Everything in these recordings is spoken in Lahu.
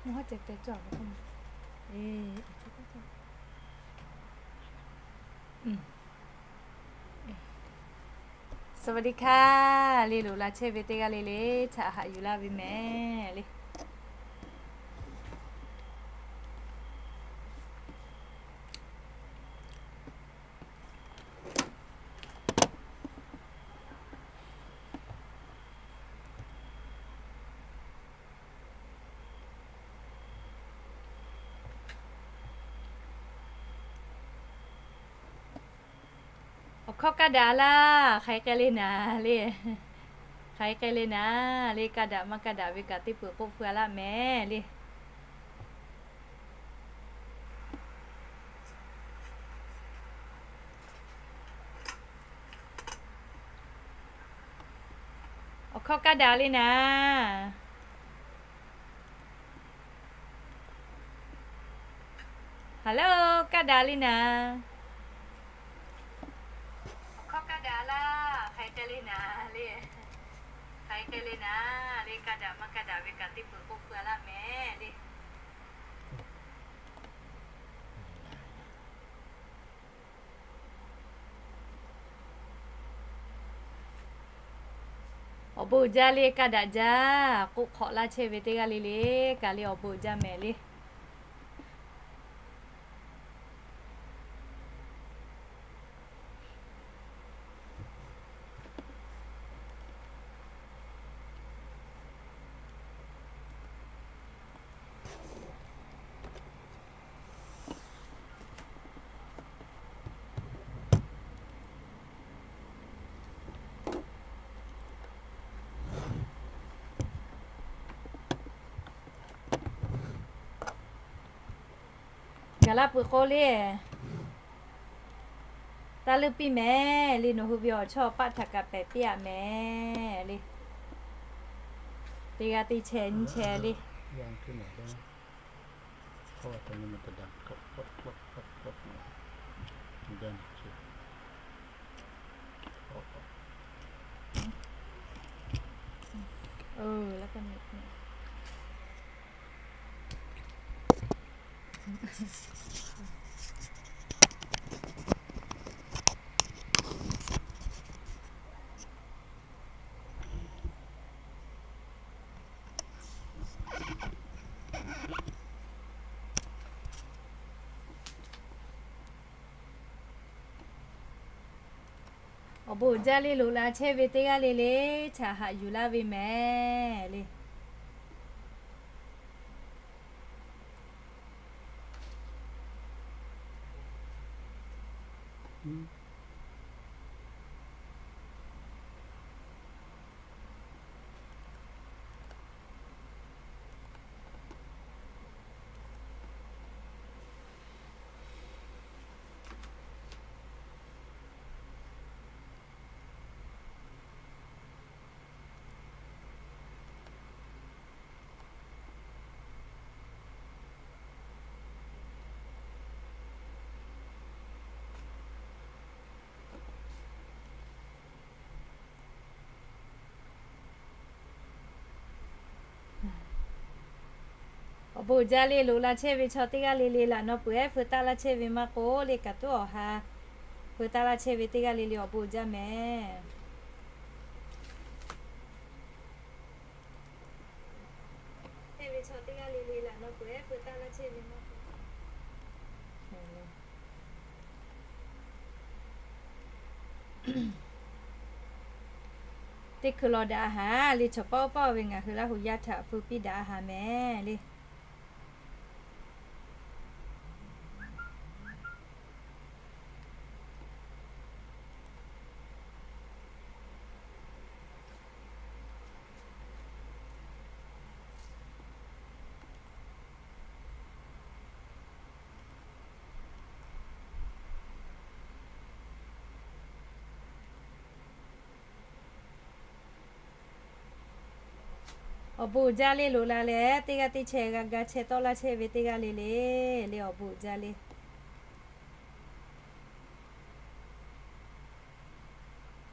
สวัสดีค่ะ le loꞈ la chehˇ ve teˇ g'aˇ le le htaꞈ haꞈ yuˬ laˇ ve mehˍ le. Awˬ hkawˇ kaˇ daꞈ laˇ, hk'aˬ hk'e k'ai le naˍ le. Hk'aˬ hk'e k'ai le naˍ le, kaˇ daꞈ maˇ kaˇ daꞈ ve kaꞈ teˇ peuˬ k'oˆ feu a laˇ mehˍ le. Awˬ hkawˇ kaˇ daꞈ le naˍ. Hello, kaˇ daꞈ le naˍ. Awˬ hkawˇ kaˇ daꞈ laˇ, hk'aˬ hk'e k'ai le naˍ le. Hk'aˬ hk'e k'ai le naˍ le, kaˇ daꞈ maˇ kaˇ daꞈ ve kaꞈ teˇ peuˬ k'oˆ feu a laˇ mehˍ le. Awˬ bon uiˍ jaˇ le, kaˇ daꞈ jaˇ. K'oˆ hk'awꞈ laˇ chehˇ ve teˇ g'aˇ le le kaꞈ le awˬ bon uiˍ jaˇ mehˍ le. Gaˬ laˇ peuˬ k'o le, taˇ leuˆ piˇ mehˍ le. Nawˬ hui ve awˬ chawˇ paˆ htaꞈ kaꞈ pehˬ piˇ aꞈ mehˍ le. Teˇ g'aˇ teˇ chehˇ nyiˇ chehˇ le. Awˬ bon uiˍ jaˇ le, loꞈ la chehˇ ve teˇ g'aˇ le le htaꞈ haꞈ yuˬ laˇ ve mehˍ le. Awˬ bon uiˍ jaˇ le, loꞈ la chehˇ ve chaw teˇ g'aˇ le le laꞈ naw peuˬ ehˉ feu taˆ laˇ chehˇ ve maˇ k'oˆ le, kaꞈ tuˉ awˬ ha feu taˆ laˇ chehˇ ve teˇ g'aˇ le le awˬ bon uiˍ jaˇ mehˍ. Chehˇ ve chaw teˇ g'aˇ le le laꞈ naw peuˬ ehˉ feu taˆ laˇ chehˇ ve maˇ k'oˆ teˇ hkui law daꞈ a haˍ le. Chaw paˆ oˇ paˆ ve ngaˬ hui Laˇ huˍ yaˇ htaꞈ feu piˇ daꞈ a haˍ mehˍ le. Awˬ bon uiˍ jaˇ le, loꞈ la leh teˇ g'aˇ teˇ chehˇ g'a ga chehˇ tawˆ laˇ chehˇ ve teˇ g'aˇ le le, le awˬ bon uiˍ jaˇ le.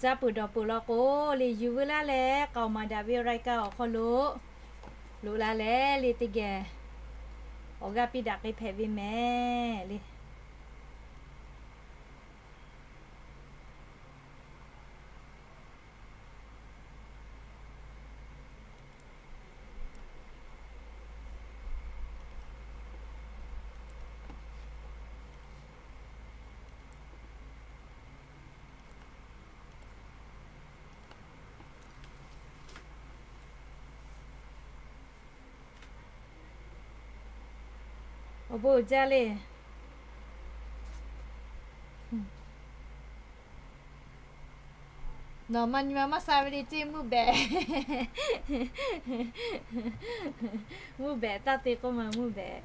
Caˇ peuˬ dawˬ peuˬ law k'o, le yuˬ veu laˇ leh k'aoˍ maˍ daꞈ ve รายการ awˬ hk'aw lo loꞈ la leh le teˇ geh awˬ g'aˇ piˇ daꞈ k'ai hpehꞈ ve mehˍ le. Awˬ bon uiˍ jaˇ le. Nawˬ ma nyi ma maˇ sha ve le ceˇ, mvuhˇ behꞈ. Mvuhˇ behꞈ taˇ te k'oˆ ma, mvuhˇ behꞈ.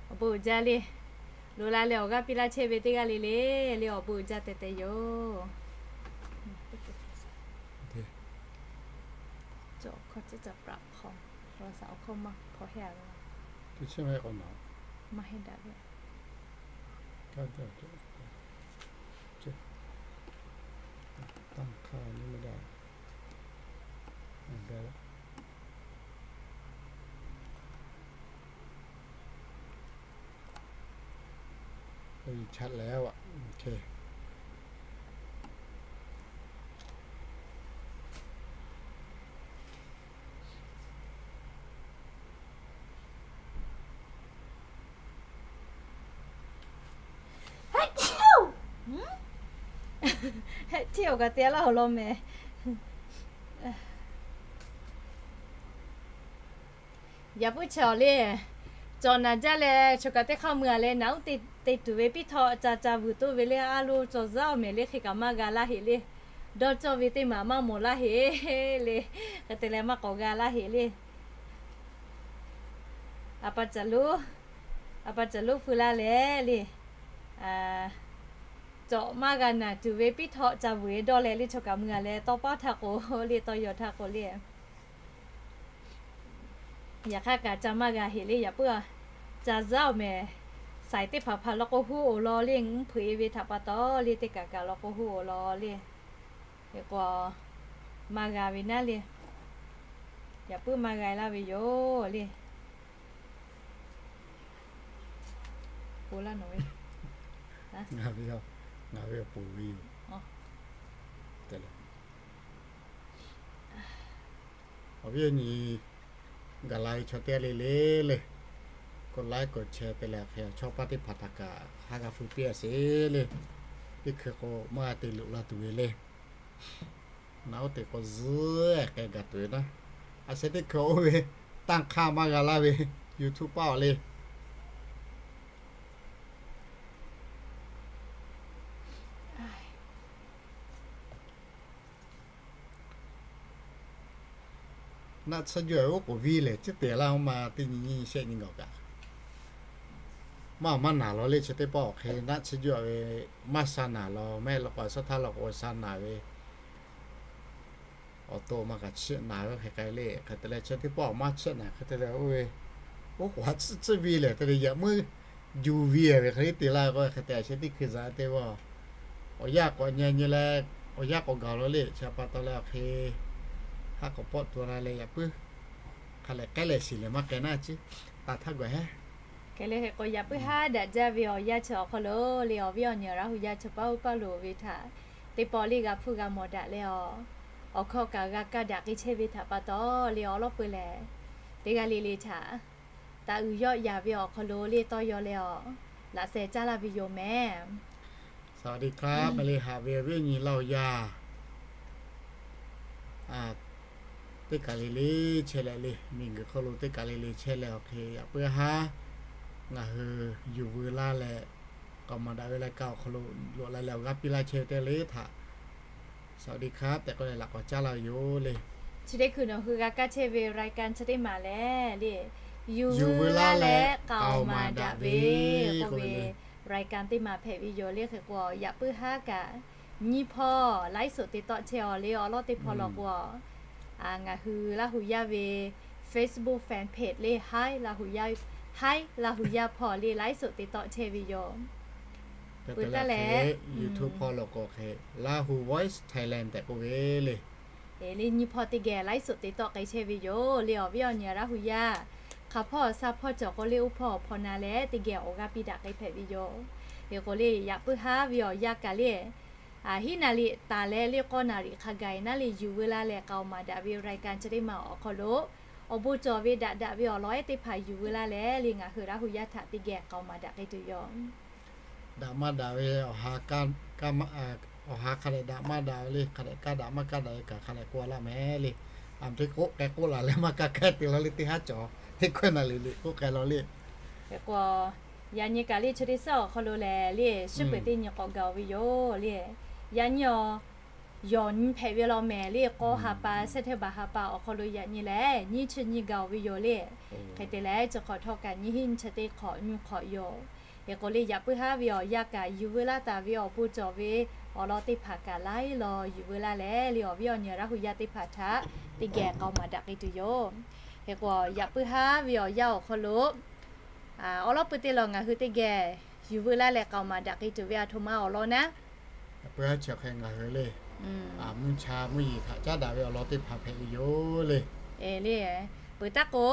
Awˬ bon uiˍ jaˇ le. Loꞈ la leh awˬ g'aˇ piˇ laˇ chehˇ ve teˇ g'aˇ le le, le awˬ bon uiˍ jaˇ teh teh yoˬ. Cawˬ hkawˇ ceh ca praꞈ hk'aw, awˬ hkawˇ maˇ hk'aw heˆ a ve. Maˇ heˆ daꞈ ve. Heˆ tiˇ awˬ kaꞈ te laˇ awˬ lawn mehˍ. Yaꞈ puiˉ chaw le, cawˬ naˍ jaˇ leh choˬ kaꞈ teˇ hk'aˇ mui a leh naˍ uˉ te tuˬ ve piˇ htawˇ ca ca vuiˬ toˇ ve le, a lo cawˬ zaˉ awˬ mehˍ le hk'e kaꞈ maˇ g'a laˇ heꞈ le. Dawˇ cawˇ ve teˇ maˬ maˇ mawˬ laˇ heꞈ le. Hk'e te leh maˇ k'awꞈ g'a laˇ heꞈ le. A pa caˬ lo, a pa caˬ lo feu laˇ leh le, cawˬ maˇ g'a naˍ tuˬ ve piˇ htawˇ ca vuiˬ e dawˇ leh le choˬ kaꞈ mui a leh tawˇ paˉ htaˇ k'o le, tawˇ yaw htaˇ k'o le. Yaꞈ hk'aˇ kaꞈ ca maˇ g'a heꞈ le, yaꞈ puiˉ a. Ca zaˉ awˬ mehˍ, saiˍ teˇ hpaˍ hpaˍ law k'o huˉ oˬ law le, mvuhˇ hpeuꞈ e ve htaꞈ pa taw le, teˇ kaꞈ kaꞈ law k'o huˉ oˬ law le. Hk'e k'o, maˇ g'a ve naˉ le. Yaꞈ puiˉ maˇ g'a laˇ ve yoˬ le. Ngaˬ ve, ngaˬ ve awˬ pon ve yoˬ. Awˬ viˉ awˬ nyi gaˬ la ve chaw teˇ g'aˇ le le le, k'awꞈ like k'awꞈ share te leh hk'e chaw paˇ teˇ hpaˍ htaꞈ kaꞈ haˉ g'a hpu piˇ a sheˍ le. Teˇ hkui k'o maˇ g'a te loꞈ la tuˬ ve le. Naˍ oˉ te k'o zuhˉ k'ai gaˬ tuˬ ve naˉ, a sheh teˇ hkui oˇ ve tanˇ hk'aˇ maˇ g'a laˇ ve YouTube paˇ awˬ le. Naˆ tsuhˇ juˆ oˉ k'oˍ viˇ lehˬ, ciˉ te laˇ oˇ ma teˇ nyi nyi shehˆ nyi gawˬ kaꞈ, maˇ maˇ naˬ law le. Chi teˇ pawˆ awˬ hk'e naˆ tsuhˇ juˆ ve maˇ sha naˬ law, mehˆ law k'o a shaˉ htaˇ law k'o sha naˬ ve, awˬ to ma kaꞈ chiˆ naˬ ve hk'e k'ai le. Hk'e te leh chi teˇ pawˆ maˇ chiˆ naˬ hk'e te leh oˇ ve, oˉ k'oˍ ha tsuhˇ tsuhˇ viˇ lehˬ te leh yaꞈ muiˉ juˬ viˇ ve hk'e le te laˇ k'o, hk'e te a sheh teˇ hkui za te vaˇ. Awˬ yanˇ k'awꞈ nyi nyi leh, awˬ yanˇ k'awꞈ gaˬ law le. Chi pa taw leh awˬ hk'e haˉ k'awꞈ pawˆ tuˬ la leh yaꞈ puiˉ hk'a lehˬ k'ehˉ lehˬ shiˍ lehˬ maˇ k'ai naˉ ciˉ taˍ htaˇ gawˬ heˉ. Hk'e le hk'e k'o yaꞈ puiˉ haˉ daꞈ jaˇ ve awˬ yanˇ chi awˬ hk'aw lo le, awˬ viˉ awˬ nyi Laˇ hu yaˇ chaw paˇ oˇ paˇ loˍ ve htaꞈ teˇ pawˆ le g'a hpuˇ g'a mawˬ daꞈ leh a, awˬ hkawˇ kaꞈ g'a kaˇ daꞈ k'ai chehˇ ve htaꞈ pa taw le, awˬ lawˉ peu lehˬ teˇ g'aˇ le le htaꞈ taˍ uiˍ yawˆ yaˍ ve awˬ hk'aw lo le tawˇ yaw leh a, laꞈ sheh caˇ laˇ ve yoˬ mehˍ. สวัสดีครับ mehˍ le haꞈ ve awˬ viˉ awˬ nyi Laˇ hu yaˇ teˇ kaˬ le le chehˇ leh le, miˬguiˬ hk'oˆ lo teˇ kaˬ le le chehˇ leh awˬ hk'e yaꞈ puiˉ haˉ ngaˬ hui yuˬ veu laˇ leh, k'aoˍ maˍ daꞈ ve รายการ awˬ hk'aw lo loꞈ la leh awˬ g'aˇ piˇ laˇ chehˇ ve teˇ le htaꞈ สวัสดีครับ tehꞈ k'oˆ leh laꞈ k'awꞈ caˉ laˇ ve yoˬ le. Chi teˇ hkui nawˬ hui g'a kaˇ chehˇ ve รายการ chi teˇ maˬ lehˬ le, yuˬ veu laˇ leh k'aoˍ maˍ daꞈ ve k'oˆ ve รายการ teˇ maˬ hpehꞈ ve yoˬ le. Hk'e k'o yaꞈ puiˉ haˉ kaꞈ nyiˇ hpawˇ ไลฟ์สด te tawˆ chehˇ a le, awˬ lawˉ teˇ hpawˇ law k'o a, ngaˬ hui Laˇ hu yaˇ ve Facebook fan page le, Hi Laˇ hu yaˇ Hi Laˇ huˍ yaˇ hpawˇ le ไลฟ์สด te tawˆ chehˇ ve yoˬ. Peuˬ taˇ leh YouTube hpawˇ lo k'o hk'e Lahu Voice Thailand tehꞈ k'oˆ ve le. Le nyi hpawˇ teˇ geh ไลฟ์สด te tawˆ k'ai chehˇ ve yoˬ le. Awˬ viˉ awˬ nyi Laˇ huˍ yaˇ hk'aˬ hpawˇ sha hpawˇ cawˬ k'o le, oˇ hpawˇ awˬ hpawˇ na leh teˇ geh awˬ g'aˇ piˇ daꞈ k'ai hpehꞈ ve yoˬ. Hk'e k'o le yaꞈ puiˉ haˉ ve awˬ yanˇ kaꞈ le, hiˉ naˍ riˍ taˍ leh le k'awˇ naˍ riˍ hk'a gaˬ naˉ le yuˬ veu laˇ leh k'aoˍ maˍ daꞈ ve รายการ chi teˇ maˬ awˬ hk'aw lo awˬ bon cawˬ ve daꞈ daꞈ ve awˬ lawn ehˉ teˇ hpaˍ yuˬ veu laˇ leh le ngaˬ hui Laˇ huˍ yaˇ htaꞈ teˇ geh k'aoˍ maˍ daꞈ k'ai tuˬ yoˬ. Daꞈ maˇ daꞈ ve awˬ ha kaˇ, awˬ ha hk'a dehꞈ daꞈ maˇ daꞈ ve le, hk'a dehꞈ kaˇ daꞈ maˇ kaˇ daꞈ ve kaꞈ hk'a dehꞈ k'oˆ laˇ mehˍ le. Aˬ htoꞈ k'oˆ k'ai k'oˆ laˬ leh maˇ kaˇ k'ai te law le, teˇ haˉ cawˬ teˇ hkawehˇ naˍ riˍ le k'oˆ k'ai law le. Hk'e k'o, yaꞈ nyi kaꞈ le chi teˇ suhˉ awˬ hk'aw lo lehˬ le, shiˉ peuˬ teˇ nyi k'awꞈ gaˬ ve yoˬ le. Yaꞈ nyi awˬ yawˬ nyi hpehꞈ ve law mehˍ le, k'awˇ ha pa, September ha pa awˬ hk'aw lo yaꞈ nyi lehˬ nyiˇ chi nyi gaˬ ve yoˬ le. Hk'e te leh chi hk'awꞈ htawˇ kaꞈ nyiˇ hinˉ nyiˇ chi teˇ hk'awꞈ nyi hk'awꞈ yoˬ. Hk'e k'o le yaꞈ puiˉ haˉ ve awˬ yanˇ kaꞈ yuˬ veu laˇ taˍ ve awˬ bon cawˬ ve awˬ lawn teˇ hpaˍ kaꞈ laiˉ law yuˬ veu laˇ leh le awˬ viˉ awˬ nyi Laˇ huˍ yaˇ teˇ hpaˍ htaꞈ teˇ geh k'aoˍ maˍ daꞈ k'ai tuˬ yoˬ. Hk'e k'o yaꞈ puiˉ haˉ ve awˬ yanˇ awˬ hk'aw lo awˬ lawn pui teˇ lawn ngaˬ hui teˇ geh yuˬ veu laˇ leh k'aoˍ maˍ daꞈ k'ai tuˬ ve aˬ htoꞈ ma awˬ lawn naˉ, yaꞈ puiˉ haˉ chi hk'e ngaˬ hui le mvuhˇ cha mvuhˇ yeˬ htaꞈ caˉ daꞈ ve awˬ lawn teˇ hpaˍ hpehꞈ ve yoˬ le. Peuˬ taˇ k'o,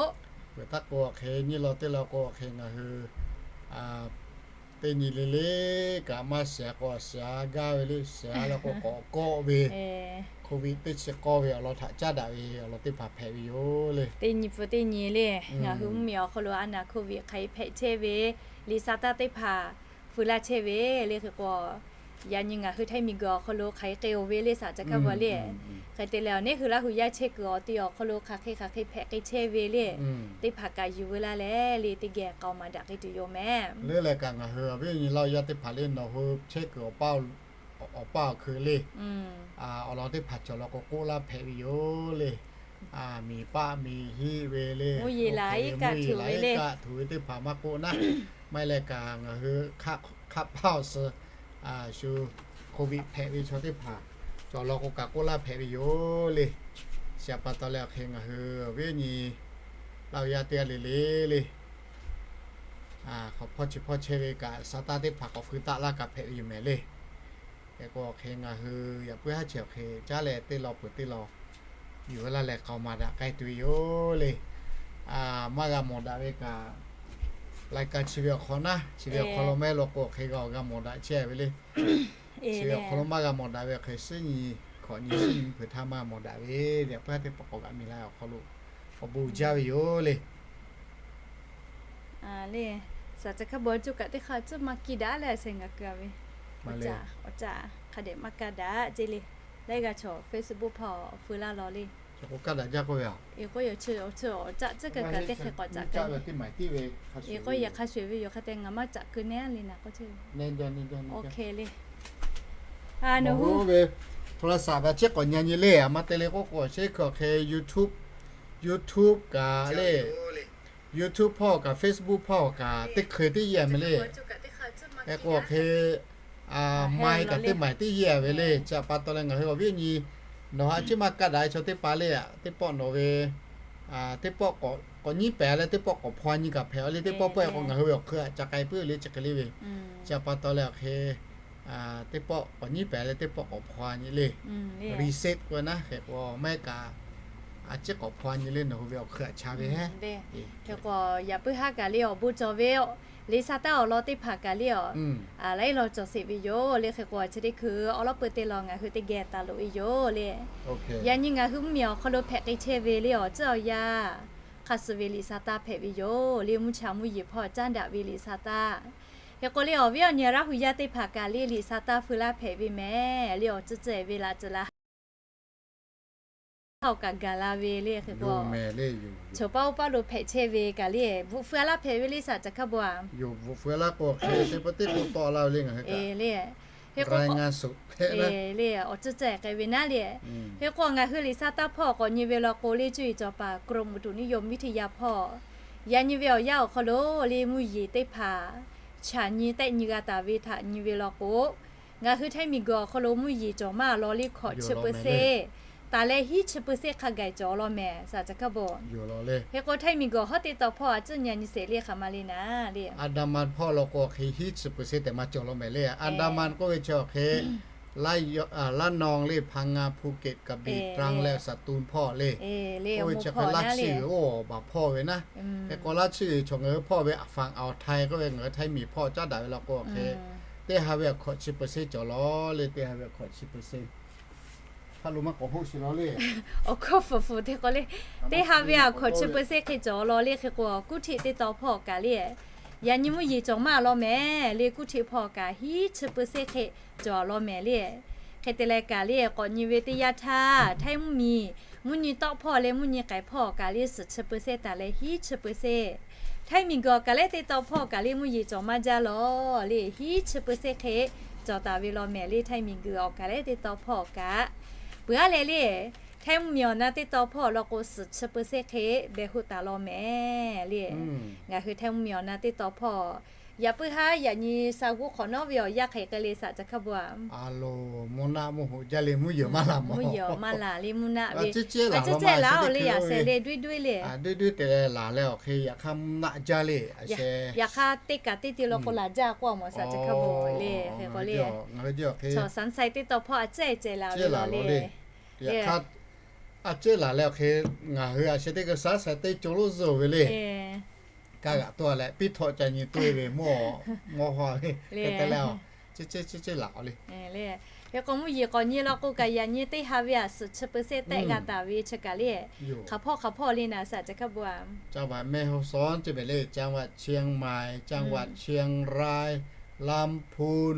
peuˬ taˇ k'o hk'e nyi law teˇ law k'o hk'e ngaˬ hui teˇ nyi le le kaꞈ maˇ shiˍ k'o shiˍ gaˇ ve le, shiˍ leh k'o k'awꞈ kawˆ ve, COVID teˇ chi k'awˇ ve awˬ lawn htaꞈ caˉ daꞈ ve awˬ lawn teˇ hpaˍ hpehꞈ ve yoˬ le. Teˇ nyi pfuhˇ teˇ nyi le ngaˬ hui mvuhˇ miˬ awˬ hk'aw lo a naˍ COVID hk'aˬ hk'e hpehꞈ chehˇ ve, liꞈ sa taˇ teˇ hpaˍ feu laˇ chehˇ ve le. Hk'e k'o yaꞈ nyi ngaˬ hui Htaiˇ miˬ guiˬ awˬ hk'aw lo hk'aˬ hk'e k'ai-o ve le saˍ ca hkaˇ baˬ le. Hk'e te leh awˬ neˉ hui Laˇ huˍ yaˇ chehˇ kuiˬ awˬ ti awˬ hk'aw lo hk'aˬ hk'e hk'aˬ hk'e hpehꞈ k'ai chehˇ ve le, teˇ hpaˍ kaꞈ yuˬ veu laˇ leh le teˇ geh k'aoˍ maˍ daꞈ k'ai tuˬ yoˬ mehˍ. Leuˉ leh kaꞈ ngaˬ hui awˬ viˉ awˬ nyi Laˇ huˍ yaˇ teˇ hpaˍ le nawˬ hui chehˇ kuiˬ awˬ paˇ awˬ hk'e le awˬ lawn teˇ hpaˍ cawˬ law k'o k'oˆ laˇ hpehꞈ ve yoˬ le. Miˬ paˆ miˬ hiˆ ve le, mvuhˇ yeˬ laˬ iˉ kaˆ htuꞈ ve teˇ hpaˍ maˇ k'oˆ naˉ, maˇ heˆ leh kaꞈ ngaˬ hui hk'aˆ paˇ awˬ suh shu COVID hpehꞈ ve chaw teˇ hpaˍ cawˬ law k'o kaꞈ k'oˆ laˇ hpehꞈ ve yoˬ le. Chi pa taw leh awˬ hk'e ngaˬ hui awˬ viˉ awˬ nyi Laˇ huˍ yaˇ teˇ g'aˇ le le le hk'awꞈ hpawˇ chi hpawˇ chehˇ ve kaꞈ sa taˇ teˇ hpaˍ k'awꞈ feu taˆ laˇ kaꞈ hpehꞈ ve yoˬ mehˍ le. Hk'e k'o awˬ hk'e ngaˬ hui yaꞈ puiˉ haˉ chi awˬ hk'e caˉ leh teˇ law peuˬ teˇ law yuˬ veu laˇ leh k'aoˍ maˍ daꞈ k'ai tuˬ ve yoˬ le. Maˇ g'a mawˬ daꞈ ve kaꞈ, laiˉ kaˆ chi ve awˬ hk'aw naˉ, chi ve awˬ hk'aw lo mehˉ law k'o hk'e g'a awˬ g'a mawˬ daꞈ chehˇ ve le. Chi ve awˬ hk'aw lo maˇ g'a mawˬ daꞈ ve hk'e suhˉ nyi hkawꞈ nyi suhˉ nyi peuˬ htaˇ maˇ mawˬ daꞈ ve le. Yaꞈ puiˉ haˉ teˇ hpaˍ k'awꞈ g'a miˬ la awˬ hk'aw lo awˬ bon uiˍ jaˇ ve yoˬ le. Le, saˍ ca hkaˇ baw cuˇ kaꞈ teˇ hk'aˇ cuhˇ maˇ kiˇ daꞈ leh a sheh ngaˬ keu a ve, awˬ caˇ hk'a dehꞈ maˇ kaˇ daꞈ ceˇ le. Laiˉ g'a chaw Facebook hpawˇ feu laˇ law le. K'oˆ kaˇ daꞈ jaˇ k'oˆ ve a. K'oˆ yaꞈ chi awˬ chi awˬ caˆ tcuhˉ kaꞈ kaꞈ teˇ hk'e k'awꞈ caˆ kaˇ ve. K'oˆ yaꞈ hk'a shuˍ ve yoˬ hk'a te ngaˬ maˇ caꞈ keu nehˉ le naˬ k'oˆ chehˇ ve. Ve โทรศัพท์ ve a ciˉ k'awꞈ nyi nyi le a maˇ te le k'oˆ k'o shehˉ hkui awˬ hk'e YouTube, YouTube kaꞈ le, YouTube hpawˇ kaꞈ Facebook hpawˇ kaꞈ teˇ hkui teˇ yaˇ mehˍ le. Hk'e k'o awˬ hk'e maiˬ kaꞈ teˇ maiˬ teˇ yaˇ ve le. Chi pa taw leh ngaˬ hui awˬ viˉ awˬ nyi nawˬ hui a ciˉ maˇ kaˇ daꞈ ve chaw teˇ hpaˍ le, teˇ pawˆ nawˬ ve teˇ pawˆ k'awꞈ nyiˉ pehˍ leh teˇ pawˆ k'awꞈ hpaw nyi kaꞈ hpehꞈ le, teˇ pawˆ pawehˇ k'o ngaˬ hui ve awˬ hk'eun a ca k'ai puiˉ le chi hk'e le ve. Chi pa taw leh awˬ hk'e teˇ pawˆ k'awꞈ nyiˉ pehˍ leh teˇ pawˆ k'awꞈ hpaw nyi le. Reset k'o naˉ hk'e k'o maˇ heˆ kaꞈ a ciˉ k'awꞈ hpaw nyi le nawˬ hui ve awˬ hk'eun a ca ve heˆ. Hk'e k'o yaꞈ puiˉ haˉ kaꞈ le awˬ bon cawˬ ve liꞈ sa taˇ awˬ lawn teˇ hpaˍ kaꞈ le a laiˉ law cawˬ sheˍ ve yoˬ le. Hk'e k'o chi teˇ hkui awˬ lawn pui teˇ lawn ngaˬ hui teˇ geh taˍ loꞈ ve yoˬ le. Yaꞈ nyi ngaˬ hui mvuhˇ miˬ awˬ hk'aw lo hpehꞈ k'ai chehˇ ve le awˬ tcuhˉ awˬ yanˇ hk'a suh ve liꞈ sa taˇ hpehꞈ ve yoˬ le. Mvuhˇ cha mvuhˇ yeˬ hpawˇ caˉ daꞈ ve liꞈ sa taˇ. Hk'e k'o le awˬ viˉ awˬ nyi Laˇ huˍ yaˇ teˇ hpaˍ kaꞈ le liꞈ sa taˇ feu laˇ hpehꞈ ve mehˍ le. Awˬ tcuhˉ tcuhˉ ve laꞈ tcuhˉ laꞈ hk'aˇ awˬ kaꞈ gaˬ la ve le. Hk'e k'o chaw paˇ oˇ paˇ lo hpehꞈ chehˇ ve kaꞈ le bvuhꞈ feu laˇ hpehꞈ ve le saˍ ca hkaˇ baw a. Yoˬ, bvuhꞈ feu laˇ k'o hk'e teˇ pawˆ teˇ k'oˆ tawˆ la ve le ngaˬ hui kaꞈ le. Hk'e k'o le awˬ tcuhˉ tcuhˉ k'ai ve naˉ le. Hk'e k'o ngaˬ hui liꞈ sa taˇ hpawˇ k'awꞈ nyi ve law k'o le cuˇ yiˍ cawˬ paˍ กรมอุตุนิยมวิทยา hpawˇ yaꞈ nyi ve awˬ yanˇ awˬ hk'aw lo le mvuhˇ yeˬ teˇ hpaˍ chaꞈ nyi tehˆ nyi g'a taˍ ve htaꞈ nyi ve law k'o, ngaˬ hui Htaiˇ miˬ guiˬ awˬ hk'aw lo mvuhˇ yeˬ cawˬ maˇ law le hkawꞈ chi peu se taˍ leh hiˉ chi เปอร์เซ็นต์ hk'a gaˬ cawˬ law mehˍ, saˍ caˬ hkaˇ bon. Hk'e k'o, htaiˇ miˬguiˬ hawˉ teˇ taw hpawˇ a ciˉ nyi nyi sheˍ le hk'aˬ ma le naˍ le. Andaman hpawˇ law k'o hk'e hiˉ chi เปอร์เซ็นต์ tehꞈ maˇ cawˬ law mehˍ le. Andaman k'oˆ ve chi awˬ hk'e Laˇ naw le, Hpanˍ nga, Phuˍkeꞈ, Kaˍbiˍ, Traˍ leh Saˍtunˍ hpawˇ le. Oˇ ve chi hk'e laˇ chiˇ g'uiˬ oˇ baˬ hpawˇ ve naˉ. Hk'e k'o laˇ chiˇ g'uiˬ chaw ngaˬ hui hpawˇ ve ฝั่งอ่าวไทย k'oˆ ve ngaˬ hui htaiˇ miˬ hpawˇ caˉ daꞈ ve law k'o hk'e, teˇ ha ve awˬ hkawꞈ chi เปอร์เซ็นต์ cawˬ law le, teˇ ha ve awˬ hkawꞈ chi เปอร์เซ็นต์. Hk'a lo maˇ k'awꞈ hoˆ sheˍ law le. Awˬ hkawˇ fuˍ fuˍ te k'o le, teˇ ha ve awˬ hkawꞈ chi เปอร์เซ็นต์ hk'e cawˬ law le. Hk'e k'o, kuˉ htiˆ teˇ taw hpawˇ kaꞈ le, yaꞈ nyi mvuhˇ yeˬ cawˬ maˇ law mehˍ le. Kuˉ htiˆ hpawˇ kaꞈ hiˉ chi เปอร์เซ็นต์ hk'e cawˬ law mehˍ le. Hk'e te leh kaꞈ le, k'awꞈ nyi ve teˇ yanˇ htaˇ htaiˇ mvuhˇ miˬ, mvuhˇ nyi tawˆ hpawˇ leh mvuhˇ nyi k'ai hpawˇ kaꞈ le suhˍ chi เปอร์เซ็นต์ taˍ leh hiˉ chi เปอร์เซ็นต์. Htaiˇ miˬguiˬ awˬ kaˍ lehˉ teˇ taw hpawˇ kaꞈ le mvuhˇ yeˬ cawˬ maˇ jaˇ law le, hiˉ chi เปอร์เซ็นต์ hk'e cawˬ taˍ ve law mehˍ le. Htaiˇ miˬguiˬ awˬ kaˍ lehˉ teˇ taw hpawˇ kaꞈ peuˬ aˉ leh le, htaiˇ mvuhˇ miˬ awˬ na teˇ taw hpawˇ law k'o suhˍ chi เปอร์เซ็นต์ hk'e beh hoˆ taˍ law mehˍ le. Ngaˬ hui htaiˇ mvuhˇ miˬ awˬ na teˇ taw hpawˇ yaꞈ puiˉ haˉ yaꞈ nyi sa g'uˇ hk'awꞈ nawˉ ve awˬ yanˇ hk'e k'ai le, saˍ caˬ hkaˇ bon a. A lo, mvuhˇ naˆ mvuhˇ hoꞈ jaˇ le, mvuhˇ yeˬ maˇ laˬ mawˬ. Mvuhˇ yeˬ maˇ laˬ le, mvuhˇ naˆ ve. Ceˇ ceˇ laˬ le, yaꞈ shehˍ le duiˉ duiˉ le. Duiˉ duiˉ te leh laˬ leh awˬ hk'e yaꞈ hk'aˇ mvuhˇ naˆ jaˇ le. Yaꞈ hk'aˇ teˇ kaꞈ teˇ te law k'o laˬ jaˇ k'oˆ a mawˬ, saˍ caˬ hkaˇ bon le. Hk'e k'o le, chaw saˍ saiˍ teˇ taw hpawˇ a cehˇ cehˇ laˬ ve law le. Yaꞈ hk'aˇ a cehˇ laˬ leh awˬ hk'e ngaˬ hui a sheh teˇ kaꞈ saˍ saiˍ teˇ co loˉ zuhˬ ve le. Kaˇ g'aꞈ toˇ a leh piˇ htawꞈ ca nyi toˇ e ve mawˇ, mawˇ haw ve hk'e te leh, ceˇ ceˇ ceˇ ceˇ laˬ k'o le. Hk'e k'o mvuhˇ yeˬ k'awꞈ nyi law k'o kaꞈ yaꞈ nyi teˇ ha ve a suhˍ chi เปอร์เซ็นต์ tehˆ g'a taˍ ve chi kaꞈ le. Hk'aˬ hpawˇ hk'aˬ hpawˇ le naˍ, saˍ caˬ hkaˇ bon a. Caˇ vaꞈ mehˇ haw shawˉ ceˇ mehˍ le, caˇ vaꞈ Chiang Mai, caˇ vaꞈ Chiang Rai, Lamphun,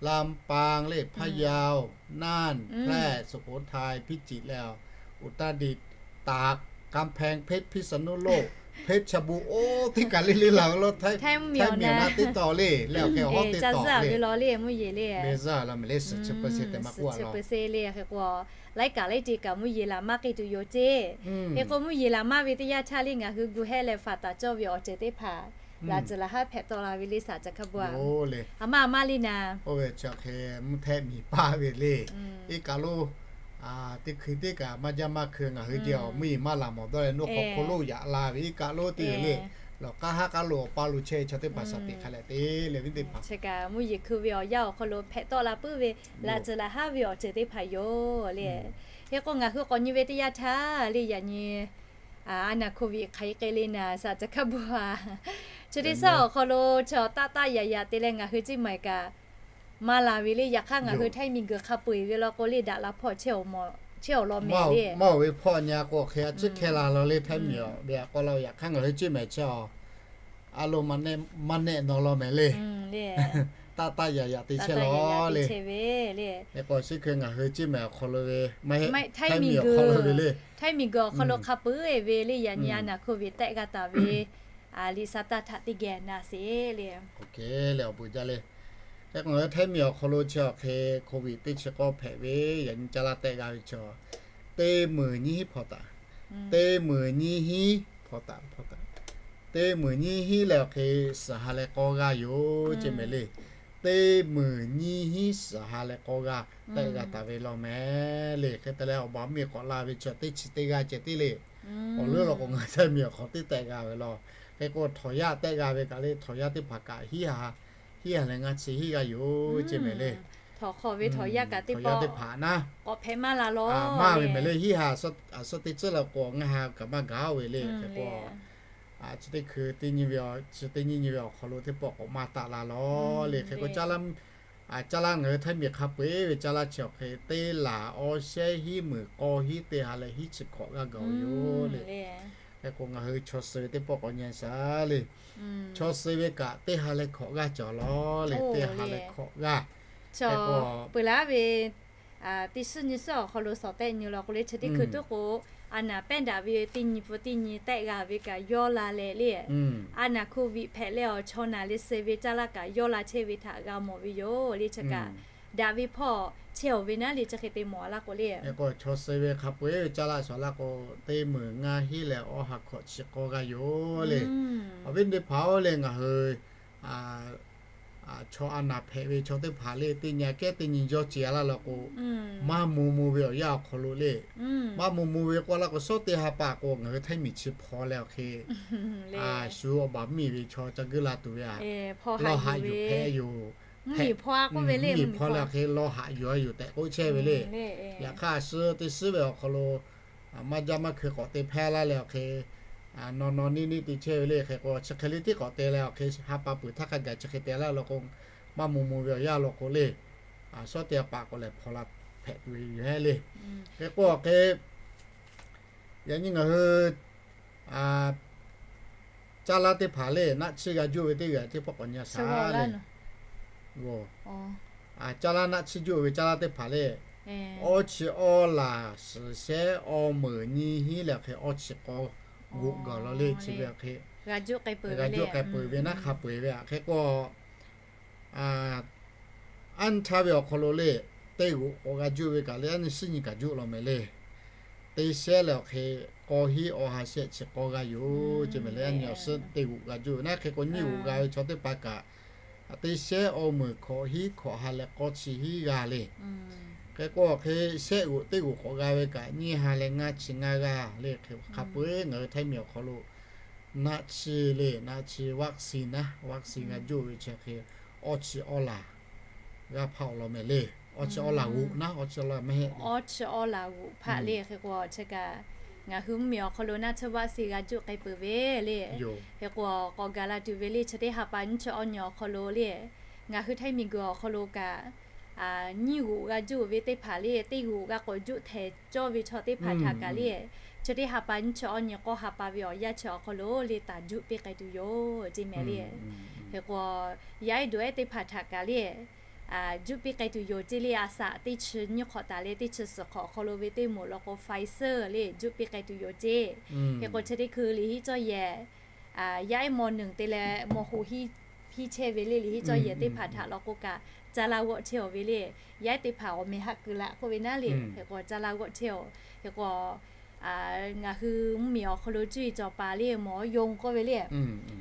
Lamphun le, Hpaˇ yaˇ, Naˇ, Hplehˇ, Suˍ hkoˍ htaˇ, Hpiˇ ciˍ leh, Uˍtaˇ diꞈ, Taˍ, Kanˇ hpehˇ, Hpeˇ, Hpiˇ saˍ nuˇ loˆ, Hpeˇ chaˇ bu oˇ teˇ kaꞈ le le laˬ ve law. Htaiˇ miˬ awˬ na teˇ taw le, le awˬ hk'e hawˉ teˇ taw le. Mvuhˇ yeˬ le, mehˬ zaˇ la mehˍ le, suhˍ chi เปอร์เซ็นต์ tehꞈ maˇ k'oˆ a law. Suhˍ chi เปอร์เซ็นต์ le. Hk'e k'o laiˉ kaꞈ laiˉ te kaꞈ mvuhˇ yeˬ laˬ maˇ k'ai tuˬ yoˬ ceˇ. Hk'e k'o mvuhˇ yeˬ laˬ maˇ ve teˇ yanˇ htaˇ le ngaˬ hui gu hehˉ leh faˍ taˍ cawˇ ve awˬ ceuˬ teˇ hpaˍ laˬ tcuh laˬ haˉ hpehꞈ tawˆ la ve le, saˍ caˬ hkaˇ bon a. Aˬ ma aˬ ma le naˍ, oˇ ve chi hk'e mvuhˇ htehˆ miˬ paˇ ve le. Iˉ kaˆ lo teˇ hkui teˇ kaꞈ maˇ jaˇ maˇ hkui ngaˬ hui jehˬ awˬ mvuhˇ yeˬ maˇ laˬ mawˬ dawˇ leh, nawˉ hk'aw hk'oˆ lo yaꞈ la ve iˉ kaˆ lo teˇ le. Lawˬ k'aˉ haˉ k'aˉ lo awˬ paˇ lo chehˇ ve chaw teˇ hpaˍ saˍ teꞈ hk'a leh te le viˉ teˇ hpaˍ. Chi kaꞈ mvuhˇ yeˬ hkui ve awˬ yanˇ awˬ hk'aw lo hpehꞈ tawˆ la puiˉ ve laˬ tcuh laˬ haˉ ve awˬ ceuˬ teˇ hpaˍ yoˬ le. Hk'e k'o ngaˬ hui k'awꞈ nyi ve teˇ yanˇ htaˇ le yaꞈ nyi a naˍ โควิด hk'aˬ hk'e le naˍ, saˍ caˬ hkaˇ bon a. Chi teˇ shaˉ awˬ hk'aw lo chi awˬ taˆ taˆ yaꞈ yaꞈ te leh ngaˬ hui ceˇ maˬ kaꞈ maˇ la ve le. Yaꞈ hk'aˇ ngaˬ hui htaiˇ miˬ guiˬ hk'a peu eˬ ve law k'o le daꞈ la hpawˇ chehˇ awˬ law mehˍ le. Maˇ oˬ ve hpawˇ nyi k'o hk'e a ciˉ hk'e la law le, htaiˇ miˬ awˬ ve a k'aw la yaꞈ hk'aˇ ngaˬ hui ceˇ mehˍ chehˇ a. A lo maˇ nehˆ nawˬ law mehˍ le. Taˆ taˆ yaꞈ yaꞈ te chehˇ law le. Hk'e k'o chi hk'e ngaˬ hui ceˇ mehˍ awˬ hk'aw lo ve, htaiˇ miˬ guiˬ awˬ hk'aw lo ve le. Htaiˇ miˬ guiˬ awˬ hk'aw lo hk'a peu eˬ ve le yaꞈ nyi a naˍ โควิด tehˆ g'a taˍ ve liꞈ sa taˇ htaꞈ teˇ geh na sheˍ le. Awˬ bon jaˇ le. Hk'e k'o ngaˬ hui htaiˇ miˬ awˬ hk'aw lo chi awˬ hk'e โควิด teˇ chi k'awˇ hpehꞈ ve yaꞈ nyi caˇ laˇ tehˆ g'a ve chaw teˇ meunˍ nyiˇ hinˉ hpawˇ taˍ. Teˇ meunˍ nyiˇ hinˉ hpawˇ taˍ, hpawˇ taˍ. Teˇ meunˍ nyiˇ hinˉ leh awˬ hk'e suhˍ ha leh k'awˇ g'aˇ yoˬ ceˇ mehˍ le. Teˇ meunˍ nyiˇ hinˉ suhˍ ha leh k'awˇ g'aˇ tehˆ g'a taˍ ve law mehˍ le. Hk'e te leh awˬ baˬ miˬ k'awꞈ la ve chaw teˇ chi teˇ g'aˇ ceh tiˉ le. Awˬ leuˉ law k'o ngaˬ htaiˇ miˬ awˬ hk'aw teˇ tehˆ g'a ve law. Hk'e k'o htawnˍ yaˇ tehˆ g'a ve kaꞈ le, htawnˍ yaˇ teˇ hpaˍ kaꞈ hiˉ ha, hiˉ ha leh ngaˇ chi hiˉ g'a yoˬ ceˇ mehˍ le. Htawnˍ hk'aw ve htawnˍ yaˇ kaꞈ teˇ hpaˍ naˉ k'awꞈ hpehꞈ maˇ la law. Maˇ ve mehˍ le, hiˉ ha suhˉ teˇ tcuhˉ la k'o ngaˇ ha kaꞈ maˇ gaˬ ve le. Hk'e k'o chi teˇ hkui teˇ nyi ve, chi teˇ nyi nyi ve awˬ hk'aw lo teˇ pawˆ k'awꞈ maˇ taˆ la law le. Hk'e k'o caˇ laˇ ngaˬ hui htaiˇ miˬ hk'a peu eˬ ve caˇ laˇ chi awˬ hk'e teˇ laˬ awˇ shehˉ hiˉ meunˍ k'awˇ hiˉ teˇ ha leh hiˉ chi hkawꞈ g'aˇ gaˬ yoˬ le. Hk'e k'o ngaˬ hui chaw suh ve teˇ pawˆ k'awꞈ nyi shaˍ le. Chaw suh ve kaꞈ teˇ ha leh hkawꞈ g'aˇ cawˬ law le, teˇ ha leh hkawꞈ g'aˇ. Peuˬ laˉ ve teˇ suhˉ nyi suhˉ awˬ hk'aw lo shawˍ tehˆ nyi law k'o le chi teˇ hkui tuˉ k'o, a naˍ pehˇ daꞈ ve teˇ nyi pfuhˇ teˇ nyi tehˆ g'a ve kaꞈ yawˇ la leh le. A naˍ โควิด hpehꞈ leh awˬ chaw naˬ leh suh ve caˇ laˇ kaꞈ yawˇ la chehˇ ve htaꞈ g'a mawˬ ve yoˬ le. Chi kaꞈ daꞈ ve hpawˇ chehˇ awˬ ve naˉ le chi hk'e te mawˬ a laˇ k'o le. Chaw suh ve hk'a peu eˬ ve caˇ laˇ shawˍ laˇ k'o teˇ meunˍ ngaˇ hinˉ leh awˇ ha hkawꞈ chi k'awˇ g'aˇ yoˬ le. Awˬ viˉ teˇ hpaˍ-oˬ le, ngaˬ hui chaw a naˍ hpehꞈ ve chaw teˇ hpaˍ le, teˇ nyi kehˉ teˇ nyi yawˇ ce a laˇ law k'o, maˇ mvuh mvuh ve awˬ yanˇ awˬ hk'aw lo le, maˇ mvuh mvuh ve k'oˆ laˇ k'o, shawˉ teˇ ha pa k'o ngaˬ hui htaiˇ miˬ chi hpaw leh awˬ hk'e, shu awˬ baˬ mvuhˇ miˬ ve chaw ca guˇ la tuˬ ve a, lawˇ haꞈ yuˬ hpehꞈ yoˬ. Mvuhˇ miˬ hpaw leh awˬ hk'e lawˇ haꞈ yuˬ a yoˬ tehꞈ k'oˆ chehˇ ve le. Yaꞈ hk'aˇ, a shu teˇ suhˉ ve awˬ hk'aw lo maˇ jaˇ maˇ hkui k'awꞈ te hpehˇ laˇ leh awˬ hk'e, naw naw niˆ niˆ te chehˇ ve le. Hk'e k'o, chi hk'e le tiˉ k'awꞈ te leh awˬ hk'e, ha pa peuˬ htaˇ hk'a gaˬ chi hk'e te laˇ law k'o, maˇ mvuh mvuh ve awˬ yanˇ law k'o le, shawˉ teˇ ha pa k'o lehˬ hpaw la hpehꞈ tuˬ ve yoˬ hehˉ le. Hk'e k'o awˬ hk'e, yaꞈ nyi ngaˬ hui caˇ laˇ teˇ hpaˍ le, naˆ tsuhˇ g'a juˆ ve teˇ g'aˇ teˇ pawˆ k'awꞈ nyi a shaˍ le. Caˇ laˇ naˆ tsuhˇ juˆ ve caˇ laˇ teˇ hpaˍ le, awˇ chi awˇ laˬ suhˍ shehˉ awˇ meunˍ nyiˇ hinˉ leh awˬ hk'e awˇ chi k'awˇ g'oꞈ gaˬ law le. Chi ve awˬ hk'e g'a juˆ k'ai peuˬ ve naˆ hk'a peu-eˬ ve a hk'e k'o, aˉ nyi htaˇ ve awˬ hk'aw lo le, teˇ g'oꞈ k'awꞈ g'a juˆ ve kaꞈ le, aˉ nyi suhˉ nyi kaꞈ juˆ law mehˍ le. Teˇ shehˉ leh awˬ hk'e k'awˇ hinˉ awˇ ha shehˆ chi k'awˇ g'aˇ yoˬ ce mehˍ le. Aˉ nyi awˬ suhˉ teˇ g'oꞈ g'a juˆ ve naˆ hk'e k'o, nyiˇ g'oꞈ g'a ve chaw teˇ hpaˍ kaꞈ, teˇ shehˉ awˇ meunˍ hkawꞈ hinˉ hkawꞈ ha leh k'awˇ chi hinˉ g'aˇ le. Hk'e k'o awˬ hk'e shehˆ g'oꞈ teˇ g'oꞈ k'awꞈ g'a ve kaꞈ, nyiˇ ha leh ngaˇ chi ngaˇ g'aˇ le. Hk'e hk'a peu-eˬ ngaˬ hui htaiˇ miˬ awˬ hk'aw lo naˆ tsuhˇ le, naˆ tsuhˇ vaccine naˆ, vaccine g'a juˆ ve chi hk'e, awˇ chi awˇ laˬ g'a hpaˆ awˬ lawn mehˍ le. Awˇ chi awˇ laˬ g'oꞈ naˆ, awˇ chi awˇ laˬ mehˍ le, awˇ chi awˇ laˬ g'oꞈ hpaˆ le. Hk'e k'o chi kaꞈ ngaˬ hui mvuhˇ miˬ awˬ hk'aw lo naˆ tsuhˇ vaccine g'a juˆ k'ai peuˬ ve le. Hk'e k'o k'awꞈ gaˬ la tuˬ ve le, chi teˇ ha pa nyiˇ chi awˇ nyi awˬ hk'aw lo le, ngaˬ hui htaiˇ miˬ guiˬ awˬ hk'aw lo kaꞈ nyiˇ g'oꞈ g'a juˆ ve teˇ hpaˍ le, teˇ g'oꞈ g'a k'awꞈ juˆ htehˍ cawˇ ve chaw teˇ hpaˍ htaꞈ kaꞈ le, chi teˇ ha pa nyiˇ chi awˇ nyi k'awˇ ha pa ve awˬ yanˇ chi awˬ hk'aw lo le taˍ juˆ piˇ k'ai tuˬ yoˬ ce mehˍ le. Hk'e k'o yaˇ ehˉ dawˬ ehˉ teˇ hpaˍ htaꞈ kaꞈ le juˆ piˇ k'ai tuˬ yoˬ ce le. A saꞈ teˇ chi nyiˇ hk'awꞈ taˍ leh teˇ chi suhˍ hk'awꞈ awˬ hk'aw lo ve teˇ moˍ law k'o Pfizer le juˆ piˇ k'ai tuˬ yoˬ ce. Hk'e k'o chi teˇ hkui liꞈ hiˉ cawˇ yehˬ yaˇ ehˉ mawˬ nuiˬ te leh mawˬ hoꞈ hiˉ chehˇ ve le. Liꞈ hiˉ cawˇ yehˬ teˇ hpaˍ htaꞈ law k'o kaꞈ caˇ laˇ g'awˆ chehˇ-oˬ ve le. Yaˇ ehˉ teˇ hpaˍ awˬ meh haˆ keu laꞈ k'oˆ ve naˉ le. Hk'e k'o caˇ laˇ g'awˆ chehˇ-oˬ. Hk'e k'o ngaˬ hui mvuhˇ miˬ awˬ hk'aw lo cuˇ yiˍ cawˬ paˍ le mawˬ yonˍ k'oˆ ve le.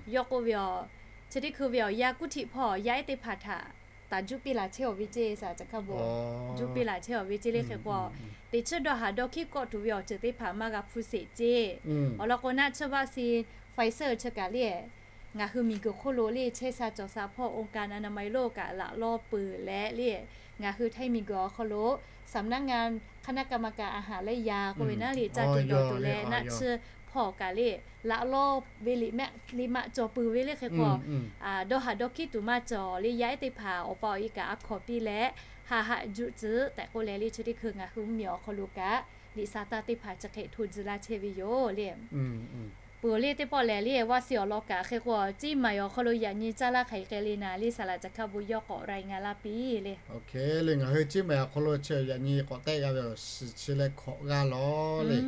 Yawˇ k'oˆ ve a, chi teˇ hkui ve awˬ yanˇ kuˉ htiꞈ hpawˇ yaˇ ehˉ teˇ hpaˍ htaꞈ taˍ juˆ piˇ laˬ chehˇ-oˬ ve ce. Saˍ laꞈ ca hkaˇ bon juˆ piˇ laˬ chehˇ-oˬ ve ce le. Hk'e k'o teꞈ chiˉ dawˇ haˍ dawˇ hkiˉ kawˆ tuˬ ve awˬ ceuˬ teˇ hpaˍ maˇ g'a hpu sheˍ ce. Awˬ lawn k'o naˆ tsuhˇ vaˆ si Pfizer chi kaꞈ le ngaˬ hui miˬ guiˬ hk'oˆ lo le chehˇ sha cawˬ sha hpawˇ องค์การอนามัยโลก kaꞈ laꞈ lawˇ peuˬ leh le, ngaˬ hui htaiˇ miˬ guiˬ awˬ hk'aw lo สำนักงานคณะกรรมการอาหารและยา k'oˆ ve naˉ le caˇ tuˬ dawˬ tuˬ leh naˆ tsuhˇ hpawˇ kaꞈ le laꞈ lawˇ ve liꞈ mehˆ liꞈ maꞈ cawˬ peuˬ ve le. Hk'e k'o dawˇ haˍ dawˇ hkiˉ tuˬ maˇ cawˬ le. Yaˇ ehˉ teˇ hpaˍ awˬ pa awˬ e kaꞈ a hkawˍ piˇ leh haꞈ haꞈ juˆ tcuh tehꞈ k'oˆ leh le chi teˇ hkui ngaˬ hui mvuhˇ miˬ awˬ hk'aw lo kaꞈ liꞈ sa taˇ teˇ hpaˍ chi hk'e hto tcuh laˇ chehˇ ve yoˬ le. Peuˬ le teˇ pawˆ lehˬ le vaˆ si awˬ lawn kaꞈ hk'e k'o Ciˇ maiˍ awˬ hk'aw lo yaꞈ nyi caˇ laˇ hk'aˬ hk'e le naˍ le saˍ laꞈ ca hkaˇ bon yawˇ k'awꞈ รายงาน laˇ piˇ le. Oˇ hk'e le ngaˬ hui Ciˇ maiˍ awˬ hk'aw lo chi yaꞈ nyi k'awꞈ tehˆ g'a ve awˬ suhˍ chi leh hkawꞈ g'aˇ lawˬ le.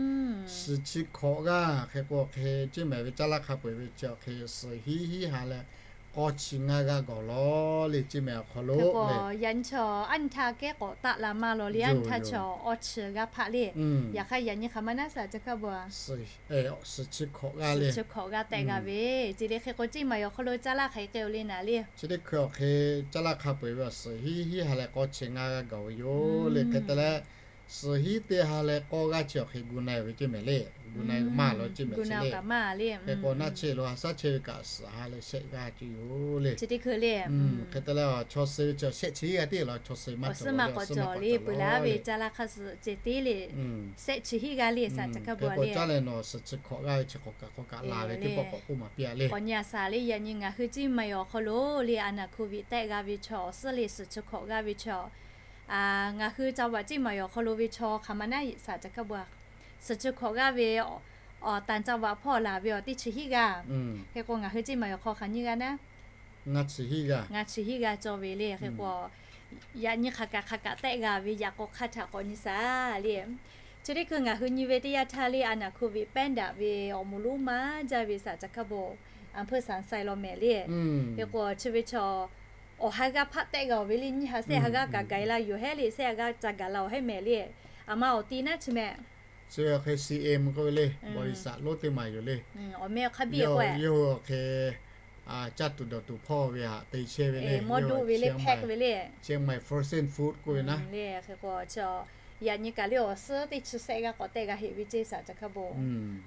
Suhˍ chi hkawꞈ g'aˇ hk'e k'o hk'e Ciˇ maiˍ ve caˇ laˇ hk'a peu-eˬ ve chi awˬ hk'e suhˍ hiˉ hiˉ ha leh k'awˇ chi ngaˇ g'aˇ gawˬ lawˬ le Ciˇ maiˍ awˬ hk'aw lo. Yaꞈ nyi chaw aˉ nyi htaˇ kehˉ k'awꞈ taˆ la maˇ lawˬ le, aˉ nyi htaˇ chaw awˇ chi g'aˇ hpaˆ le. Yaꞈ hk'aˇ yaꞈ nyi hk'aˬ ma naˉ saˍ laꞈ ca hkaˇ bon a suhˍ chi hkawꞈ g'aˇ le, suhˍ chi hkawꞈ g'aˇ tehˆ g'a ve ce le. Hk'e k'o Ciˇ maiˍ awˬ hk'aw lo caˇ laˇ hk'aˬ hk'e k'o le naˍ le, chi teˇ hkui awˬ hk'e caˇ laˇ hk'a peu-eˬ ve awˬ suhˍ hiˉ hiˉ ha leh k'awˇ chi ngaˇ g'aˇ gawˬ ve yoˬ le. Hk'e te leh suhˍ hiˉ teˇ ha leh k'awˇ g'aˇ chi awˬ hk'e gu na-e ve Ciˇ maiˍ le, gu na-e maˇ lawˬ Ciˇ maiˍ le. Hk'e k'o naˆ chehˇ lo ha shaˉ chehˇ ve kaꞈ suhˍ ha leh shehˆ g'aˇ ce yoˬ le. Chi teˇ hkui le hk'e te leh chaw suh ve chi shehˆ chi hiˉ g'aˇ teˇ lawˬ chaw suh maˇ cawˬ le, peuˬ laˇ ve caˇ laˇ hk'a suhˍ ceh tiˉ le shehˆ chi hiˉ g'aˇ le saˍ laꞈ ca hkaˇ bon le. Caˇ leh nawˬ suhˍ chi hkawꞈ g'aˇ ve chi k'awꞈ kaꞈ k'awꞈ kaꞈ la ve teˇ pawˆ k'awꞈ k'oˆ maˍ piˇ a le. K'awꞈ nyi a saˍ le yaꞈ nyi ngaˬ hui Ciˇ maiˍ awˬ hk'aw lo le a naˍ โควิด tehˆ g'a ve chaw awˬ suhˉ le suhˍ chi hkawꞈ g'aˇ ve chaw ngaˬ hui ca vaꞈ Ciˇ maiˍ awˬ hk'aw lo ve chaw hk'aˬ ma naˉ saˍ laꞈ ca hkaˇ bon a suhˍ chi hkawꞈ g'aˇ ve awˬ tanˍ ca vaꞈ hpawˇ laˬ ve awˬ teˇ chi hiˉ g'aˇ. Hk'e k'o ngaˬ hui Ciˇ maiˍ awˬ hk'aw hk'aˬ nyiˇ g'aˇ naˉ ngaˇ chi hiˉ g'aˇ cawˬ ve le. Hk'e k'o yaꞈ nyi hk'aˬ kaꞈ hk'aˬ kaꞈ tehˆ g'a ve yaꞈ k'aw hk'aˇ htaꞈ k'awꞈ nyi saˍ le. Chi teˇ hkui ngaˬ hui nyi ve teˇ yanˇ htaˇ le a naˍ โควิด pehˇ daꞈ ve awˬ moˍ lonˉ maˇ jaˇ ve saˍ laꞈ ca hkaˇ bon a hpeuˇ saˍ sai law mehˍ le. Hk'e k'o chi ve chaw awˬ ha g'aˇ hpaˆ tehˆ g'a-oˬ ve le, nyiˇ ha shehˆ ha g'aˇ kaꞈ gaˬ la yoˬ hehˉ le, shehˆ ha g'aˇ ca gaˬ la-oˬ hehˉ mehˍ le. Aˬ ma awˬ ti naˉ chi mehˍ, chi ve awˬ hk'e CM k'oˆ ve le, บริษัท lonˉ teˇ maˬ yoˬ le. Awˬ meh awˬ hk'aˇ biˇ k'o yawˇ hui awˬ hk'e caˇ tuˬ dawˬ tuˬ hpawˇ ve htaꞈ te chehˇ ve le. Mawˇ duˆ ve le, pack ve le. Chiang Mai frozen food k'oˆ ve naˉ le. Hk'e k'o, yaꞈ nyi kaꞈ le awˬ suhˉ teˇ chi sehˆ g'aˇ k'awꞈ tehˆ g'a heꞈ ve ceˇ, saˍ caˬ hkaˇ bon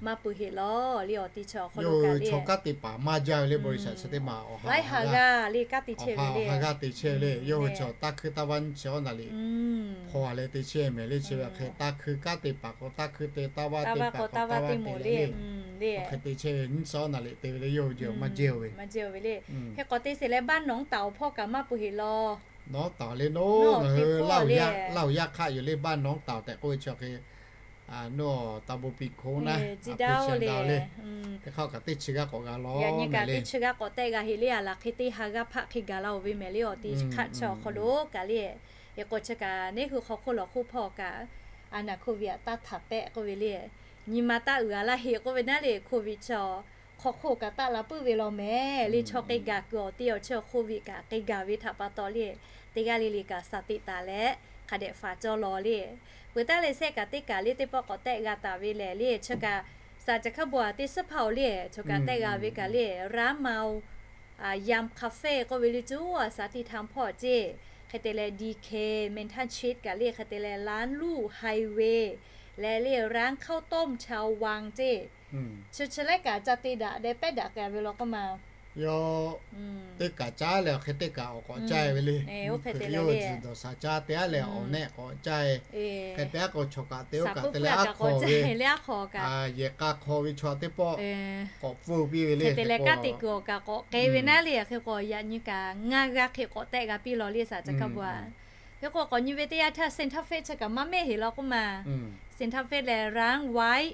maˇ pui heꞈ lawˬ le. Awˬ ti chi awˬ hk'aw lo kaꞈ le, chaw kanˉ te paˍ maˇ jaˇ ve le, bawˬ iˉ saˍ chi teˇ maˬ awˬ ha g'a le, kanˉ te chehˇ ve le. Yawˇ hui chi taˇ hkuiˇ taˇ vaˇ nyiˇ chi awˉ naˍ liꞈ hpaw leh te chehˇ mehˍ le. Chi ve hk'e taˇ hkuiˇ kanˉ te paˍ k'o taˇ hkuiˇ te, taˇ vaˇ te paˍ k'o taˇ vaˇ te mehˍ le. Hk'e te chehˇ ve nyiˇ chi awˉ naˍ liꞈ te ve le, yawˇ hui chi maˇ jehˇ ve. Hk'e k'awꞈ te sheˍ leh, baˇ nawˉ taˍ awˬ hpawˇ kaꞈ maˇ pui heꞈ lawˬ. Nawˉ taˍ le, nawˉ ngaˬ hui Laˇ huˍ yaˇ hk'aˆ yoˬ le, baˇ nawˉ taˍ tehꞈ k'oˆ ve chi hk'e, nawˉ taˇ bon piˇ hkoˇ naˉ, a piˇ sha daꞈ le. Hk'e hk'aˇ kaꞈ teˇ chi g'aˇ k'awꞈ g'a lawˬ, yaꞈ nyi kaꞈ teˇ chi g'aˇ k'awꞈ tehˆ g'a heꞈ le. A laˬ hk'e teˇ ha g'aˇ hpaˆ hk'e gaˬ la oˬ ve mehˍ le. Awˬ ti hk'aˆ chi awˬ hk'aw lo kaꞈ le, hk'e k'o chi kaꞈ neˇ hui hk'aw hk'oˆ lawˬ hk'oˆ hpawˇ kaꞈ a naˍ hkoˇ viꞈ a taˇ htaˍ tehˆ k'oˆ ve le. Nyi ma taˇ uiˍ a laˇ heˆ k'oˆ ve naˉ le, hkoˇ viꞈ chi hk'aw hk'oˆ kaꞈ taˆ la puiˉ ve law mehˍ le. Chaw k'ai gaˬ kuiˬ awˬ te awˬ chi hk'oˇ hkoˇ viꞈ kaꞈ k'ai gaˬ ve htaꞈ pa taw le, teˇ g'aˇ le le kaꞈ shaˍ tiꞈ taˍ leh hk'a dehꞈ faˍ cawˇ law le. Peuˬ taˉ leh sehˆ kaꞈ teˇ kaꞈ le teˇ pawˆ k'awꞈ tehˆ g'a taˍ ve lehˬ le, chi kaꞈ saˍ caˬ hkaˇ bon a teˇ suhˉ hpaˇ oˬ le, chi kaꞈ tehˆ g'a ve kaꞈ le, Raˉ Maoˇ Yam Cafe k'oˆ ve le, cuˉ a shaˍ tiꞈ htaˇ hpawˇ ceˇ, hk'e te leh D K Mantan Street kaꞈ le, hk'e te leh Lanˉ Luˇ Highway leh le, Raˉ Hkawˇ Tawˇ Mchaw Waˇ ceˇ, chi chi lehˬ kaꞈ ca te daꞈ leh pehˇ daꞈ k'ai ve law k'oˆ ma. Yawˇ teˇ kaꞈ caˉ leh awˬ hk'e teˇ kaꞈ awˬ k'awꞈ caˇ ve le. Oˇ hk'e te leh le, dawˬ shaˍ caˇ te aˉ leh awˬ nehˆ k'awꞈ caˇ, hk'e te aˉ k'o chaw kaꞈ te oˇ kaꞈ te leh aˉ hk'aw ve, yehˬ k'a hk'aw ve chaw teˇ pawˆ k'awꞈ pfuhˇ piˇ ve le. Hk'e te leh kanˉ te kuiˬ awˬ kaꞈ k'awꞈ k'ai ve naˉ le. Hk'e k'o yaꞈ nyi kaꞈ ngaˇ g'aˇ hk'e k'awꞈ tehˆ g'a piˇ law le, saˍ caˬ hkaˇ bon a. Hk'e k'o k'awꞈ nyi ve teˇ yanˇ htaˇ Santa Fe chi kaꞈ maˇ mehˆ heˆ law k'oˆ ma. Santa Fe lehˬ Raˉ Wai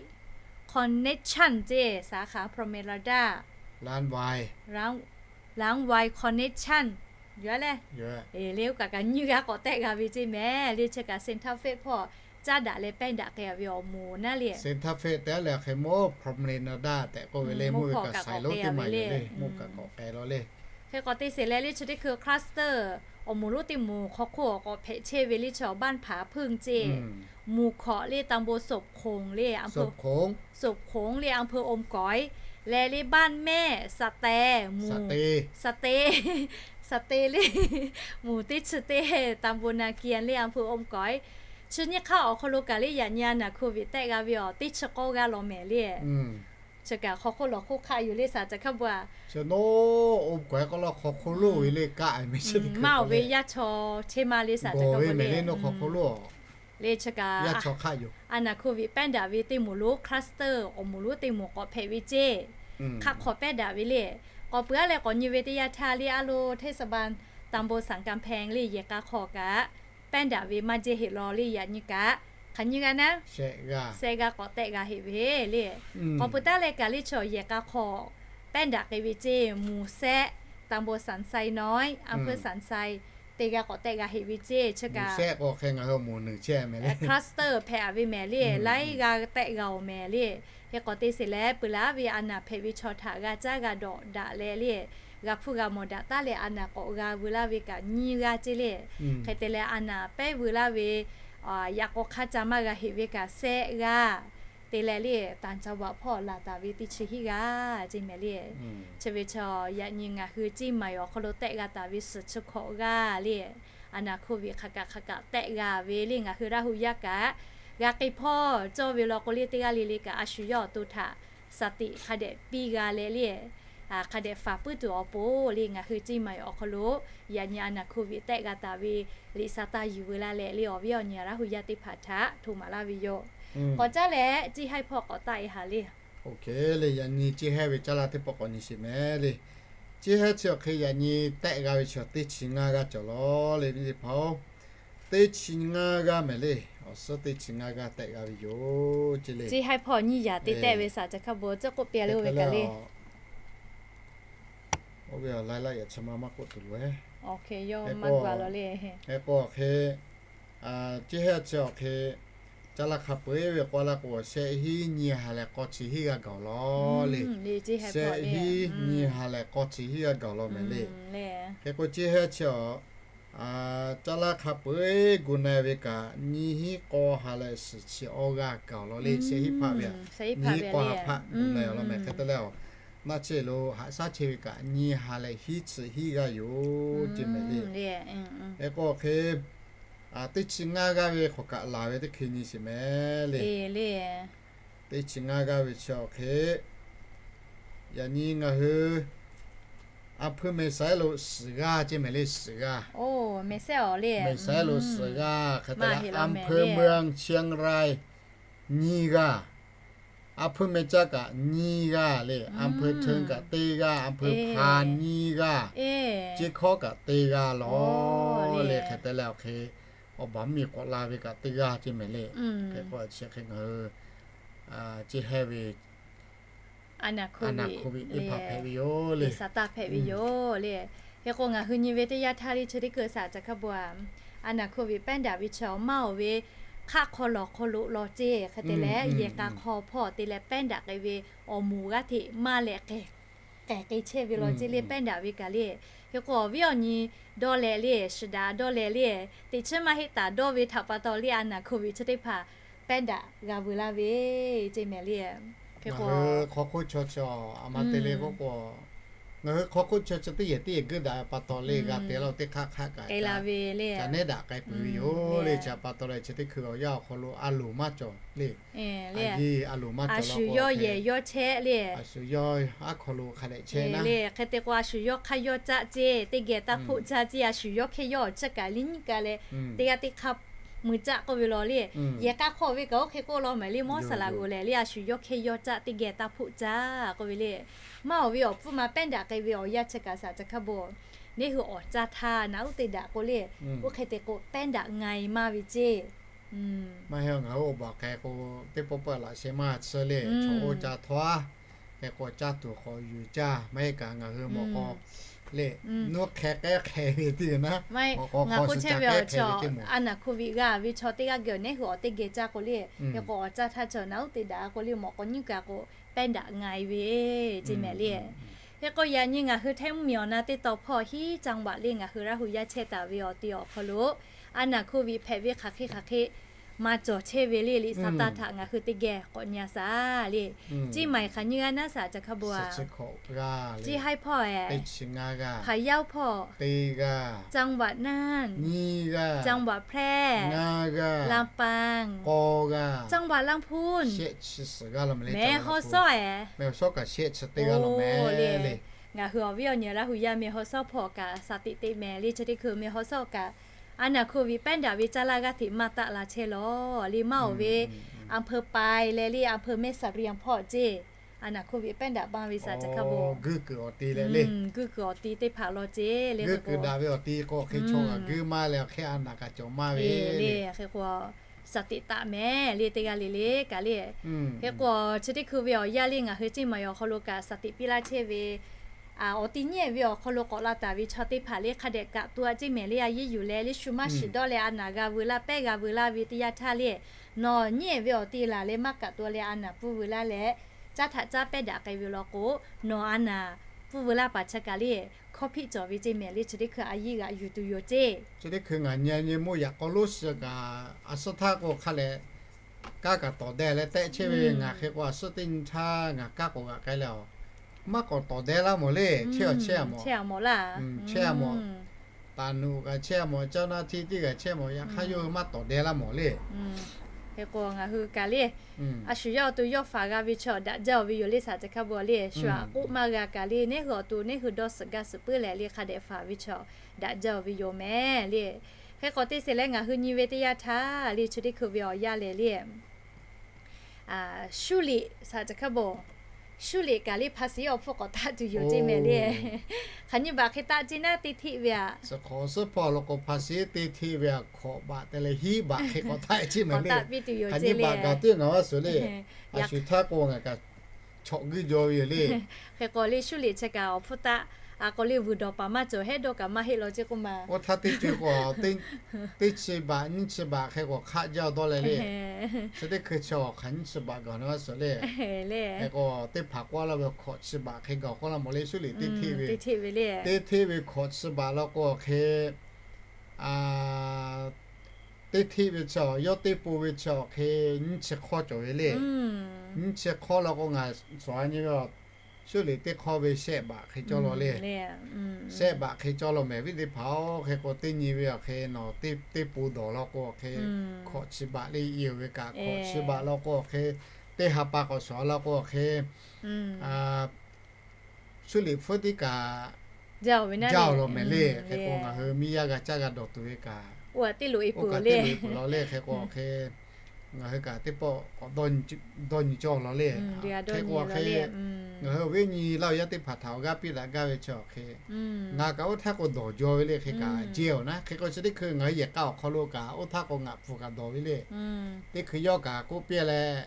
Connection ceˇ, สาขา Promenade, Raˉ Wai Connection yoˬ le. Eˬ le, oˇ kaꞈ kaꞈ nyiˇ g'aˇ k'awꞈ tehˆ g'a ve ceˇ mehˍ le. Chi kaꞈ Santa Fe hpawˇ caˉ daꞈ leh pehˇ daꞈ k'ai ve awˬ moˍ naˉ le. Santa Fe tehꞈ leh hk'e mawˇ Promenade tehꞈ k'oˆ ve le, mawˇ kaꞈ k'awꞈ k'ai ve le, mawˇ kaꞈ k'awꞈ k'ai law le. Hk'e k'awꞈ te sheˍ leh le, chi teˇ hkui cluster awˬ moˍ lonˉ teˇ moˍ hk'aw hk'oˆ awˬ k'awꞈ hpehꞈ chehˇ ve le, chi awˬ บ้านผาพึ่ง ceˇ, moˍ hkawꞈ le ตำบลศพโขง le, ศพโขง le อำเภออมก๋อย leh le บ้านแม่ สะแต moˍ, สะแต สะแต le, moˍ teˇ chi teˇ ตำบลนาเกียน le อำเภออมก๋อย. Chi nyiˇ hk'aˇ awˬ hk'aw lo kaꞈ le yaꞈ nyi a naˍ โควิด tehˆ g'a ve awˬ teˇ chi k'awˇ g'aˇ law mehˍ le. Chi kaꞈ hk'aw hk'oˆ lawˬ hk'oˆ hk'aˆ yoˬ le, saˍ caˬ hkaˇ bon a. Maˇ oˬ ve yaˇ chaw chehˇ ma le, saˍ caˬ hkaˇ bon le. Le chi kaꞈ a naˍ โควิด pehˇ daꞈ ve teˇ moˍ lonˉ cluster awˬ moˍ lonˉ teˇ moˍ k'awꞈ hpehꞈ ve ceˇ. Hk'aˆ hk'aw pehˇ daꞈ ve le. K'awꞈ peuˬ aˉ leh k'awꞈ nyi ve teˇ yanˇ htaˇ le, a lo เทศบาล ตำบลสันกำแพง le, yehˬ k'a hk'aw kaꞈ pehˇ daꞈ ve maˇ jehˇ heˆ law le. Yaꞈ nyi kaꞈ hk'aˬ nyiˇ g'aˇ naˉ, sehˆ g'aˇ k'awꞈ tehˆ g'a heˆ ve le. K'awꞈ peuˬ taˉ leh kaꞈ le, chaw yehˬ k'a hk'aw pehˇ daꞈ k'ai ve ceˇ. Moˍ sehˆ, ตำบลสันทรายน้อย อำเภอสันทราย teˇ g'aˇ k'awꞈ tehˆ g'a heˆ ve ceˇ. Chi kaꞈ cluster hpehꞈ a ve mehˍ le, laiˉ g'aˇ tehˆ g'a awˬ mehˍ le. Hk'e k'awꞈ te sheˍ leh, peuˬ laˉ ve a naˍ hpehꞈ ve chaw htaꞈ g'a caˉ g'a dawꞈ daꞈ leh le, g'a hpuˇ g'a mawˬ daꞈ taˉ leh a naˍ k'awꞈ g'a veu laˇ ve kaꞈ nyiˇ g'aˇ ceˇ le. Hk'e te leh a naˍ pehˇ veu laˇ ve yaꞈ k'aw hk'aˇ ca maˇ g'a heˆ ve kaꞈ sehˆ g'aˇ te leh le, ต่างจังหวัด hpawˇ laˬ taˍ ve teˇ chi hiˉ g'aˇ ceˇ mehˍ le. Chi ve chaw yaꞈ nyi ngaˬ hui ceˇ maˬ awˬ hk'aw lo tehˆ g'a taˍ ve suhˍ chi hkawꞈ g'aˇ le, a naˍ โควิด hk'aˬ kaꞈ hk'aˬ kaꞈ tehˆ g'a ve le. Ngaˬ hui Laˇ huˍ yaˇ kaꞈ g'a k'ai hpawˇ cawˇ ve law k'o le, teˇ g'aˇ le le kaꞈ a shu yawˇ awˬ to htaꞈ shaˍ tiꞈ hk'a dehꞈ piˇ g'a leh le, hk'a dehꞈ faˍ puiˉ tuˬ awˬ pon le, ngaˬ hui ceˇ maˬ awˬ hk'aw lo yaꞈ nyi a naˍ โควิด tehˆ g'a taˍ ve liꞈ sa taˇ yuˬ veu laˇ leh le, awˬ viˉ awˬ nyi Laˇ huˍ yaˇ teˇ hpaˍ htaꞈ hto maˍ laˇ ve yoˬ. K'awꞈ caˉ leh ceˇ haiˇ hpawˇ k'awꞈ taˆ e haˍ le. Oˇ hk'e le, yaꞈ nyi ceˇ haiˇ ve caˇ laˇ teˇ pawˆ k'awꞈ nyi sheˍ mehˍ le. Ceˇ haiˇ chi awˬ hk'e yaꞈ nyi tehˆ g'a ve chaw teˇ chi ngaˇ g'aˇ cawˬ law le, viˉ teˇ hpaˍ-oˬ. Teˇ chi ngaˇ g'aˇ mehˍ le. Awˬ suhˉ teˇ chi ngaˇ g'aˇ tehˆ g'a ve yoˬ ceˇ le. Ceˇ haiˇ hpawˇ nyiˇ yaꞈ te tehˆ ve saˍ caˬ hkaˇ bon tcuhˉ k'oˆ piˇ a le, oˇ ve kaꞈ le. Oˇ ve awˬ laiˉ laˆ yaꞈ chi ma maˇ k'oˆ tuˬ loˬ e. Hk'e k'o awˬ hk'e, ceˇ haiˇ chi awˬ hk'e caˇ laˇ hk'a peu-eˬ ve k'oˆ laˇ k'o, shehˆ hiˉ nyi ha leh k'awˇ chi hiˉ g'aˇ gaˬ law le. Shehˆ hiˉ nyi ha leh k'awˇ chi hiˉ g'aˇ gaˬ law mehˍ le. Hk'e k'o ceˇ haiˇ chi awˬ caˇ laˇ hk'a peu-eˬ gu na ve kaꞈ nyiˇ hiˉ k'awˇ ha leh suhˍ chi awˇ g'aˇ gaˬ law le. Shehˆ hiˉ hpaˆ ve, nyiˇ hiˉ k'awˇ ha hpaˆ gu na law mehˍ. Hk'e te leh awˬ maˇ chehˇ lo haꞈ shaˉ chehˇ ve kaꞈ nyi ha leh hiˉ chi hiˉ g'aˇ yoˬ ce mehˍ le. Hk'e k'o hk'e, teˇ chi ngaˇ g'aˇ ve hk'awꞈ kaꞈ laˬ ve teˇ hkui nyi sheˍ mehˍ le. Teˇ chi ngaˇ g'aˇ ve chi awˬ hk'e, yaꞈ nyi ngaˬ hui อำเภอแม่สาย lo suhˍ g'aˇ ce mehˍ le, suhˍ g'aˇ. แม่สาย lo suhˍ g'aˇ hk'e te leh อำเภอเมืองเชียงราย nyiˇ g'aˇ, อำเภอแม่สาย kaꞈ nyiˇ g'aˇ le, อำเภอเทิง kaꞈ teˇ g'aˇ, อำเภอพาน nyiˇ g'aˇ, ceˇ hkawˇ kaꞈ teˇ g'aˇ lawˬ le. Hk'e te leh awˬ hk'e, awˬ baˬ mvuhˇ miˬ k'awꞈ la ve kaꞈ teˇ g'aˇ ce mehˍ le. Hk'e k'o chi hk'e ngaˬ hui ce heh ve อาณาโควิด teˇ hpaˍ hpehꞈ ve yoˬ le, ซาต้า hpehꞈ ve yoˬ le. Hk'e k'o ngaˬ hui nyi ve teˇ yanˇ htaˇ le chi teˇ hkui สาธารณสุข bvuhꞈ, อาณาโควิด pehˉ daꞈ ve chaw maˇ oˬ ve hk'aˆ hk'aw lawˬ hk'aw lo law ceˇ hk'e te leh yehˬ k'a hk'aw hpawˇ te leh pehˉ daꞈ k'ai ve awˬ moˍ g'aˇ hteꞈ maˇ leh k'ehˬ k'ehˬ k'ai chehˇ ve law ceˇ le, pehˉ daꞈ ve kaꞈ le. Hk'e k'o awˬ viˉ awˬ nyi dawˇ leh le, shiˍ daꞈ dawˇ leh le, teꞈ chiˉ maˇ heˆ taˍ dawˇ ve htaꞈ pa taw le อาณาโควิด chi teˇ hpaˍ pehˉ daꞈ g'a veu laˇ ve ce mehˍ le. Hk'e k'o hk'aw hk'oˆ chaw chi a ma te le k'oˆ k'o, ngaˬ hui hk'aw hk'oˆ chaw chi teˇ yehˬ teˇ yehˬ geuˆ daꞈ pa taw le g'a te laˇ teˇ hk'aˇ hk'aˇ kaꞈ ca nehˉ daꞈ k'ai peuˬ ve yoˬ le. Chi pa taw leh chi teˇ hkui awˬ yanˇ awˬ hk'aw lo a loˍ maˇ cawˬ le. A shu yawˇ yehˬ yawˇ chehˇ le, a shu yawˇ aˉ hk'aw lo hk'a dehꞈ chehˇ le. Hk'e te k'o a shu yawˇ hk'aˇ yawˇ caˆ ceˇ, teˇ geh taˇ hpoˆ caˇ ceˇ, a shu yawˇ hkehˇ yawˇ awˬ chi kaꞈ liˇ nyiˇ ka leh teˇ g'aˇ teˇ hk'aˇ mui caˆ k'oˆ ve law le. Yehˬ k'a hk'aw ve kaꞈ oˇ hk'e k'oˆ law mehˍ le, mawˇ saˍ laꞈ g'oˍ lehˬ le, a shu yawˇ hkehˇ yawˇ caˆ teˇ geh taˇ hpoˆ caˇ k'oˆ ve le. Maˇ oˬ ve awˬ pfuhˇ ma pehˉ daꞈ k'ai ve awˬ yanˇ chi kaꞈ สาธารณสุข bvuhꞈ, neˇ hui awˬ caˇ htaˇ naꞈ uˉ te daꞈ k'o le, oˇ hk'e te k'o pehˉ daꞈ nga e maˇ ve ceˇ. Maˇ heˆ, ngaˬ hui awˬ baˬ k'ai k'o, teˇ pawˆ pawˆ laꞈ sheh maˇ tsuhˇ le, chaw oˇ caˇ htaˇ, hk'e k'o caˇ tuˬ k'awꞈ yuˬ caˇ, maˇ heˆ kaꞈ ngaˬ hui mawꞈ k'aw le, nuˇ hk'e k'ehˉ hk'e ve teˇ g'aˇ naˉ, mawꞈ k'aw hk'aw suh caˇ k'ehˉ hk'e ve teˇ moˍ. อาณาโควิด g'a ve chaw teˇ g'aˇ geh awˬ neˉ hui awˬ teˇ geh caˇ k'o le, hk'e k'o awˬ caˇ htaˇ chaw naꞈ uˉ te daꞈ k'o le, mawꞈ k'aw nyiˇ kaꞈ k'o pehˉ daꞈ nga e ve ceˇ mehˍ le. Hk'e k'o yaꞈ nyi ngaˬ hui hteˇ mvuhˇ miˬ awˬ na teˇ taw hpawˇ hiˉ จังหวัด le ngaˬ hui raˇ hu yaˇ chehˇ taˍ ve awˬ ti awˬ hk'aw lo อาณาโควิด hpehꞈ ve hk'aˬ hk'e hk'aˬ hk'e maˇ cawˬ chehˇ ve le, liꞈ ซาต้า htaꞈ ngaˬ hui teˇ geh k'awꞈ nyi a shaˍ le. Ceˇ maiˍ hk'aˬ nyiˇ g'aˇ naˉ สาธารณสุข bvuhꞈ, ceˇ haiˇ hpawˇ-ehˍ, พะเยา hpawˇ, teˇ g'aˇ, จังหวัดน่าน, nyiˇ g'aˇ, จังหวัดแพร่, ngaˇ g'aˇ, ลำปาง, k'aw g'aˇ, จังหวัดลำพูน, shehˆ chi suhˍ g'aˇ law mehˍ le. แม่ฮ่องสอน ehˍ, แม่ฮ่องสอน kaꞈ shehˆ chi teˇ g'aˇ law mehˍ le. Ngaˬ hui awˬ viˉ awˬ nyi raˇ hu yaˇ แม่ฮ่องสอน hpawˇ kaꞈ shaˍ tiꞈ teꞈ mehˍ le. Chi teˇ hkui แม่ฮ่องสอน kaꞈ อาณาโควิด pehˉ daꞈ ve caˇ laˇ g'aˇ hteꞈ maˇ taˆ la chehˇ law le. Maˇ oˬ ve อำเภอปาย leh le อำเภอแม่เสรียง hpawˇ ceˇ อาณาโควิด pehˉ daꞈ baˇ ve สาธารณสุข bvuhꞈ, guˇ kuiˬ awˬ ti leh le, guˇ kuiˬ awˬ ti teˇ hpaˍ law ceˇ le. Guˇ kuiˬ daꞈ ve awˬ ti k'o hk'e chaw g'aꞈ guˇ maˇ leh awˬ hk'e a naˍ kaꞈ cawˬ maˇ ve le. Hk'e k'o shaˍ tiꞈ taꞈ mehˍ le, teˇ g'aˇ le le kaꞈ le. Hk'e k'o chi teˇ hkui ve awˬ yanˇ le ngaˬ hui ceˇ maiˍ awˬ hk'aw lo kaꞈ shaˍ tiꞈ piˇ laˇ chehˇ ve awˬ ti nyiˉ ehˍ ve awˬ hk'aw lo k'awꞈ la taˍ ve chaw teˇ hpaˍ le hk'a dehꞈ kaꞈ tu a ceˇ mehˍ le. A yiˉ yuˬ leh le shu maˇ shiˍ dawˇ leh a naˍ g'a veu laˇ, pehˉ g'a veu laˇ ve teˇ yanˇ htaˇ le, nawˬ nyiˉ ehˍ ve awˬ ti laˬ leh maˇ kaꞈ tu leh a naˍ pfuhˇ veu laˇ leh, caˇ htaꞈ caˇ pehˉ daꞈ k'ai ve law k'o, nawˬ a naˍ pfuhˇ veu laˇ paˍ chi kaꞈ le hkawˇ hpiˆ cawˬ ve ceˇ mehˍ le. Chi teˇ hkui a yiˉ g'aꞈ yuˬ tuˬ yoˬ ceˇ. Chi teˇ hkui ngaˬ nyi nyi mawˇ yaꞈ k'aw lonˉ suh kaꞈ a suhˉ htaˇ k'o hk'a leh kanˉ kaꞈ tawˍ deh leh tehˆ chehˇ ve. Ngaˬ hk'e k'o a suhˉ teˇ nyi htaˇ ngaˬ kanˉ k'awꞈ g'aꞈ k'ai leh a, maˇ k'awꞈ tawˍ deh laˇ mawˬ le. Chehˇ a chehˇ a mawˬ, chehˇ a mawˬ, taˍ nuꞈ kaꞈ chehˇ a mawˬ, เจ้าหน้าที่ teˇ g'aˇ chehˇ mawˬ, yaꞈ hk'aˇ yawˇ hui maˇ tawˍ deh laˇ mawˬ le. Hk'e k'o ngaˬ hui kaꞈ le, a shu yawˇ awˬ to yawˇ faˍ g'a ve chaw daꞈ jaˇ-oˬ ve yoˬ le. Shaˍ caˍ hk'a bvuhꞈ le, shu aꞈ k'oˆ maˇ g'a kaꞈ le, neˇ hui awˬ to neˇ hui dawˇ suhˍ gaˇ suhˍ puiˉ leh le hk'a dehꞈ faˍ ve chaw daꞈ jaˇ-oˬ ve yoˬ mehˍ le. Hk'e k'o teˇ sheˍ leh ngaˬ hui nyi ve teˇ yanˇ htaˇ le chi teˇ hkui ve awˬ yanˇ lehˬ le, shuˉ liꞈ, shaˍ caˍ hk'a bvuhꞈ, shuˉ liꞈ kaꞈ le ภาษี awˬ hpfuhˇ k'awꞈ taˆ tuˬ yoˬ ceˇ mehˍ le. Hk'aˬ nyi baꞈ hk'e taˆ ceˇ naˉ teˇ hteˆ ve aꞈ, suhˍ hk'awꞈ suhˉ hpawˇ law k'o ภาษี teˇ hteˆ ve aꞈ hk'awꞈ baꞈ te leh hiˉ baꞈ hk'e k'awꞈ taˆ ceˇ mehˍ le. Hk'aˬ nyi baꞈ gaˬ teˇ ngaˬ vaˇ suhˍ le, a shu htaˇ k'o ngaˬ kaꞈ chawꞈ guiˇ jaw ve yoˬ le. Hk'e k'o le shuˉ liꞈ chi kaꞈ awˬ hpfuhˇ taˆ, a k'o le vuiˬ dawˬ paˍ maˇ cawˬ hehˉ dawˇ kaꞈ maˇ heˆ law ceˇ k'oˆ ma. Oˇ htaˇ teˇ ceuˬ k'o teˇ chi baꞈ nyiˇ chi baꞈ hk'e k'awꞈ hk'aˆ jaˇ dawˇ leh le. Chi teˇ hkui chi awˬ hk'aˬ nyiˇ chi baꞈ gaˬ na vaˇ suhˍ le. Hk'e k'o teˇ hpaˍ k'oˆ laˇ ve hk'awꞈ chi baꞈ hk'e gaˬ k'oˆ laˇ mawˬ le shuˉ liꞈ teˇ hteˆ ve. Teˇ hteˆ ve hk'awꞈ chi baꞈ law k'o hk'e teˇ hteˆ ve chi awˬ yawˇ teˇ po ve chi awˬ hk'e nyiˇ chi hk'awˇ cawˬ ve le. Nyiˇ chi hk'awˇ law k'o ngaˬ suhˍ a nyi ve Suhˉ liꞈ teˇ hk'awˇ ve shehˆ baꞈ hk'e cawˇ law le. Shehˆ baꞈ hk'e cawˇ law mehˍ viˉ teˇ hpaˍ-oˬ. Hk'e k'o teˇ nyi ve awˬ hk'e nawˬ teˇ poˬ dawˬ law k'o awˬ hk'e, hkawꞈ chi baꞈ le yehˬ ve kaꞈ, hkawꞈ chi baꞈ law k'o awˬ hk'e, teˇ ha pa k'awꞈ shawˍ law k'o awˬ hk'e, suhˉ liꞈ hpfuhˇ tiˉ kaꞈ jaˇ-oˬ law mehˍ le. Hk'e k'o ngaˬ hui miˇ yaˇ g'a caˇ g'a dawˬ tuˬ ve kaꞈ, oˇ kaꞈ teˇ loꞈ e peuˬ law le. Hk'e k'o awˬ hk'e ngaˬ hui kaꞈ teˇ pawˆ k'awꞈ dawˇ nyi cawˇ law le. Hk'e k'o awˬ hk'e ngaˬ hui awˬ viˉ awˬ nyi laˇ awˬ yaˇ teˇ hpaˍ htaꞈ awˬ g'aˇ piˇ daꞈ gaˇ ve chi awˬ hk'e, ngaˬ kaꞈ oˇ htaˇ k'o dawˬ jaw ve le. Hk'e kaꞈ jehˇ-oˬ naˉ. Hk'e k'o chi teˇ hkui ngaˬ hui yehˬ k'a awˬ hk'aw lo kaꞈ oˇ htaˇ k'o ngaˬ hpfuhˍ kaꞈ dawˬ ve le. Teˇ hkui yawˇ kaꞈ k'oˆ piˇ leh,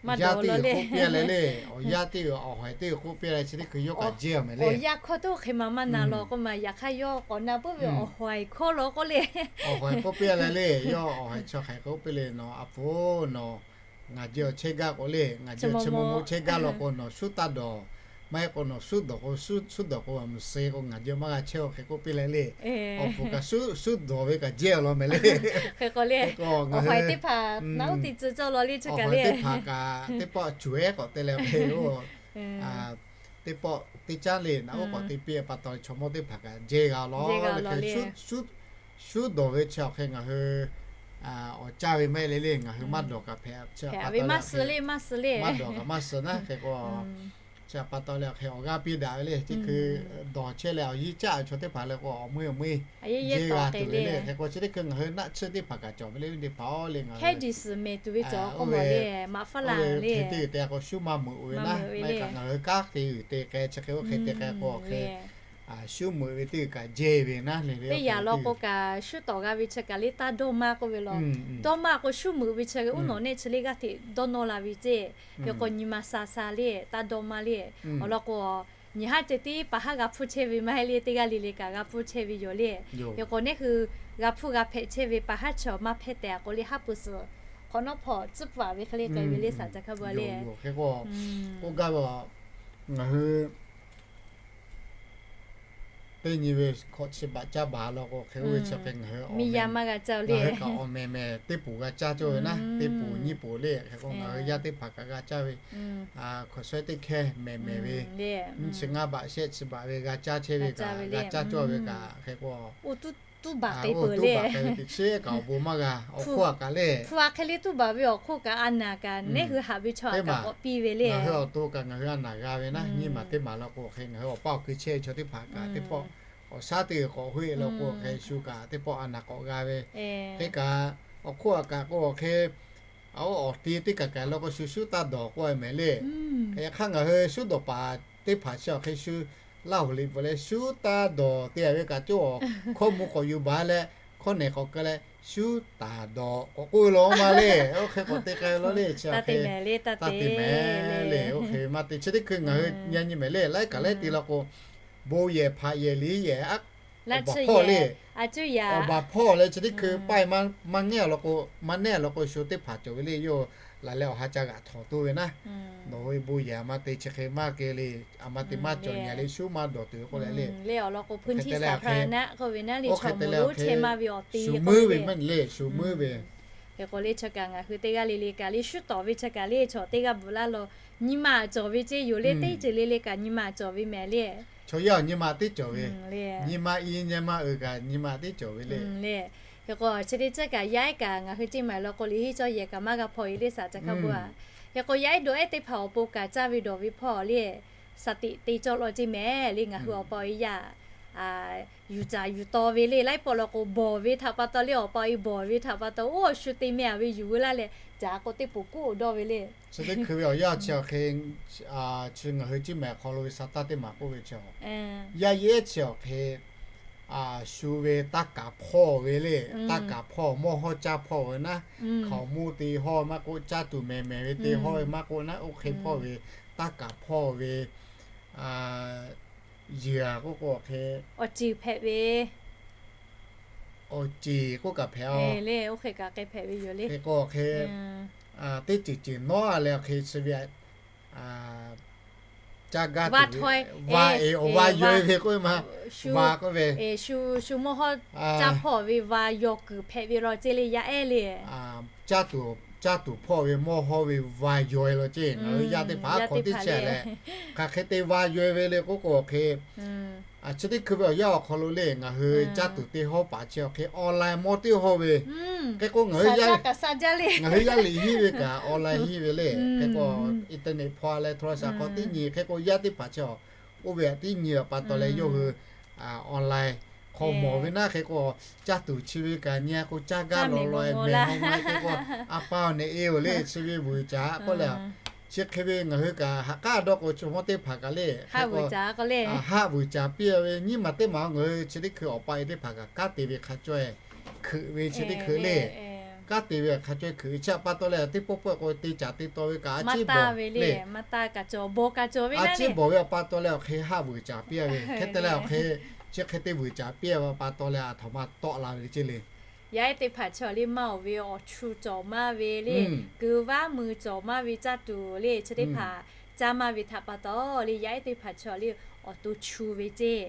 yaˇ teˇ g'uiˬ k'oˆ piˇ leh le, awˬ yaˇ teˇ g'uiˬ awˬ hawehˬ teˇ g'uiˬ k'oˆ piˇ leh chi teˇ hkui yawˇ kaꞈ jehˇ-oˬ mehˍ le. Awˬ yaˇ hkawˇ tuˬ hk'e ma maˇ na law k'oˆ ma, yaꞈ hk'aˇ yawˇ k'awꞈ na puiˉ ve awˬ hawehˬ hkawˇ law k'oˆ le. Awˬ hawehˬ k'oˆ piˇ leh le, yawˇ awˬ hawehˬ chi hk'e k'oˆ piˇ le, nawˬ a hpu-oˬ, nawˬ ngaˬ jehˇ awˬ chehˇ gaˇ k'o le, ngaˬ jehˇ awˬ chehˇ maw maw chehˇ gaˇ law k'o nawˬ shuˉ taˇ dawˬ. Maˇ heˆ k'o nawˬ shuˉ dawˬ k'o, shuˉ dawˬ k'o a muiˬ suh k'o ngaˬ jehˇ maˇ g'a chehˇ-oˬ hk'e k'oˆ piˇ leh le. Awˬ hpu kaꞈ shuˉ dawˬ ve kaꞈ jehˇ-oˬ law mehˍ le. Hk'e k'o le, awˬ hawehˬ teˇ hpaˍ naˉ uˉ te tcuh cawˇ law le chi kaꞈ le. Teˇ hpaˍ kaꞈ teˇ pawˆ cuˬ ehˉ k'awꞈ te leh hk'e-oˬ, teˇ pawˆ teˇ caˉ le naˉ uˉ k'awꞈ te piˇ pa taw chaw mawˇ teˇ hpaˍ kaꞈ jehˇ g'a law le. Shuˉ dawˬ ve chi awˬ hk'e ngaˬ hui awˬ caˇ ve maˇ heˆ le le, ngaˬ hui maˇ dawˬ kaꞈ hpehꞈ ve maˇ suh le, maˇ suh le, maˇ dawˬ kaꞈ maˇ suh naˉ. Hk'e k'o chi pa taw le awˬ hk'e awˬ g'aˇ piˇ daꞈ ve le. Teˇ hkui dawˬ chehˇ leh awˬ yiˇ caˇ ve chaw teˇ hpaˍ le k'o awˬ meuˇ awˬ meuˇ jehˇ g'a tuˬ ve le. Hk'e k'o chi teˇ hkui ngaˬ hui naˆ tsuhˇ teˇ hpaˍ kaꞈ cawˬ ve le teˇ hpaˍ-oˬ le, ngaˬ hui oˇ ve hk'e te te k'o shuˉ maˇ meuꞈ ve naˉ. Maˇ heˆ kaꞈ ngaˬ hui kanˉ te uiˍ te k'ai chi hk'e oˇ hk'e te k'ai k'o awˬ hk'e shuˉ meuꞈ ve teˇ g'uiˬ kaꞈ jehˇ ve naˉ le le. Teˇ yanˇ law k'o kaꞈ shuˉ tawˍ g'a ve chi kaꞈ le taˇ dawˇ maˇ k'oˆ ve law. Dawˇ maˇ k'o shuˉ meuꞈ ve chi uˉ nawˬ nehˆ chi le g'aˇ hteꞈ dawˇ nawˇ la ve ceˇ. Hk'e k'o nyi ma sa sa le taˇ dawˇ maˇ le. Awˬ lawn k'o nyi haˉ ceh tiˉ pa haˉ g'a hpfuhˇ chehˇ ve maˇ heˆ le, teˇ g'aˇ le le kaꞈ g'a hpfuhˇ chehˇ ve yoˬ le. Hk'e k'o neˇ hui g'a hpuˇ g'a hpehꞈ chehˇ ve pa haˉ chi awˬ maˇ hpehˇ tehꞈ k'o le haˉ pui suhˍ hk'awꞈ nawˉ hpawˇ tcuhˉ pfuhˍ ve hk'e le k'ai ve le saˍ ca hk'a bu le. K'oˆ gaˇ ve ngaˬ hui teˇ nyi ve hkawꞈ chi baꞈ caˇ baˬ law k'o hk'e oˇ ve chi hk'e ngaˬ hui miˇ yaˇ maˇ g'a caˇ le. Ngaˬ hui kaꞈ awˬ mehˍ mehˍ teˇ poˬ g'a caˇ cawˇ ve naˉ, teˇ poˬ nyiˇ poˬ le. Hk'e k'o ngaˬ hui yaˇ teˇ hpaˍ kaꞈ g'a caˇ ve hkawꞈ shawehˇ teˇ hkehˇ mehˍ mehˍ ve nyiˇ chi ngaˇ baꞈ shehˆ chi baꞈ ve g'a caˇ chehˇ ve kaꞈ g'a caˇ cawˇ ve kaꞈ hk'e k'o tuˉ baˬ k'ai peuˬ le. Teˇ chi kaꞈ awˬ bon maˇ g'a awˬ hk'oˆ a kaꞈ le. Hpu a hk'e le tuˉ baˬ ve awˬ hk'oˆ kaꞈ a naˍ kaꞈ neˇ hui haꞈ ve chaw kaꞈ k'awꞈ piˇ ve le. Ngaˬ hui awˬ to kaꞈ ngaˬ hui a naˍ g'a ve naˉ, nyiˇ maˬ teˇ maˬ law k'o hk'e ngaˬ hui awˬ paˇ awˬ kui chehˇ ve chaw teˇ hpaˍ kaꞈ teˇ pawˆ awˬ shaˉ teˇ g'uiˬ k'awꞈ hoˆ e law k'o hk'e shu kaꞈ teˇ pawˆ a naˍ k'awꞈ g'a ve. Hk'e kaꞈ awˬ hk'oˆ a kaꞈ k'o hk'e a oˇ awˬ ti teˇ kaˬ kaˬ law k'o shu shuˉ taˇ dawˬ k'oˆ ve mehˍ le. Yaꞈ hk'aˇ ngaˬ hui shuˉ dawˬ paˍ teˇ hpaˍ chi awˬ hk'e shu laˇ hoꞈ liꞈ bvuhꞈ leh shuˉ taˇ dawˬ te a ve kaꞈ cawˇ awˬ hkawˇ mvuh k'awꞈ yuˬ baˬ leh hkawˇ nehˬ k'awꞈ keu leh shuˉ taˍ dawˬ k'awꞈ k'oˆ ve law maˇ le. Oˇ hk'e k'awꞈ te k'ai ve law le chi a hk'e taˇ te mehˍ le. Oˇ hk'e maˇ te chi teˇ hkui ngaˬ hui nyi nyi mehˍ le. Laiˉ kaꞈ laiˉ te law k'o bon yehˬ hpaꞈ yehˬ liꞈ yehˬ awˬ baˬ hpawˇ le. Awˬ baˬ hpawˇ leh chi teˇ hkui paˇ maˇ nehˉ law k'o, maˇ nehˉ law k'o shu teˇ hpaˍ cawˬ ve le. Yawˇ laˬ leh awˬ ha ca g'aꞈ htawˍ toˇ ve naˉ, nawˬ hui bon yehˬ maˇ te chi hk'e maˇ geh le. A ma te maˇ cawˬ nyi le, shuˉ maˇ dawˬ tuˬ ve k'oˆ leh le. Oˇ hk'e te leh hk'e, oˇ hk'e te leh hk'e, shu meuˇ ve maˇ le, shu meuˇ ve. Hk'e k'o le chi kaꞈ ngaˬ hui teˇ g'aˇ le le kaꞈ le shuˉ tawˍ ve chi kaꞈ le chaw teˇ g'aˇ bvuhꞈ laˇ law, nyi ma cawˬ ve ceˇ yoˬ le. Teˇ ceuˬ le le kaꞈ nyi ma cawˬ ve mehˍ le. Chaw yaˇ nyi ma teˇ cawˬ ve, nyi ma i nyi ma uiˍ kaꞈ nyi ma teˇ cawˬ ve le. Hk'e k'o chi teˇ ceuˬ kaꞈ yaˇ ehˉ kaꞈ ngaˬ hui teˇ maˬ law k'o le hiˉ cawˇ yehˬ kaꞈ maˇ g'a hpaw e le saˍ ca hk'a bu a. Hk'e k'o yaˇ ehˉ dawˬ ehˉ teˇ hpaˍ awˬ pon kaꞈ caˇ ve dawˬ ve hpawˇ le saˍ tiꞈ te cawˇ law ceˇ mehˍ le. Ngaˬ hui awˬ pa awˬ e yaˇ yuˬ caˍ yuˬ taw ve le laiˉ pawˆ law k'o bawˬ ve htaꞈ pa taw le, awˬ pa awˬ e bawˬ ve htaꞈ pa taw oˇ shu te mehˍ a ve yuˬ veu laˇ leh caˍ k'o teˇ poˬ kuˉ dawˇ ve le. Chi teˇ hkui ve awˬ yaˇ chi awˬ hk'e, chi ngaˬ hui ciˇ mehˍ hk'aw lo ve sa taˇ teˇ maˬ k'oˆ ve chi, yaˇ yehˉ chi awˬ hk'e shu ve taˇ kaˍ hpawˇ ve le. Taˇ kaˍ hpawˇ mawˇ hawˇ caˇ hpawˇ ve naˉ, hkaoˍ monˇ te hawˇ maˇ k'oˆ, caˇ tuˬ mehˍ mehˍ ve te hawˇ ve maˇ k'oˆ naˉ, oˇ hk'e hpawˇ ve taˇ kaˍ hpawˇ ve yehˬ a k'oˆ k'o hk'e awˬ ceˬ hpehꞈ ve awˬ ceˬ k'oˆ kaꞈ hpehꞈ a le. Oˇ hk'e kaꞈ k'ai hpehꞈ ve yoˬ le. Hk'e k'o hk'e teˇ ceuˬ ceuˬ nawˉ a leh awˬ hk'e chi ve caˇ gaˇ tuˬ ve, va e awˬ va yoˬ ve k'oˆ ve ma, va k'oˆ ve, shu mawˇ hawˇ caˇ hpawˇ ve va yaw kuiˬ hpehꞈ ve law ceˇ le yaˇ ehˉ le. Caˇ tuˬ caˇ tuˬ hpawˇ ve mawˇ hawˇ ve va yaw e law ceˇ. Ngaˬ hui yaˇ teˇ hpaˍ hk'aw teˇ chehˇ leh, hk'aˬ hk'e te va yaw e ve le k'oˆ k'o hk'e, chi teˇ hkui ve awˬ yanˇ awˬ hk'aw lo le ngaˬ hui caˇ tuˬ te hawˉ paˍ chi awˬ hk'e online mawˇ teˇ hawˇ ve. Hk'e k'o ngaˬ hui yaˇ liꞈ henˇ ve kaꞈ online henˇ ve le. Hk'e k'o internet hpawˇ leh โทรศัพท์ hk'aw teˇ nyi hk'e k'o yaˇ teˇ hpaˍ chi awˬ, oˇ ve aꞈ teˇ nyi pa taw leh yawˇ hui online hk'aw mawˬ ve naˉ hk'e k'o, caˇ tuˬ chi ve kaꞈ nyi k'o caˇ gaˇ law law e meh ma ma hk'e k'o, a pa awˬ nehˬ e oˬ le chi ve vuiˬ caˍ k'oˆ leh, chi hk'e ve ngaˬ hui kaꞈ haꞈ k'aˉ dawˇ k'o chaw mawˇ teˇ hpaˍ kaꞈ le hk'e k'o, haˆ vuiˬ caˍ piˇ ve nyiˇ maˬ teˇ maˬ ngaˬ hui chi teˇ hkui awˬ pa e teˇ hpaˍ kaꞈ kanˉ te ve hk'a caweh hkeuꞈ ve chi teˇ hkui le. Kanˉ te ve hk'a caweh hkeuꞈ ve chi pa taw leh teˇ pawˆ pawˆ k'o te caˍ te taw ve kaꞈ a ciˉ bawˬ le. A ciˉ bawˬ ve awˬ pa taw leh awˬ hk'e haˆ vuiˬ caˍ piˇ ve hk'e te leh awˬ hk'e, chi hk'e te vuiˬ caˍ piˇ ve pa taw leh a htoꞈ ma tawˆ la ve le ceˇ le. Yaˇ ehˉ teˇ hpaˍ chaw le maˇ oˬ ve awˬ chu cawˬ maˇ ve le, keu vaˉ mui cawˬ maˇ ve caˇ tuˬ le chi teˇ hpaˍ caˇ maˇ ve htaꞈ pa taw le yaˇ ehˉ teˇ hpaˍ chaw le awˬ to chu ve ceˇ.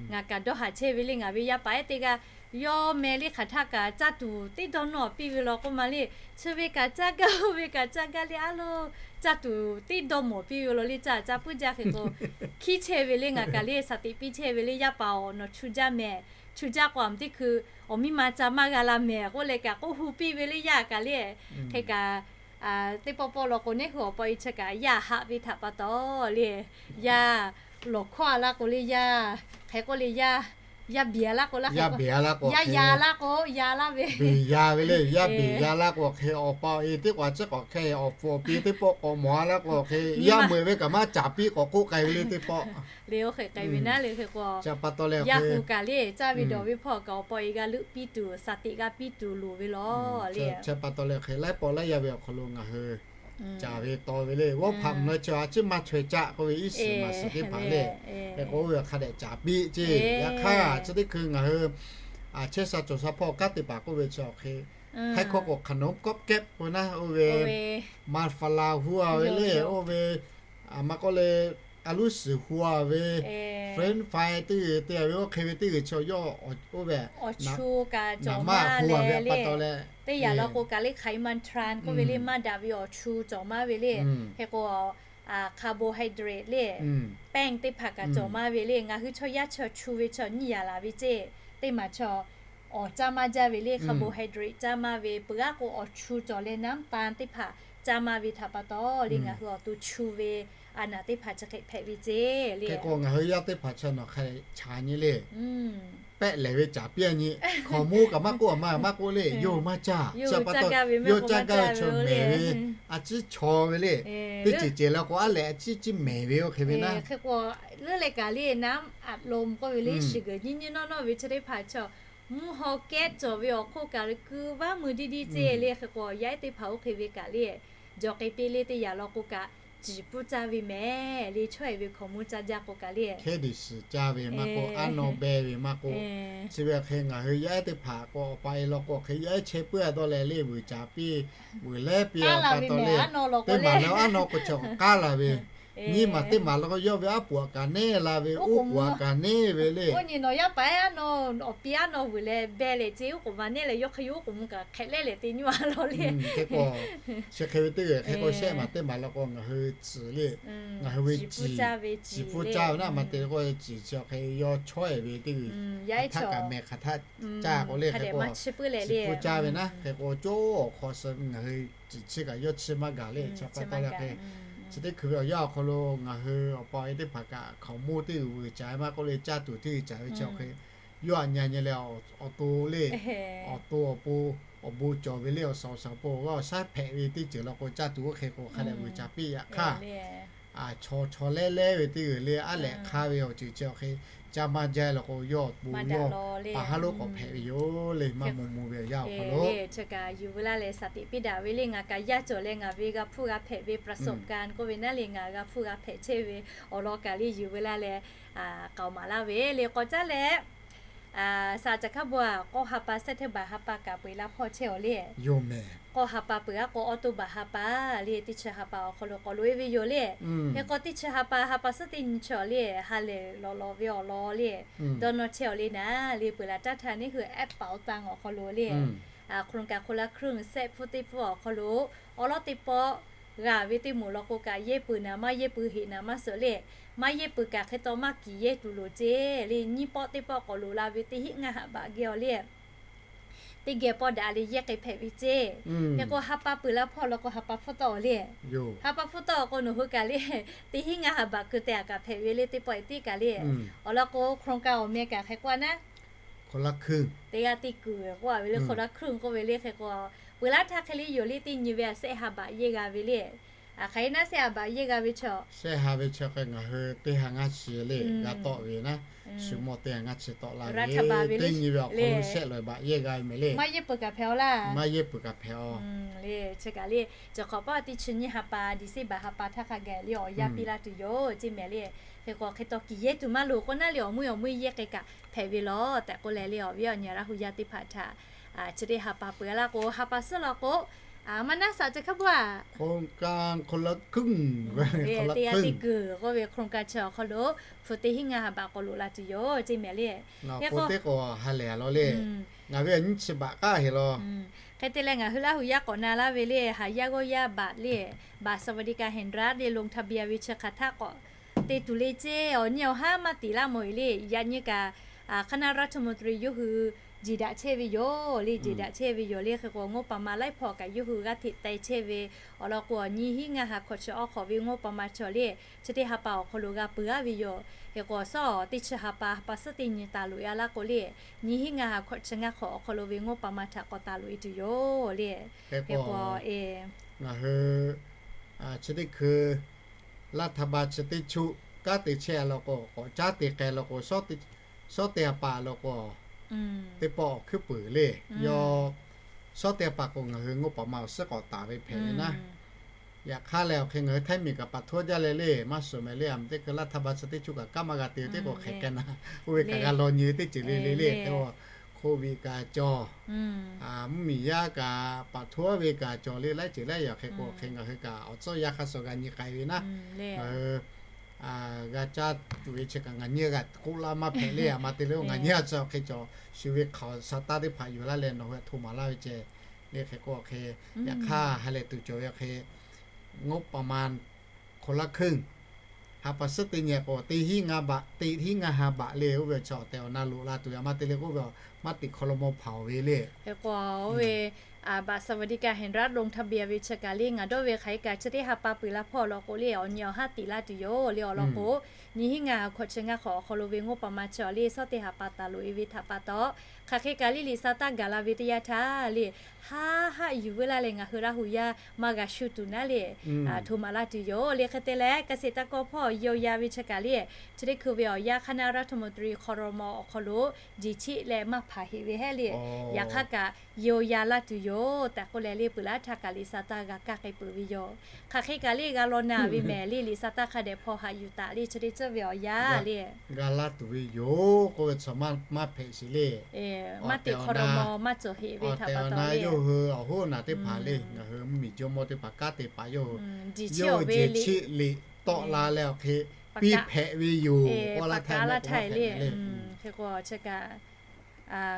Ngaˬ kaꞈ dawˇ haˍ chehˇ ve le ngaˬ ve yaˇ paˍ ehˉ teˇ g'aˇ yawˇ meh le hk'aˬ htaˇ kaꞈ caˇ tuˬ teˇ dawˇ nawˇ piˇ ve law k'oˆ ma le, chi ve kaꞈ caˇ gaˇ oˇ ve kaꞈ caˇ gaˇ le a loˬ, caˇ tuˬ teˇ dawˇ mawˬ piˇ ve law le caˇ caˇ puiˉ jaˇ hk'e k'o, hkiˉ chehˇ ve le ngaˬ kaꞈ le shaˍ tiꞈ piˇ chehˇ ve le yaˇ paˍ awˬ nawˬ chu jaˇ mehˍ, chu jaˇ k'o aˬ teˇ hkui awˬ miˇ ma ca maˇ g'a la mehˍ k'oˆ leh kaꞈ k'oˆ hu piˇ ve le yaˇ kaꞈ le. Hk'e kaꞈ teˇ pawˆ pawˆ law k'o neˇ hui awˬ pa e chi kaꞈ yaˇ haꞈ ve htaꞈ pa taw le, yaˇ lawˬ hkawˇ a laˇ k'o le yaˇ, hk'e k'oˆ le yaˇ, yaˇ beˬ a laˇ k'o laˇ k'o, yaˇ ya laˇ k'o ya laˇ ve, beˬ ya ve le yaˇ beˬ ya laˇ k'o hk'e awˬ pa awˬ e teˇ k'o a ciˉ k'awꞈ hk'e awˬ pfuhˍ awˬ pi teˇ pawˆ k'awꞈ mawˬ a laˇ k'o hk'e yaˇ meuꞈ ve kaꞈ maˇ caˍ piˇ k'awꞈ k'oˆ k'ai ve le teˇ pawˆ le oˇ hk'e k'ai ve naˉ le hk'e k'o, yaˇ hu kaꞈ le caˇ ve dawˬ ve hpawˇ kaꞈ awˬ pa awˬ e g'a leuˆ piˇ tuˬ shaˍ tiꞈ g'a piˇ tuˬ loˍ ve law le. Chi pa taw leh hk'e laiˉ pawˆ laiˉ yaˇ ve awˬ hk'aw lo ngaˬ hui caˍ ve taw ve le. G'awˇ hpaꞈ mvuhˇ naw chi a ciˉ maˇ chaweh caˆ k'oˆ ve iˉ shiˍ maˍ shiˍ teˇ hpaˍ le. Hk'e k'o oˇ ve hk'a dehꞈ caˍ piˇ ceˇ. Yaꞈ hk'aˇ chi teˇ hkui ngaˬ hui a chehˇ sha cawˬ sha hpawˇ kanˉ te paˍ k'oˆ ve chi awˬ hk'e, hk'e hk'aw k'o hk'aˬ nawˉ kawˆ kehˉ k'o naˉ oˇ ve maˍ faˍ laˍ hu a ve le, oˇ ve maˇ k'oˆ le a luˉ shiˍ hu a ve, French fry teˇ g'uiˬ te a ve oˇ hk'e ve teˇ g'uiˬ chi yawˇ oˇ ve awˬ chu kaꞈ cawˬ maˇ ve pa taw leh, teˇ yaꞈ law k'o kaꞈ le hk'aˬ e maˇ tran k'oˆ ve le maˇ daꞈ ve awˬ chu cawˬ maˇ ve le. Hk'e k'o carbohydrate le, แป้ง teˇ hpaˍ kaꞈ cawˬ maˇ ve le. Ngaˬ hui chaw yaˇ chaw chu ve chaw nyiˇ yaꞈ laˬ ve ceˇ. Teˇ maˬ chaw awˬ caˇ maˇ jaˇ ve le, carbohydrate caˇ maˇ ve peuˬ aˉ k'o awˬ chu cawˬ leh น้ำตาล teˇ hpaˍ caˇ maˇ ve htaꞈ pa taw le ngaˬ hui awˬ to chu ve a naˍ teˇ hpaˍ chi hk'e hpehꞈ ve ceˇ le. Hk'e k'o ngaˬ hui yaˇ teˇ hpaˍ chi nawˬ hk'a chaꞈ nyi le, pehˆ lehˬ ve caˍ piˇ a nyi, hkaoˍ monˇ kaꞈ maˇ k'oˆ a maˇ maˇ k'oˆ le, yawˇ hui maˇ caˇ. Chi pa taw yawˇ caˇ gaˇ ve chaw mehˍ ve, a ciˉ chaw ve le. Teˇ ceuˬ ceuˬ la k'o aˉ lehˬ a ciˉ ciˉ mehˍ ve oˇ hk'e ve naˉ. Hk'e k'o leuˉ leh kaꞈ le น้ำอัดลม k'oˆ ve le, shiˍ geuˬ nyiˇ nyiˇ nawˇ nawˇ ve chi teˇ hpaˍ chaw mvuhˇ haw kehˉ cawˬ ve awˬ hk'oˆ kaꞈ le keu vaˉ mui diˇ diˇ ceˇ le. Hk'e k'o yaˇ ehˉ teˇ hpaˍ oˇ hk'e ve kaꞈ le, jaw k'e piˇ le teˇ yaꞈ law k'o kaꞈ ciˍ pfuhˇ caˇ ve mehˍ le, chaweh ve hkaoˍ monˇ caˇ jaˇ k'o kaꞈ le, hkehˉ deꞈ shiˍ caˇ ve maˇ k'oˆ, aˉ naw beh ve maˇ k'oˆ, chi ve hk'e ngaˬ hui yaˇ ehˉ teˇ hpaˍ k'o awˬ pa e law k'o hk'e yaˇ ehˉ chehˇ puiˉ a dawˇ leh le vuiˬ caˍ piˇ, vuiˬ lehˉ piˇ a pa taw le, teˇ maˬ le aˉ naw k'o chaw k'aˉ la ve, nyiˇ maˬ teˇ maˬ la k'o yawˇ ve aˉ poꞈ kaꞈ neˉ la ve, oˉ poꞈ kaꞈ neˉ ve le. Oˇ nyi nawˬ yaˇ paˍ ehˉ aˉ naw awˬ pi aˉ naw vuiˬ leh beh leh ceˇ, oˉ k'oˍ maˍ neˉ leh yawˇ hk'e yoˬ oˉ k'oˍ mvuh kaꞈ hk'ehꞈ leh leh te nyi a law le. Hk'e k'o, chi hk'e ve teˇ g'uiˬ hk'e k'o shehˆ maˬ teˇ maˬ la k'o ngaˬ hui ciˍ le, ngaˬ hui ve ciˍ pfuhˇ caˇ ve naˉ maˇ te k'o ciˍ chi awˬ hk'e yawˇ chaweh ve teˇ g'uiˬ hk'aˬ htaˆ kaꞈ mehˍ hk'aˬ htaˆ caˇ k'o le hk'e k'o, ciˍ pfuhˇ caˇ ve naˉ hk'e k'o cawˇ awˬ hk'aw suh ngaˬ hui ciˍ chi kaꞈ yawˇ chi maˇ gaˬ le. Chi pa taw leh hk'e, chi teˇ hkui ve awˬ yanˇ awˬ hk'aw lo ngaˬ hui awˬ pa awˬ e teˇ hpaˍ kaꞈ hkaoˍ monˇ teˇ g'uiˬ vuiˬ caˍ ve maˇ k'oˆ le caˇ tuˬ teˇ g'uiˬ caˍ ve chi awˬ hk'e yawˇ aꞈ nyi nyi leh awˬ to le, awˬ to awˬ pon awˬ bon cawˬ ve le, awˬ suhˍ awˬ shaˍ awˬ pon awˬ g'aˇ awˬ shaˉ hpehꞈ ve teˇ ceuˬ law k'o caˇ tuˬ oˇ hk'e k'o hk'a dehꞈ vuiˬ caˍ piˇ yaꞈ hk'aˇ, chaw chaw lehˉ lehˉ ve teˇ g'uiˬ le aˉ lehꞈ hk'aˇ ve awˬ ceuˬ chi awˬ hk'e caˇ maˇ jaˇ law k'o yawˇ awˬ pon yawˇ paˍ haˉ lonˉ k'awꞈ hpehꞈ ve yoˬ le maˇ mvuh mvuh ve awˬ yanˇ awˬ hk'aw lo. Chi kaꞈ yuˬ veu laˇ leh shaˍ tiꞈ piˇ daꞈ ve le ngaˬ kaꞈ yaˇ cawˬ leh ngaˬ ve g'a hpfuhˇ g'a hpehꞈ ve ประสบการณ์ k'oˆ ve naˉ le ngaˬ g'a hpfuhˇ g'a hpehꞈ chehˇ ve awˬ lawn kaꞈ le yuˬ veu laˇ leh k'aoˍ maˍ laˇ ve le k'awꞈ caˉ leh, shaˍ caꞈ hk'a bon a k'awˇ ha pa เสาร์อาทิตย์ ha pa kaꞈ peu eˬ laˇ hpawˇ chehˇ awˬ le. K'awˇ ha pa peuˬ aˉ k'o ออกตุลา ha pa le teˇ chi ha pa awˬ hk'aw lo k'awꞈ loꞈ e ve yoˬ le. Hk'e k'o teˇ chi ha pa ha pa suhˉ teˇ nyi chi awˬ le ha lehˬ lawꞈ lawꞈ ve awˬ lawn le dawˇ nawˇ chehˇ awˬ le naˉ le peuˬ laˬ taˇ htaˇ neˇ hui แอปเป๋าตัง awˬ hk'aw lo le โครงการคนละครึ่ง sehˆ hpfuhˇ teˇ hpfuhˇ awˬ hk'aw lo awˉ lawˉ teˇ pawˆ g'a ve teˇ moˍ law k'o kaꞈ, yehˇ peuˬ naˍ maˇ yehˇ peuˬ heꞈ naˍ maˇ suhˍ le, maˇ yehˇ peuˬ kaꞈ hk'e taw maˇ kiˬ yehˇ tuˬ loˍ ceˇ le. Nyiˇ pawˆ teˇ pawˆ k'awꞈ loꞈ la ve teˇ hinˉ ngaˇ ha baꞈ geh awˬ le, teˇ geh pawˆ daꞈ le yehˇ k'ai hpehꞈ ve ceˇ. Hk'e k'o ha pa peuˬ la hpawˇ law k'o ha pa hpfuhˇ tawˆ awˬ le, ha pa hpfuhˇ tawˆ awˬ k'o nawˬ hui kaꞈ le, teˇ hinˉ ngaˇ ha baꞈ keu te a kaꞈ hpehꞈ ve le teˇ pawˆ e tiˉ kaꞈ le. Awˬ lawn k'o โครงการ awˬ meh kaꞈ hk'e k'oˆ a naˉ, teˇ g'aˇ teˇ kuiˬ k'oˆ a ve le, คนละครึ่ง k'oˆ ve le. Hk'e k'o peuˬ laˇ htaˇ hk'e le yoˬ le, teˇ nyi ve a sehˆ ha baꞈ yehˇ g'a ve le. Hk'aˬ hk'e naˉ sehˆ ha baꞈ yehˇ g'a ve chaw, sehˆ ha ve chaw hk'e ngaˬ hui teˇ ha ngaˇ chi le g'a tawˆ ve naˉ, shu mawˇ teˇ ha ngaˇ chi tawˆ la ve, teˇ nyi ve awˬ hk'aw lo sehˆ lawˬ baꞈ yehˇ g'a ve meh le. Maˇ yehˇ peuˬ kaꞈ hpehꞈ aw laˇ. Maˇ yehˇ peuˬ kaꞈ hpehꞈ aw. Le, chi kaꞈ le, chi hk'awꞈ pawˆ teˇ chi nyiˇ ha pa, December ha pa htaˇ hk'a gaˬ le awˬ yanˇ piˇ laˇ tuˬ yoˬ ceˇ meh le. Hk'e k'o hk'e taw kiˬ yehˇ tuˬ maˇ loˍ k'o naˉ le, awˬ meuˇ awˬ meuˇ yehˇ k'ai kaꞈ hpehꞈ ve lawˬ tehꞈ k'oˆ leh le, awˬ viˉ awˬ nyi Laˇ hu yaˇ teˇ hpaˍ htaꞈ chi teˇ ha pa peuˬ laˇ k'o, ha pa suhˉ law k'o, maˇ naˉ saꞈ ca hkaˇ bvuhˇ a, โครงการคนละครึ่ง teˇ g'aˇ teˇ kuiˬ k'oˆ ve โครงการ chi awˬ hk'aw lo hpu teˇ hinˉ ngaˇ ha baꞈ k'awꞈ loꞈ la tuˬ yoˬ ceˇ meh le. Hk'e k'o teˇ k'o ha lehˬ a law le, ngaˬ ve awˬ nyi chi baꞈ k'aˉ heˍ law. Hk'e te leh ngaˬ hui Laˇ hu yaˇ k'awꞈ na laˇ ve le, haˍ yaˇ g'awˇ yaˇ baꞈ le, baꞈ สวัสดิการแห่งรัฐ le ลงทะเบียน ve chi hk'aˬ htaˇ k'awꞈ te tuˬ le ceˇ. Awˬ nyi awˬ haˉ maˇ tiˍ laˇ mawˬ e le, yaꞈ nyi kaꞈ คณะรัฐมนตรี yawˇ hui jeˬ daꞈ chehˇ ve yoˬ le, jeˬ daꞈ chehˇ ve yoˬ le. Hk'e k'o งบประมาณ laiˉ hpawˇ kaꞈ yawˇ hui g'aˇ hteꞈ teh chehˇ ve awˬ lawn k'o, awˬ nyi hinˉ ngaˇ ha hkawꞈ chi awˬ hk'awꞈ ve งบประมาณ chaw le, chi teˇ ha pa awˬ hk'aw lo g'a peuˬ aˉ ve yoˬ. Hk'e k'o a sawˉ teˇ chi ha pa, ha pa suhˉ teˇ nyi taˍ loꞈ e a laˇ k'o le, nyi hinˉ ngaˇ ha hkawꞈ chi ngaˇ hk'awꞈ awˬ hk'aw lo ve งบประมาณ htaꞈ k'awꞈ taˍ loꞈ e tuˬ yoˬ le. Hk'e k'o ngaˬ hui chi teˇ hkui รัฐบาล chi teˇ chuˆ kanˉ te chehˇ a law k'o, k'awꞈ caˉ te k'ai law k'o, shawˉ teˇ ha pa law k'o, teˇ pawˆ awˬ hkuiˉ puiˍ le. Yawˇ shawˉ teˇ ha pa k'o ngaˬ hui งบประมาณ awˬ suhˉ k'awꞈ taˍ ve hpehꞈ ve naˉ. Yaꞈ hk'aˇ lehˬ awˬ hk'e ngaˬ hui ไทย miˬ kaꞈ paˍ htoˇ jaˇ leh le, maˇ suhˍ meh le, a meh teˇ hkui รัฐบาล chi teˇ chuˆ kaꞈ kanˉ maˇ g'a te ve teˇ k'o hk'e k'ai naˉ, oˇ ve kaꞈ g'a law nyi ve teˇ ceuˬ le le le. Hk'e k'o โควิด kaꞈ cawˬ, mvuhˇmiˬ yaˇ kaꞈ paˍ htoˇ ve kaꞈ cawˬ le, laiˉ ceuˬ laiˉ yaꞈ. Hk'e k'o hk'e ngaˬ hui kaꞈ awˬ tcuhˉ yaˇ hk'aˇ suh g'a nyi k'ai ve naˉ, ngaˬ hui g'a caˇ tuˬ ve chi kaꞈ ngaˬ nyi g'a k'oˆ laˇ maˇ hpehꞈ le. A meh te le, ngaˬ nyi a tcuh hk'e cawˬ shu ve hk'aˬ sa taˇ teˇ hpaˍ yuˬ laˇ leh nawˬ hui hto maˍ laˇ ve ceh le. Hk'e k'o hk'e yaꞈ hk'aˇ ha lehˬ tuˬ cawˬ ve hk'e งบประมาณ คนละครึ่ง ha pa suhˉ teˇ nyi k'o teˇ hinˉ ngaˇ baꞈ, teˇ hinˉ ngaˇ ha baꞈ le. Oˇ ve awˬ chi awˬ tehˬ awˬ na loꞈ la tuˬ yaꞈ maˇ te le k'oˆ ve, maˇ teꞈ hk'aw lo mawˇ hpaˍ oˬ ve le. Hk'e k'o oˇ ve บัตรสวัสดิการแห่งรัฐ ลงทะเบียน ve chi kaꞈ le ngaˬ dawˇ ve hk'aˬ hk'e kaꞈ chi teˇ ha pa peuˬ la hpawˇ law k'o le, awˬ nyi awˬ haˉ tiˍ laˇ tuˬ yoˬ le. Awˬ lawn k'o, nyi hinˉ ngaˇ ha hkawꞈ chi ngaˇ hk'awꞈ awˬ hk'aw lo ve งบประมาณ chi awˬ le shawˉ teˇ ha pa taˍ loꞈ e ve htaꞈ pa taw, hk'aˬ hk'e kaꞈ le liꞈ sa taˇ gaˬ la ve teˇ yanˇ htaˇ le, haˉ haˆ yuˬ veu laˇ leh ngaˬ hui Laˇ hu yaˇ maˇ g'a shu tuˬ naˉ le, hto maˍ laˇ tuˬ yoˬ le. Hk'e te leh เกษตรกร hpawˇ yawˇ ya ve chi kaꞈ le, chi teˇ hkui ve awˬ yanˇ คณะรัฐมนตรี ครม. awˬ hk'aw lo jeˬ cheˆ leh maˇ hpaˍ heꞈ ve hehˉ le. Yaꞈ hk'aˇ kaꞈ yawˇ ya laˇ tuˬ yoˬ tehꞈ k'oˆ leh le, peuˬ laˇ htaˇ kaꞈ liꞈ sa taˇ g'a kaˇ k'ai peuˬ ve yoˬ. Hk'aˬ hk'e kaꞈ le g'a law na ve mehˍ le, liꞈ sa taˇ hk'a dehꞈ hpaw haꞈ yuˬ taˍ le, chi teˇ ceuˬ ve awˬ yanˇ le g'a laˇ tuˬ ve yoˬ k'oˆ ve chaw maˇ hpehꞈ sheˍ le. Maˇ teꞈ hk'aw lo maw maˇ cawˬ heꞈ ve htaꞈ pa taw le, yawˇ hui awˬ hoˉ naˬ teˇ hpaˍ le, ngaˬ hui mvuhˇmiˬ jawˇmawˇ teˇ hpaˍ kanˉ te paˍ yawˇ hui, yawˇ hui jeˬ cheˆ liꞈ tawˆ la leh awˬ hk'e piˇ hpehꞈ ve yoˬ k'oˆ laˇ htaˇ hpehꞈ le. Hk'e k'o chi kaꞈ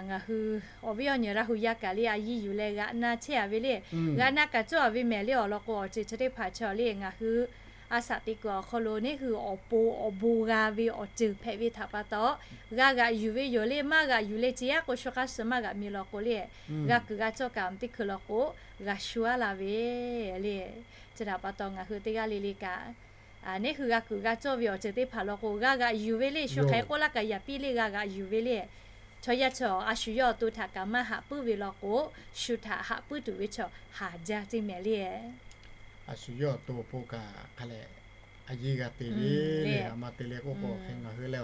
ngaˬ hui awˬ viˉ awˬ nyi Laˇ hu yaˇ kaꞈ le a yiˇ yuˬ leh g'a na chehˇ a ve le. G'a na kaꞈ cawˇ a ve mehˍ le. Awˬ lawn k'o awˬ ceuˬ chi teˇ hpaˍ chaw le ngaˬ hui a shaꞈ teꞈ kuiˬ awˬ hk'aw lo neˉ hui awˬ pon awˬ bon g'a ve awˬ ceuˬ hpehꞈ ve htaꞈ pa taw, g'a g'aꞈ yuˬ ve yoˬ le. Maˇ g'aꞈ yuˬ leh ce yaˇ k'o shu hk'aˇ suh maˇ g'aꞈ mi law k'o le, g'a kuiˬ g'a cawˇ kaꞈ teˇ hkui law k'o g'a shu aˉ la ve le. Chi htaꞈ pa taw ngaˬ hui teˇ g'aˇ le le kaꞈ neˉ hui g'a kuiˬ g'a cawˇ ve awˬ ceuˬ teˇ hpaˍ law k'o g'a g'aꞈ yuˬ ve le. Shu hk'aˬ hk'e k'oˆ laˇ kaꞈ yaꞈ piˇ le, g'a g'aꞈ yuˬ ve le. Chaw yaˇ chaw a shu yawˇ awˬ to htaꞈ kaꞈ maˇ haꞈ puiˉ ve law k'o, shu htaꞈ haꞈ puiˉ tuˬ ve chaw haˍ jaˇ teˇ mehˍ le. A shu yawˇ awˬ to awˬ pon kaꞈ hk'a leh a yiˇ g'a te ve le. A ma te leh k'oˆ k'o hk'e ngaˬ hui leh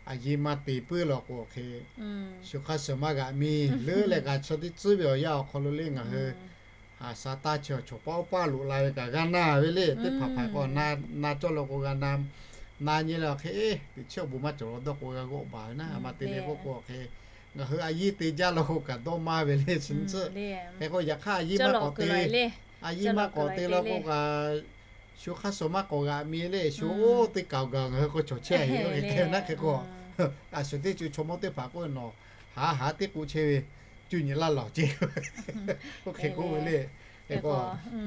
a yiˇ maˇ te puiˉ law k'o hk'e, shu hk'aˇ suh maˇ g'aꞈ mi leuˉ leh kaꞈ chaw teˇ tcuhˉ ve awˬ yanˇ awˬ hk'aw lo le ngaˬ hui a sha taˇ chi awˬ chawˬ paˇ oˇ paˇ loꞈ la ve kaꞈ g'a na ve le. Teˇ hpaˍ hpaˍ k'o na cawˇ law k'o g'a na, na nyi leh awˬ hk'e teꞈ chiˉ awˬ bon maˇ cawˬ law dawˇ k'o g'a g'awˆ baˬ ve naˉ. A ma te leh k'oˆ k'o hk'e ngaˬ hui a yiˇ te jaˇ law k'o kaꞈ dawˇ maˇ ve le. Chi nyiˇ tcuhˉ hk'e k'o yaꞈ hk'aˇ a yiˇ maˇ k'awꞈ te, a yiˇ maˇ k'awꞈ te law k'o kaꞈ shu hk'aˇ suh maˇ k'awꞈ g'aꞈ mi le. Shu oˇ teˇ kaˬ gaˬ ngaˬ hui k'o cawˬ chehˇ a yeˬ oˇ hk'e hk'e naˉ. Hk'e k'o a shu teˇ co chaw mawˇ teˇ hpaˍ k'oˆ ve nawˬ haˍ haˍ teˇ k'oˆ chehˇ ve cuˇ nyi laˇ lawˬ ceˇ. Oˇ hk'e k'oˆ ve le. Hk'e k'o,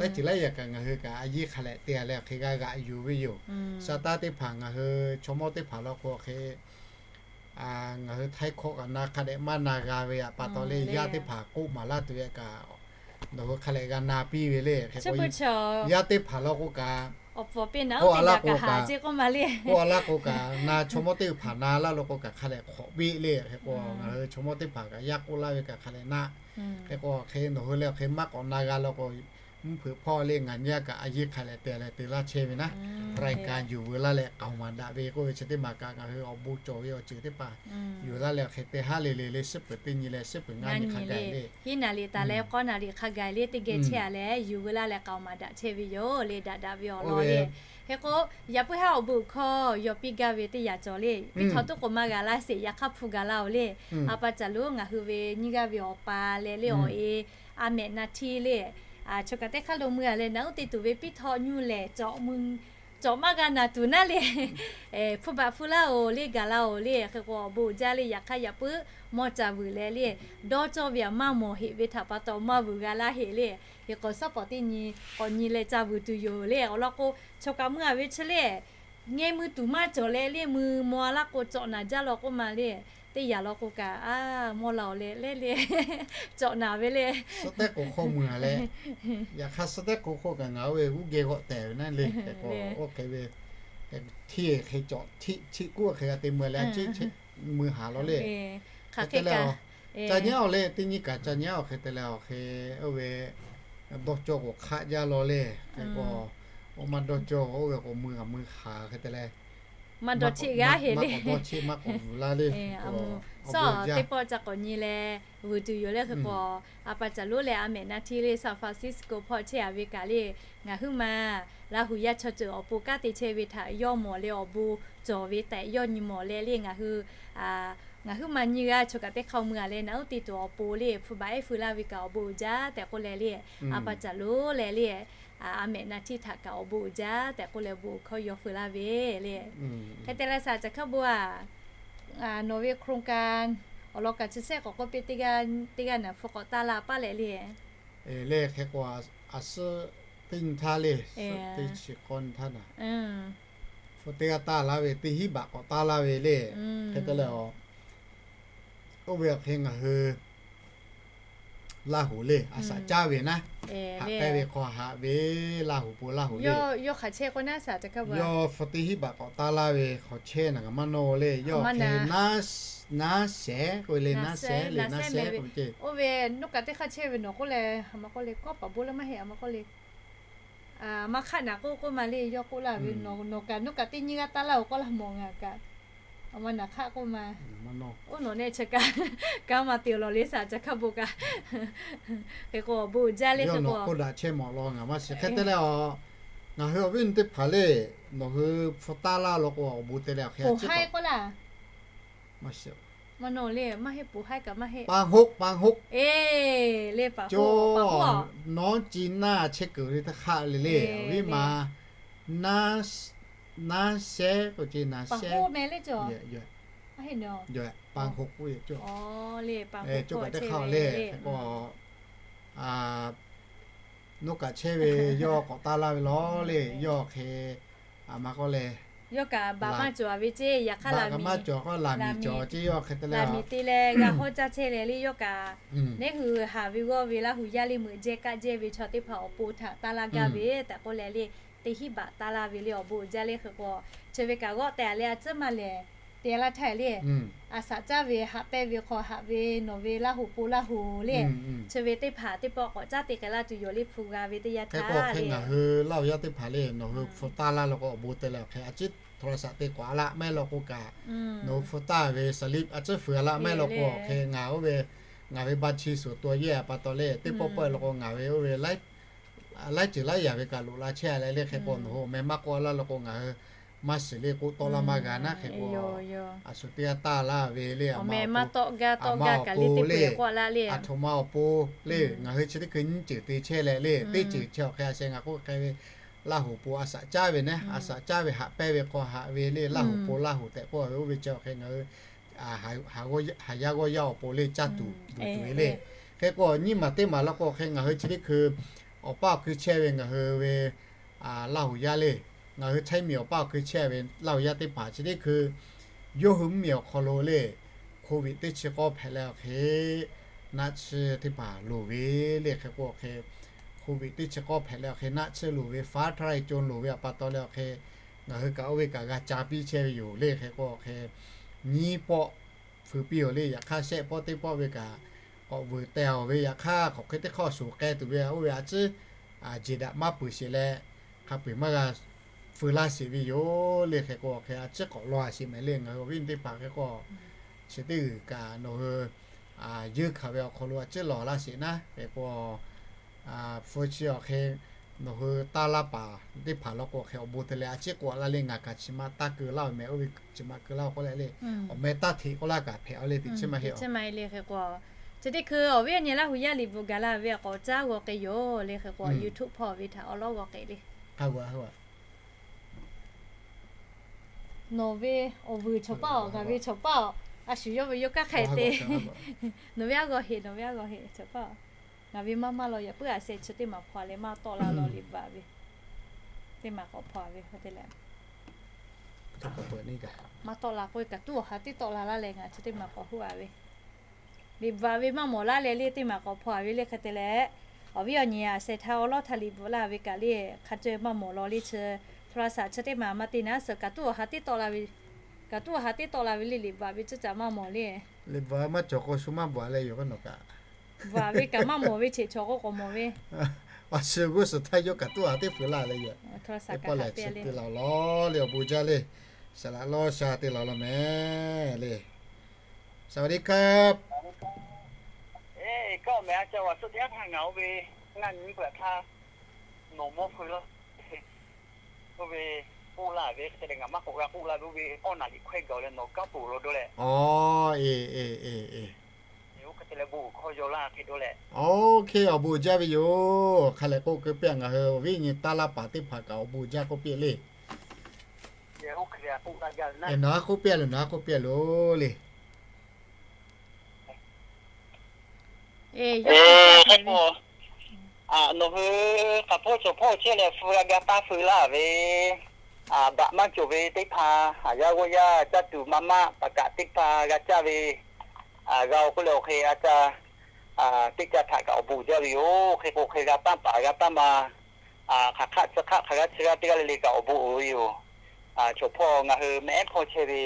laiˉ ceuˬ laiˉ yaꞈ kaꞈ ngaˬ hui kaꞈ a yiˇ hk'a lehꞈ te leh hk'e g'a g'aꞈ yuˬ ve yoˬ. Saˍtanˍ teˇ hpaˍ ngaˬ hui chaw mawˇ teˇ hpaˍ law k'o hk'e, ngaˬ hui htaiˇ hkawˇ kaꞈ na hk'a dehꞈ maˇ na g'a ve pa taw le, yaˇ teˇ hpaˍ k'oˆ maˍ laˇ tuˬ ve kaꞈ nawˬ hui hk'a lehꞈ g'a na piˇ ve le. Hk'e k'o, yaˇ teˇ hpaˍ law k'o kaꞈ, k'oˆ a laˇ k'o kaꞈ, k'oˆ a laˇ k'o kaꞈ, na chaw mawˇ teˇ hpaˍ na laˇ law k'o kaꞈ hk'a lehꞈ hk'awꞈ piˇ le. Hk'e k'o, ngaˬ hui chaw mawˇ teˇ hpaˍ kaꞈ yaˇ k'oˆ laˇ ve kaꞈ hk'a lehꞈ na. Hk'e k'o, hk'e nawˬ hui leh hk'e maˇ k'awꞈ na g'a law k'o, mvuhˇ hpeuꞈ hpawˇ le ngaˬ nyi a kaꞈ a yiˇ hk'a lehꞈ te leh te laˇ chehˇ ve naˉ. Raiˍ kaꞈ yuˬ veu laˇ leh k'aoˍ maˍ daꞈ ve k'oˆ ve chi teˇ maˬ kaꞈ ngaˬ hui awˬ bon cawˬ ve awˬ ceuˬ teˇ hpaˍ yuˬ laˇ leh hk'e te haˉ le le le, suhˉ peuˬ teˇ nyi leh suhˉ peuˬ ngaˇ nyi hk'a gaˬ le. Hiˉ naˍ liꞈ taˍ leh k'awˇ naˍ liꞈ hk'a gaˬ le teˇ geh chehˇ a leh yuˬ veu laˇ leh k'aoˍ maˍ daꞈ chehˇ ve yoˬ le, daꞈ daꞈ ve awˬ lawn le. Hk'e k'o, yaꞈ puiˉ haˉ awˬ bon hkawˇ yaw piˇ gaˇ ve teˇ yanˇ cawˬ le. Piˇ htawꞈ tuˉ k'oˍ maˇ g'a laˇ sheˍ, yaꞈ hk'aˇ hpu gaˬ laˇ oˬ le. A pa caˬ lo ngaˬ hui ve nyiˇ g'aˇ ve awˬ pa leh le awˬ e, a mehꞈ na htiˇ le, choˬ kaꞈ teˇ hk'aˇ lo mui a leh naꞈ uˉ te tuˬ ve piˇ htawꞈ nyi lehˬ, cawˬ maˇ g'a naˬ tuˬ naˉ le. Hpu baꞈ hpu laˇ oˬ le, gaˬ laˇ oˬ le. Hk'e k'o awˬ bon uiˍ jaˇ le, yaꞈ hk'aˇ yaꞈ puiˉ mawˇ ca vuiˬ leh le, dawˇ cawˇ ve aꞈ maˇ mawˬ heꞈ ve htaꞈ pa taw maˇ vuiˬ g'a laˇ heꞈ le. Hk'e k'o, suhˉ pawˍ teˇ nyi k'awꞈ nyi leh ca vuiˬ tuˬ yoˬ le. Awˬ lawn k'o, choˬ kaꞈ mui a ve chi le, ngeh mui tuˬ maˇ cawˬ leh le, mui maw a laˇ k'o cawꞈ naˍ jaˇ law k'oˆ ma le. Teˇ yanˇ law k'o kaꞈ, a, mawˇ la oˬ leh leh le, cawꞈ naˍ ve le. Suhˉ tehˉ k'o hk'oˆ mui a leh, yaꞈ hk'aˇ suhˉ tehˉ k'o hk'oˆ kaꞈ ngaˬ oˇ ve uˉ geh g'awˆ tehˬ ve naˉ le. Hk'e k'o, oˇ hk'e ve hteˇ hk'e cawꞈ htiˆ htiˆ kuˉ hk'e g'a te mui a leh a ciˉ mui haˍ law le. Hk'e te leh, ca nyi a oˬ le, teˇ nyiˇ kaꞈ ca nyi a oˬ hk'e te leh awˬ hk'e, oˇ ve dawˇ cawˇ k'o hk'aˆ jaˇ law le. Hk'e k'o, oˇ maˇ dawˇ cawˇ oˇ ve k'o mui a mui haˍ hk'e te leh, maˇ dawˇ cheˆ g'aˇ heˆ le. Maˇ k'awꞈ dawˇ cheˆ maˇ k'awꞈ vuiˬ laˇ le. Suhˉ teˇ pawˆ ca k'awꞈ nyi leh vuiˬ tuˬ yoˬ le. Hk'e k'o, a pa caˬ lonˉ leh a mehꞈ na htiˇ le San Francisco hpawˇ chehˇ a ve kaꞈ le, ngaˬ huiˉ ma Laˇ huˍ yaˇ chaw ceuˬ awˬ pon kanˉ te chehˇ ve htaꞈ yawˇ mawˬ leh awˬ bon cawˬ ve tehꞈ yawˇ nyi mawˬ leh le ngaˬ hui ngaˬ huiˉ ma nyiˇ g'aˇ choˬ kaꞈ teˇ hk'aˇ mui a leh naꞈ uˉ te tuˬ awˬ pon le hpu baꞈ ehˉ feu laˇ ve kaꞈ awˬ bon uiˍ jaˇ tehꞈ k'oˆ leh le, a pa caˬ lonˉ leh le, a mehꞈ na htiˇ htaꞈ kaꞈ awˬ bon uiˍ jaˇ tehꞈ k'oˆ leh bon hkawˇ yaw feu laˇ ve le. Hk'e te leh saˍ ca hkaˇ bon a, nawˬ ve โครงการ awˬ lawn kaꞈ chi sehˉ k'awꞈ k'oˆ piˇ, teˇ g'aˇ naˬ hpu k'awꞈ taˇ la paˇ leh le. Leh hk'e k'o, a suhˉ teˇ nyi htaˇ le, suhˉ teˇ chi k'awˇ nyi htaˇ naˬ, hpu teˇ g'aˇ taˇ laˇ ve teˇ hinˉ baꞈ k'awꞈ taˇ laˇ ve le. Hk'e te leh, oˇ ve awˬ hk'e ngaˬ hui Laˇ huˍ le, a shaꞈ caˇ ve naˉ, haꞈ pehnˇ ve hk'aw haꞈ ve Laˇ huˍ po Laˇ huˍ le. Yawˇ hk'aˬ chehˇ k'o naˉ saˍ ca hkaˇ ve, yawˇ hpu teˇ hinˉ baꞈ k'awꞈ taˇ laˇ ve hk'aw chehˇ naˬ kaꞈ maˇ nawˇ le. Yawˇ hk'e naˉ shehˍ k'oˆ ve le, naˉ shehˍ le, naˉ shehˍ k'oˆ ve ce. Oˇ ve nawˬ kaꞈ teˇ hk'aˇ chehˇ ve nawˬ k'oˆ leh, a ma k'oˆ le, kawˉ paˍ bon leh maˇ heˆ, a ma k'oˆ le. Maˇ hk'aˆ naˍ k'oˆ k'oˆ ma le, yawˇ k'oˆ laˇ ve, nawˬ kaꞈ nawˬ kaꞈ teˇ nyiˇ g'aˇ taˇ laˇ oˬ k'oˆ laˇ mawˬ, ngaˬ kaꞈ a ma naˍ hk'aˆ k'oˆ ma. Oˇ nawˬ nehˆ chi kaꞈ kanˉ maˇ te lawˬ le saˍ ca hkaˇ bon kaꞈ. Hk'e k'o awˬ bon uiˍ jaˇ le, hk'e k'o k'oˆ daꞈ chehˇ mawˬ law ngaˬ maˇ shiˍ. Hk'e te leh, ngaˬ hui awˬ viˉ awˬ nyi teˇ hpaˍ le, nawˬ hui hpu taˇ laˇ law k'o awˬ bon te leh awˬ hk'e a ciˉ k'oˆ laˇ. Maˇ shiˍ. Maˇ nawˇ le, maˇ heˆ, poˬ haiˉ kaꞈ maˇ heˆ. ปางหก ปางหก Eˬ, le paˍ co, nawˉ ci naˇ chehˇ kuiˬ ve teˇ hk'aˆ le le, awˬ viˉ ma naˉ shehˍ k'o ce, naˉ shehˍ meh le co. ปางหก k'oˆ ve co. Coˇ kaꞈ teˇ hk'aˆ le, hk'e k'o nawˉ kaꞈ chehˇ ve yawˇ k'awꞈ taˇ laˇ ve law le, yawˇ hk'e a ma k'oˆ le, yawˇ kaꞈ baꞈ maˇ cawˬ ve ce, yaꞈ hk'aˇ laꞈ miˍ cawˬ ce, yawˇ hk'e te leh laꞈ miˍ te leh g'a hawˉ caˇ chehˇ leh le, yawˇ kaꞈ neˉ hui haˍ ve g'awˇ ve Laˇ huˍ yaˇ le meuꞈ jehˇ kaˆ jehˇ ve chaw teˇ hpaˍ awˬ pon htaꞈ taˇ laˇ gaˇ ve tehꞈ k'oˆ leh le, teˇ hinˉ baꞈ taˇ laˇ ve le, awˬ bon uiˍ jaˇ le. Hk'e k'o, chi ve kaꞈ g'awˆ tehꞈ a leh a tcuhˉ maˇ lehˬ te laˇ htaˇ le, a shaꞈ caˇ ve haꞈ pehnˇ ve hk'aw haꞈ ve nawˬ ve Laˇ huˍ po Laˇ huˍ le, chi ve teˇ hpaˍ teˇ pawˆ k'awꞈ caˉ te k'ai laˇ tuˬ yoˬ le, hpu g'a ve teˇ yanˇ htaˇ le. Ngaˬ hui Laˇ huˍ yaˇ teˇ hpaˍ le, nawˬ hui hpu taˇ laˇ law k'o awˬ bon te leh awˬ hk'e a ciˉ โทรศัพท์ te k'awꞈ a laˇ maˇ heˆ law k'o kaꞈ, nawˬ hui hpu taˇ ve สลิป a ciˉ fuiˍ a laˇ maˇ heˆ law k'o awˬ hk'e ngaˬ oˇ ve, ngaˬ ve บัญชีส่วนตัว yehˇ a pa taw le, teˇ pawˆ pawˆ law k'o ngaˬ ve oˇ ve laiˉ ceuˬ laiˉ yaꞈ ve kaꞈ loꞈ la chehˇ a leh le. Hk'e k'o nawˬ hui awˬ meh maˇ k'awꞈ laˇ law k'o ngaˬ hui maˇ shiˍ le, k'oˆ tawˆ laˇ maˇ g'a naˉ. Hk'e k'o, a shu teˇ g'aˇ taˇ laˇ ve le, a ma awˬ pon le, a htoꞈ ma awˬ pon le, ngaˬ hui chi teˇ hkui nyiˇ ceuˬ te chehˇ leh le, teˇ ceuˬ chi awˬ hk'e a sheh ngaˬ k'oˆ hk'e ve Laˇ huˍ po a shaꞈ caˇ ve naˉ, a shaꞈ caˇ ve haꞈ pehnˇ ve hk'aw haꞈ ve le, Laˇ huˍ po Laˇ huˍ tehꞈ k'oˆ ve oˇ ve chi awˬ hk'e ngaˬ hui haˍ yaˇ g'awˇ yaˇ awˬ pon le caˇ tuˬ luˬ tuˬ ve le. Hk'e k'o nyiˇ maˬ teˇ maˬ law k'o hk'e ngaˬ hui chi teˇ hkui awˬ paˇ awˬ kui chehˇ ve ngaˬ hui ve Laˇ huˍ yaˇ le, ngaˬ hui Htaiˇ miˬ awˬ paˇ awˬ kui chehˇ ve Laˇ huˍ yaˇ teˇ hpaˍ chi teˇ hkui yawˇ hui mvuhˇ miˬ awˬ hk'aw lo le, Covid teˇ chi k'awˇ hpehꞈ leh awˬ hk'e naˆ tsuhˇ teˇ hpaˍ loˍ ve le. Hk'e k'o awˬ hk'e Covid teˇ chi k'awˇ hpehꞈ leh awˬ hk'e naˆ tsuhˇ loˍ ve, faˉ htaˇ lai co loˍ ve awˬ pa taw leh awˬ hk'e ngaˬ hui kaꞈ oˇ ve kaꞈ g'a ca piˇ chehˇ ve yoˬ le. Hk'e k'o awˬ hk'e nyiˇ pawˆ feu piˇ-oˬ le. Yaꞈ hk'aˇ shehˆ pawˆ teˇ pawˆ ve kaꞈ k'awꞈ vuiˬ teh-oˬ ve, yaꞈ hk'aˇ hk'aˬ hk'e teˇ hk'awˇ shuˍ k'ai tuˬ ve oˇ ve a ciˉ jeˬ daꞈ maˇ peuˬ sheˍ leh, hk'a peu-eˬ maˇ g'a feu laˇ sheˍ ve yoˬ le. Hk'e k'o awˬ hk'e a ciˉ k'awꞈ law sheˍ mehˍ le. Ngaˬ hui awˬ viˉ teˇ hpaˍ hk'e k'o chi teˇ g'uiˬ kaꞈ nawˬ hui yeunˇ hkanˍ ve awˬ hk'aw lo a ciˉ lawˬ laˇ sheˍ naˉ. Hk'e k'o hpu chi awˬ hk'e nawˬ hui taˇ laˇ paˍ teˇ hpaˍ law k'o hk'e awˬ bon te leh a ciˉ k'oˆ laˇ le. Ngaˬ kaꞈ chi ma taˇ keu laˇ-oˬ mehˍ, oˇ ve chi ma keu laˇ-oˬ k'oˆ leh le, awˬ meh taˇ hteꞈ k'oˆ laˇ kaꞈ hpehꞈ-a le. Teˇ chi ma heˆ-oˬ. Chi teˇ hkui awˬ viˉ awˬ nyi Laˇ huˍ yaˇ liꞈ bvuhꞈ gaˬ la ve k'awꞈ caˉ g'aw k'ai yoˬ le. Hk'e k'o YouTube hpawˇ ve htaꞈ awˉ lawˉ g'aw k'ai le. Nawˬ ve awˬ vuiˬ chaw paˇ-oˬ, ngaˬ ve chaw paˇ-oˬ, a shu yawˇ ve yawˇ kaˇ hk'e te. Nawˬ ve aˉ g'aw heˆ, nawˬ ve aˉ g'aw heˆ chaw paˇ-oˬ. Ngaˬ ve maˇ maˇ law yaꞈ puiˉ a sheh chi teˇ maˬ hpaw leh maˇ tawˆ la law liꞈ bvuhꞈ ve. Teˇ maˬ k'awꞈ hpaw ve hk'e te leh, maˇ tawˆ la k'oˆ ve kaꞈ tuˉ awˬ ha teˇ tawˆ la laˇ leh ngaˬ chi teˇ maˬ k'awꞈ huˉ-a ve. Liꞈ bvuhꞈ ve maˇ mawˬ laˇ leh le teˇ maˬ k'awꞈ hpaw ve le hk'e te leh, awˬ viˉ awˬ nyi a sheh htaˇ awˉ lawˉ htaˇ liꞈ bvuhꞈ laˇ ve kaꞈ le hk'a caweh maˇ mawˬ law le chi. Hpu la shaꞈ chi teˇ maˬ maˇ te naˉ suhˍ kaꞈ tuˉ awˬ ha teˇ tawˆ la ve, kaꞈ tuˉ awˬ ha teˇ tawˆ la ve le liꞈ bvuhꞈ ve ciˉ caꞈ maˇ mawˬ le. Liꞈ bvuhꞈ maˇ cawˬ k'o shu maˇ bvuhꞈ leh yoˬ k'o nawˬ kaꞈ bvuhꞈ ve kaꞈ maˇ mawˬ ve cheꞈ chaw k'o k'awꞈ mawˬ ve. A shu g'uˇ suhˍ htaˇ yawˇ kaꞈ tuˉ ha teˇ feu laˇ leh yoˬ. Teˇ pawˆ lehˬ chi te la-oˬ law le awˬ bon jaˇ le. Saˍ laꞈ lawˇ sha te la-oˬ law mehˍ le. สวัสดีครับ Eˬ, kaˇ-oˬ mehˍ a ca wa suhˆ teˇ haˉ htaˇ ngaˬ oˇ ve ngaˇ nyi peuˬ htaˇ nawˬ mawˇ feu laˇ oˇ ve k'oˆ laˇ ve hk'e te leh ngaˬ maˇ k'awꞈ g'a k'oˆ laˇ ve oˇ ve awˇ naˍ liꞈ hkawehˇ gaˬ-oˬ leh nawˬ kanˉ peuˬ law dawˇ leh. Aˬ, eˬ eˬ eˬ eˬ. Oˇ hk'e te leh bon uiˍ hkawˇ yaw laˇ hk'e dawˇ leh. Oˇ hk'e awˬ bon jaˇ ve yoˬ. Hk'a lehˬ k'oˆ keu piˇ-a, ngaˬ hui awˬ viˉ nyi taˇ laˇ paˍ teˇ hpaˍ kaꞈ awˬ bon jaˇ k'oˆ piˇ le. Nawˬ aˉ k'oˆ piˇ-a loˬ, nawˬ aˉ k'oˆ piˇ-a loˬ le. Nawˬ hui hk'aˬ hpawˇ cawˬ hpawˇ chehˇ leh fu g'a ga taˇ feu laˇ ve, daꞈ maˇ cawˬ ve teˇ hpaˍ, haˍ yaˇ g'awˇ yaˇ caˇ tuˬ maˇ maˆ paˍ kaꞈ teˇ hpaˍ g'a caˇ ve, g'a-oˬ k'oˆ leh awˬ hk'e a ca teˇ ca htaꞈ kaꞈ awˬ bon uiˍ jaˇ ve yoˬ. Hk'e k'o hk'e g'a taˇ paˍ g'a taˇ ma, hk'aˬ hk'aˆ tcuh hk'aˆ hk'aˬ g'aˇ chi g'aˇ teˇ g'aˇ le le kaꞈ awˬ bon uiˍ ve yoˬ. Chaw hpawˇ ngaˬ hui mehˆ hpawˇ chehˇ ve,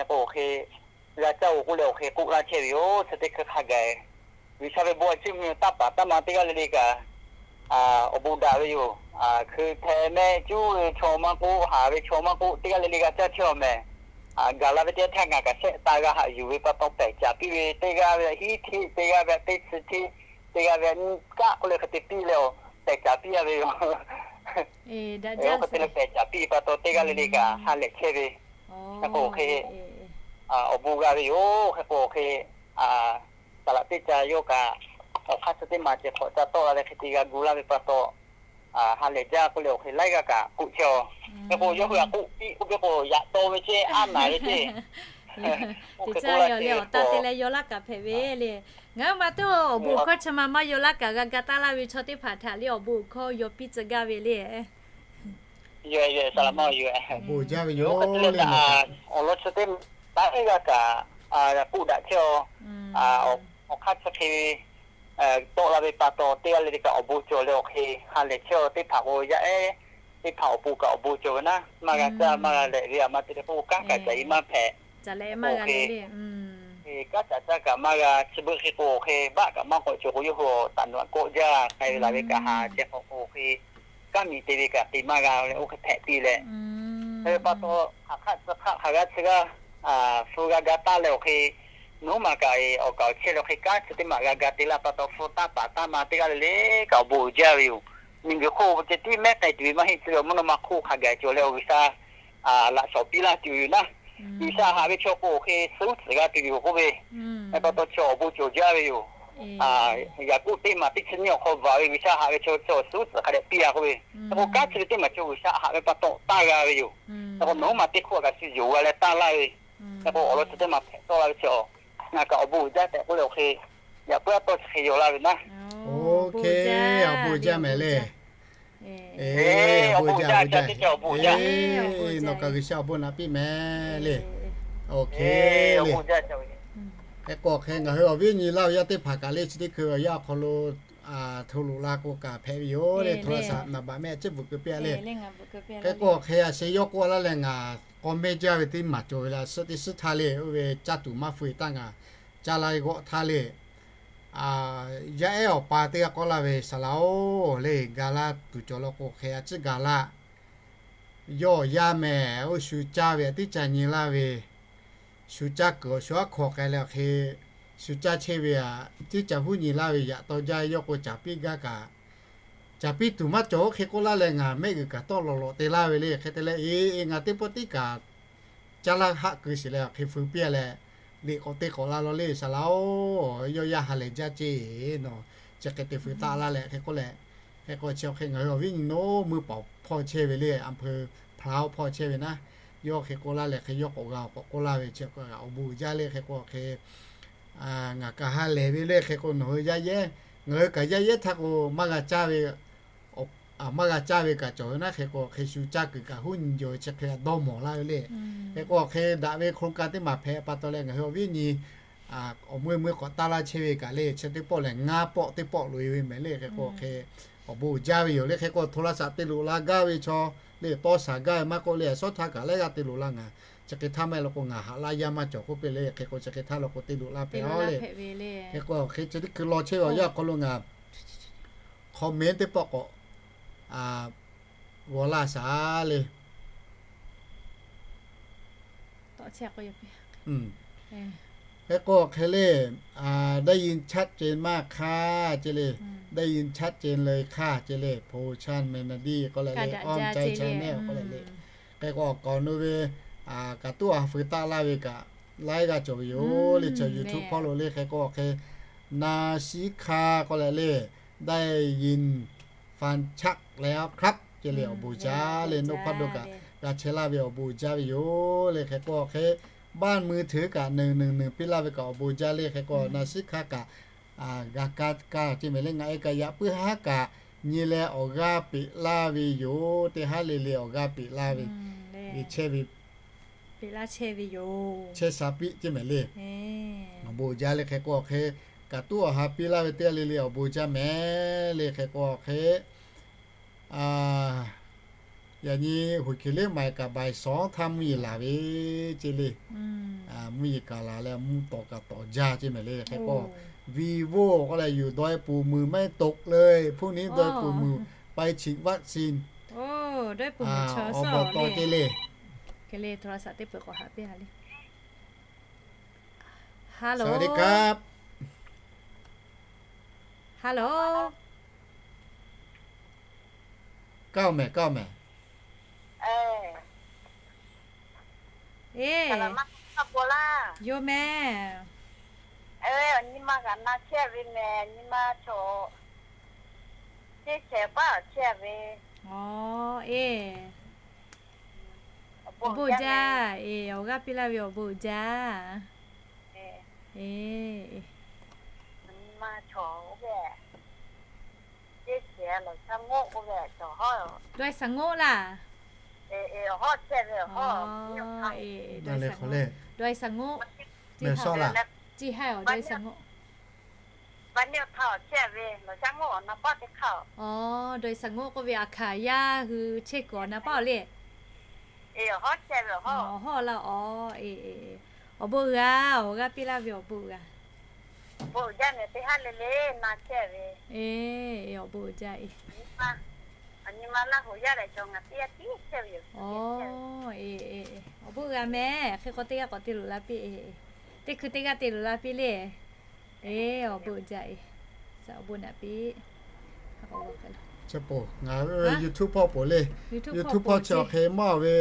k'o hk'e g'a caˇ-oˬ k'oˆ leh awˬ hk'e k'oˆ laˇ chehˇ ve yoˬ. Chi teˇ hkui hk'a gaˬ G'uiˬsha ve bon a ciˉ mvuh taˇ paˍ taˇ ma teˇ g'aˇ le le kaꞈ awˬ bon daꞈ ve yoˬ. Hkui hpeh mehˆ cuˉ ve chaw maˇ k'oˆ, haˍ ve chaw maˇ k'oˆ, teˇ g'aˇ le le g'a caˇ chehˇ-oˬ mehˍ. Gaˬ la ve teˇ htaˇ ngaˬ kaꞈ shehˆ taˇ g'a haꞈ yuˬ ve pa taw pehˬ caˍ piˇ ve, teˇ g'aˇ ve hiˉ hteˆ, teˇ g'aˇ ve teˇ chi hteˆ, teˇ g'aˇ ve nyiˇ kaˆ k'oˆ leh hk'e te piˇ leh-oˬ, pehˬ caˍ piˇ-a ve yoˬ. Oˇ hk'e te leh pehˬ caˍ piˇ pa taw teˇ g'aˇ le le kaꞈ ha lehˬ chehˇ ve. Hk'e k'o hk'e awˬ bon g'a ve yoˬ. Hk'e k'o hk'e saˍ laꞈ teˇ ca yawˇ kaꞈ awˬ hk'aˇ suh teˇ maˬ ceh hk'awꞈ ca tawˆ la leh hk'e te g'a gu laˇ ve pa taw, ha lehˬ jaˇ k'oˆ leh awˬ hk'e laiˉ g'aˇ kaꞈ k'oˆ chehˇ-oˬ. Hk'e k'o yawˇ hui htaꞈ k'oˆ piˇ k'oˆ ve k'o yaꞈ taw ve ceh aˉ naˍ ve ceh. Teˇ caˇ leh awˬ leh awˬ taˇ te leh yaw laˇ kaꞈ hpehꞈ ve le. Ngaˬ hui ma teˇ awˬ bon hkawˇ chi ma maˇ yaw laˇ kaꞈ g'a ga taˇ laˇ ve chaw teˇ hpaˍ htaꞈ le awˬ bon hkawˇ yaw piˇ tcuh gaˇ ve le. Awˬ bon jaˇ ve yoˬ. Awˬ lawn chi teˇ maˬ laiˉ g'aˇ kaꞈ k'oˆ daꞈ chehˇ-oˬ. Awˬ hk'aˇ chi hk'e tawˆ la ve pa taw teˇ g'aˇ le le kaꞈ awˬ bon cawˬ leh awˬ hk'e ha lehˬ chehˇ-oˬ. Teˇ hpaˍ k'o yaˇ ehˉ teˇ hpaˍ awˬ pon kaꞈ awˬ bon cawˬ ve naˉ, maˇ g'a caˇ maˇ g'a lehꞈ ve aˬ ma te leh k'o kanˉ kaꞈ caꞈ-e maˇ hpehꞈ. K'o hk'e kanˉ caꞈ caˇ kaꞈ maˇ g'a, chi beuꞈ hk'e k'o hk'e baˆ kaꞈ maˇ k'awꞈ cawˬ k'o yawˇ hui taˍ nuꞈ kawˆ jaˇ k'ai ve laˬ ve kaꞈ ha chehˇ k'o k'o hk'e kanˉ miˬ te ve kaꞈ te maˇ g'a leh oˇ hk'e hpehꞈ piˇ leh, hk'e ve pa taw hk'aˬ hk'aˆ tcuh hk'aˆ hk'aˬ g'aˇ chi g'aˇ fu g'a ga taˇ leh awˬ hk'e, nawˬ hui ma kaꞈ awˬ kaˍ awˬ chehˇ leh awˬ hk'e kanˉ chi teˇ maˬ g'a ga te laˇ pa taw hpu taˇ paˍ taˇ ma teˇ g'aˇ le le kaꞈ awˬ bon uiˍ jaˇ ve yoˬ. Miˬguiˬ hk'oˆ ceh tiˉ mehˉ k'ai tuˬ ve maˇ heˆ. Chi ve awˬ mvuhˇ naw ma hk'oˆ hk'aˬ gaˬ cawˬ leh awˬ G'uiˬsha laꞈ shawˍ piˇ laˇ tuˬ ve yoˬ naˉ. G'uiˬsha haꞈ ve chaw k'o hk'e suhˉ tcuhˍ g'a tuˬ ve yoˬ k'oˆ ve, pa taw chi awˬ bon cawˬ jaˇ ve yoˬ. Yaˍkoˆ teˇ maˬ teˇ chi nyiˇ awˬ hk'aw bvuhꞈ ve G'uiˬsha haꞈ ve chaw chi awˬ suhˉ tcuhˍ hk'a dehꞈ piˇ-a k'oˆ ve, k'o kanˉ chi ve teˇ maˬ chaw G'uiˬsha haꞈ ve pa taw taˇ g'a ve yoˬ. K'o nawˬ hui ma teˇ hk'oˆ kaꞈ shu yonˍ g'a leh taˇ laˇ ve Hk'e k'o awˬ lawn chi teˇ maˬ hpehꞈ tawˆ la ve chi, ngaˬ kaꞈ awˬ bon uiˍ jaˇ tehꞈ k'oˆ leh awˬ hk'e, yaꞈ puiˉ a tawˇ chi hk'e yaw laˇ ve naˉ. Awˬ bon jaˇ mehˍ le. Awˬ bon uiˍ jaˇ, awˬ bon uiˍ jaˇ. Nawˬ kaꞈ G'uiˬsha awˬ bon naꞈ piˇ mehˍ le. Awˬ hk'e le. Hk'e k'o hk'e ngaˬ hui awˬ viˉ nyi laˇ ve yaˇ teˇ hpaˍ kaꞈ le chi teˇ hkui awˬ yanˇ awˬ hk'aw lo hto loꞈ la k'o kaꞈ hpehꞈ ve yoˬ le. Hto la shaꞈ naˍ baꞈ mehˆ a ciˉ bvuhꞈ keu piˇ a le. Hk'e k'o hk'e a sheh yawˇ k'oˆ laˇ leh ngaˬ k'aw mehˇ jaˇ ve teˇ maˬ cawˬ ve le. A suhˉ teˇ suhˉ htaˇ le oˇ ve caˇ tuˬ maˇ fu-e taˇ ngaˬ caˇ laˇ g'awˆ htaˇ le, yaˇ ehˉ awˬ pa teˇ g'aˇ k'oˆ laˇ ve, Saˍ laꞈ-oˬ le, ga laˇ tuˬ cawˬ law k'o hk'e a ciˉ ga laˇ. Yawˇ awˬ yaˇ mehˍ oˇ shu caˇ ve a tiˉ ca nyi laˇ ve, shu caˇ kuiˬ awˬ shu aˉ hkaw k'ai leh awˬ hk'e, shu caˇ chehˇ ve a tiˉ ca huˉ nyi laˇ ve. Yaꞈ taw jaˇ yawˇ k'o caˍ piˇ gaˇ kaꞈ, caˍ piˇ tuˬ maˇ cawˬ oˇ hk'e k'oˆ laˇ leh ngaˬ mehˆ g'uiˬ kaꞈ tawˆ lawˬ lawꞈ te laˇ ve le. Hk'e te leh e, ngaˬ teˇ pawˆ tiˉ kaꞈ caˇ laˇ haˆ keu sheˍ leh awˬ hk'e feu piˇ a leh, liꞈ k'awꞈ te k'awꞈ la law le. Saˍ laꞈ-oˬ, yawˇ yaˇ ha lehˬ jaˇ ceˇ, nawˬ chi hk'e te feu taˆ laˇ leh hk'e k'oˆ leh, hk'e k'o chi awˬ hk'e ngaˬ hui awˬ viˉ nyi nawˉ meuˇ paoˍ hpawˇ chehˇ ve le, อำเภอพร้าว hpawˇ chehˇ ve naˉ. Yawˇ hk'e k'oˆ laˇ leh hk'e yawˇ k'awꞈ g'a k'awꞈ k'oˆ laˇ ve chi awˬ bon uiˍ jaˇ le. Hk'e k'o hk'e ngaˬ kaꞈ ha lehˬ ve le. Hk'e k'o nawˬ hui yaˇ yehˉ, ngaˬ hui kaꞈ yaˇ yehˉ htaˇ k'o maˇ g'a caˇ ve, maˇ g'a caˇ ve kaꞈ cawˬ ve naˉ. Hk'e k'o hk'e shu caˇ kuiˬ kaꞈ huˉ nyi jaw ve chi hk'e dawˇ mawˬ laˇ ve le. Hk'e k'o hk'e daꞈ ve โครงการ teˇ maˬ hpehꞈ pa taw leh ngaˬ hui awˬ viˉ nyi awˬ meuˇ meuˇ k'awꞈ taˇ laˇ chehˇ ve kaꞈ le, chi teˇ pawˆ lehˬ ngaˇ pawˆ teˇ pawˆ loꞈ-e ve mehˍ le. Hk'e k'o hk'e awˬ bon uiˍ jaˇ ve yoˬ le. Hk'e k'o โทรศัพท์ te loꞈ la gaˇ ve chaw le, tawˇ shaˍ gaˇ ve maˇ k'oˆ le, a shawˉ htaˇ kaꞈ lehˉ g'aˇ te loꞈ la ngaˬ chi hk'e htaˇ maˇ heˆ law k'o ngaˬ haꞈ laˇ yaˇ maˇ cawˬ k'oˆ piˇ le. Hk'e k'o chi hk'e htaˇ law k'o te loꞈ la pehˍ a le. Hk'e k'o hk'e chi teˇ hkui law chehˇ ve awˬ yanˇ awˬ hk'aw lo ngaˬ คอมเมนต์ teˇ pawˆ k'awꞈ g'aw laˇ shaˍ le. Hk'e k'o hk'e le, ได้ยินชัดเจนมากค่ะ ce le, ได้ยินชัดเจนเลยค่ะ ce le, โพชันเมโลดี้ k'oˆ leh le, Awˇ Cai Channel k'oˆ leh le. Hk'e k'o awˬ kawꞈ nu ve kaꞈ tuˉ awˬ ha feu taˆ laˇ ve kaꞈ laiˉ g'aˇ cawˬ ve yoˬ le. Chi YouTube hpawˇ lo le hk'e k'o hk'e, นาซิคา k'oˆ leh le, ได้ยินฟังชัดแล้วครับ ce le, awˬ bon jaˇ le. Nawˬ hpaˇ do kaꞈ g'a chehˇ laˇ ve awˬ bon jaˇ ve yoˬ le. Hk'e k'o hk'e บ้านมือถือ kaꞈ หนึ่งหนึ่งหนึ่ง piˇ laˇ ve kaꞈ awˬ bon jaˇ le. Hk'e k'o นาซิคา kaꞈ g'a kaˇ kaˇ ce mehˍ le, ngaˬ e kaꞈ yaꞈ puiˉ haˉ kaꞈ nyi leh awˬ g'aˇ peꞈ laˇ ve yoˬ. Teˇ haˉ le le awˬ g'aˇ peꞈ laˇ ve, chehˇ ve, chehˇ sha piˆ ce mehˍ le. Awˬ bon jaˇ le. Hk'e k'o hk'e kaꞈ tuˉ awˬ ha piˇ laˇ ve teˇ g'aˇ le le awˬ bon jaˇ mehˍ le. Hk'e k'o hk'e yaꞈ nyi หวยเขตเลือกตั้ง kaꞈ บ่ายสอง htaˇ mvuhˇ yeˬ laˬ ve ce le. Mvuhˇ yeˬ kaꞈ laˬ leh mvuhˇ tawˍ kaꞈ tawˍ jaˇ ce mehˍ le. Hk'e k'o วีโว่ k'oˆ leh, อยู่ดอยปู่หมื่นไม่ตกเลย พรุ่งนี้ดอยปู่หมื่น ไปฉีดวัคซีน awˬ bon tawˍ ce le. สวัสดีครับ Hello. Kaˇ mehˍ, kaˇ mehˍ. Yoˬ mehˍ. Nyi ma kaꞈ na chehˇ ve mehˍ, nyi ma chaw, teˇ chehˇ paˆ chehˇ ve. Awˬ, e, awˬ bon jaˇ. E, awˬ g'aˇ piˇ laˇ ve awˬ bon jaˇ. E, nyi ma chaw oˇ ve, teˇ chehˇ lawˬ shaˉ ngoˆ k'oˆ ve, dawˇ shaˉ ngoˆ laˇ. Dawˇ shaˉ ngoˆ, ciˇ ha, dawˇ shaˉ ngoˆ. Awˬ, dawˇ shaˉ ngoˆ k'oˆ ve a hkaˍ yaˇ hui chehˇ kuiˬ awˬ na paˆ le. Awˬ hawˉ laˇ. Awˬ, e, awˬ bon g'a, awˬ g'aˇ piˇ laˇ ve awˬ bon g'a. E, awˬ bon jaˇ e. Awˬ, e, awˬ bon g'a mehˍ. Hk'e k'o teˇ g'aˇ k'awꞈ te loꞈ la piˇ e. Teˇ hkui teˇ g'aˇ te loꞈ la piˇ le. E, awˬ bon jaˇ e. Awˬ bon naꞈ piˇ. Ngaˬ hui YouTube hpawˇ poˬ le. YouTube hpawˇ chi awˬ hk'e maˇ ve,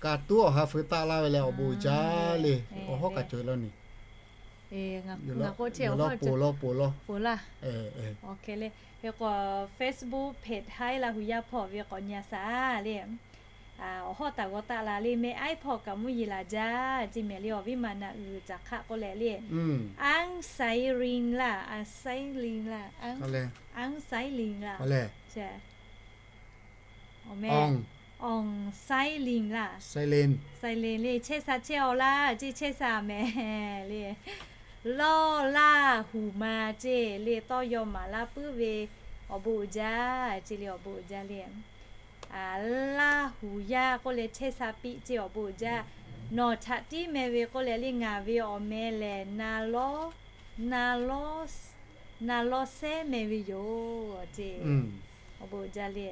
kaꞈ tuˉ awˬ ha feu taˆ laˇ ve leh awˬ bon jaˇ le. Awˬ hawˉ kaꞈ cawˬ law ni. Awˬ lawn poˬ law poˬ law. Awˬ hk'e le. Hk'e k'o Facebook page haiˉ laˇ hui yaˇ hpawˇ ve k'awꞈ nyi a shaˍ le. Awˬ hawˉ taˍ g'aw taˆ la le, meh iPod kaꞈ mvuhˇ yeˬ laˬ jaˇ ceˇ mehˍ le. Awˬ viˉ ma naꞈ uiˍ caˬ hk'aˆ k'oˆ leh le, อังไซลิง laˇ, อังไซลิง laˇ, อังไซลิง laˇ, awˬ meh, อังไซลิง laˇ, อังไซลิง le, chehˇ sha chehˇ aw laˇ ceˇ, chehˇ sha mehˍ le. Lawˇ Laˇ huˍ ma ceˇ le, tawˇ yaw maˍ laˇ puiˉ ve awˬ bon uiˍ jaˇ ceˇ le, awˬ bon uiˍ jaˇ le. Laˇ huˍ yaˇ k'oˆ leh chehˇ sha piˇ ceˇ, awˬ bon uiˍ jaˇ. Nawˬ htaꞈ tiˉ meh ve k'oˆ leh le, ngaˬ ve awˬ meh lehˬ, na lawˇ, na lawˇ, na lawˇ sehˉ meh ve yoˬ ceˇ. Awˬ bon uiˍ jaˇ le.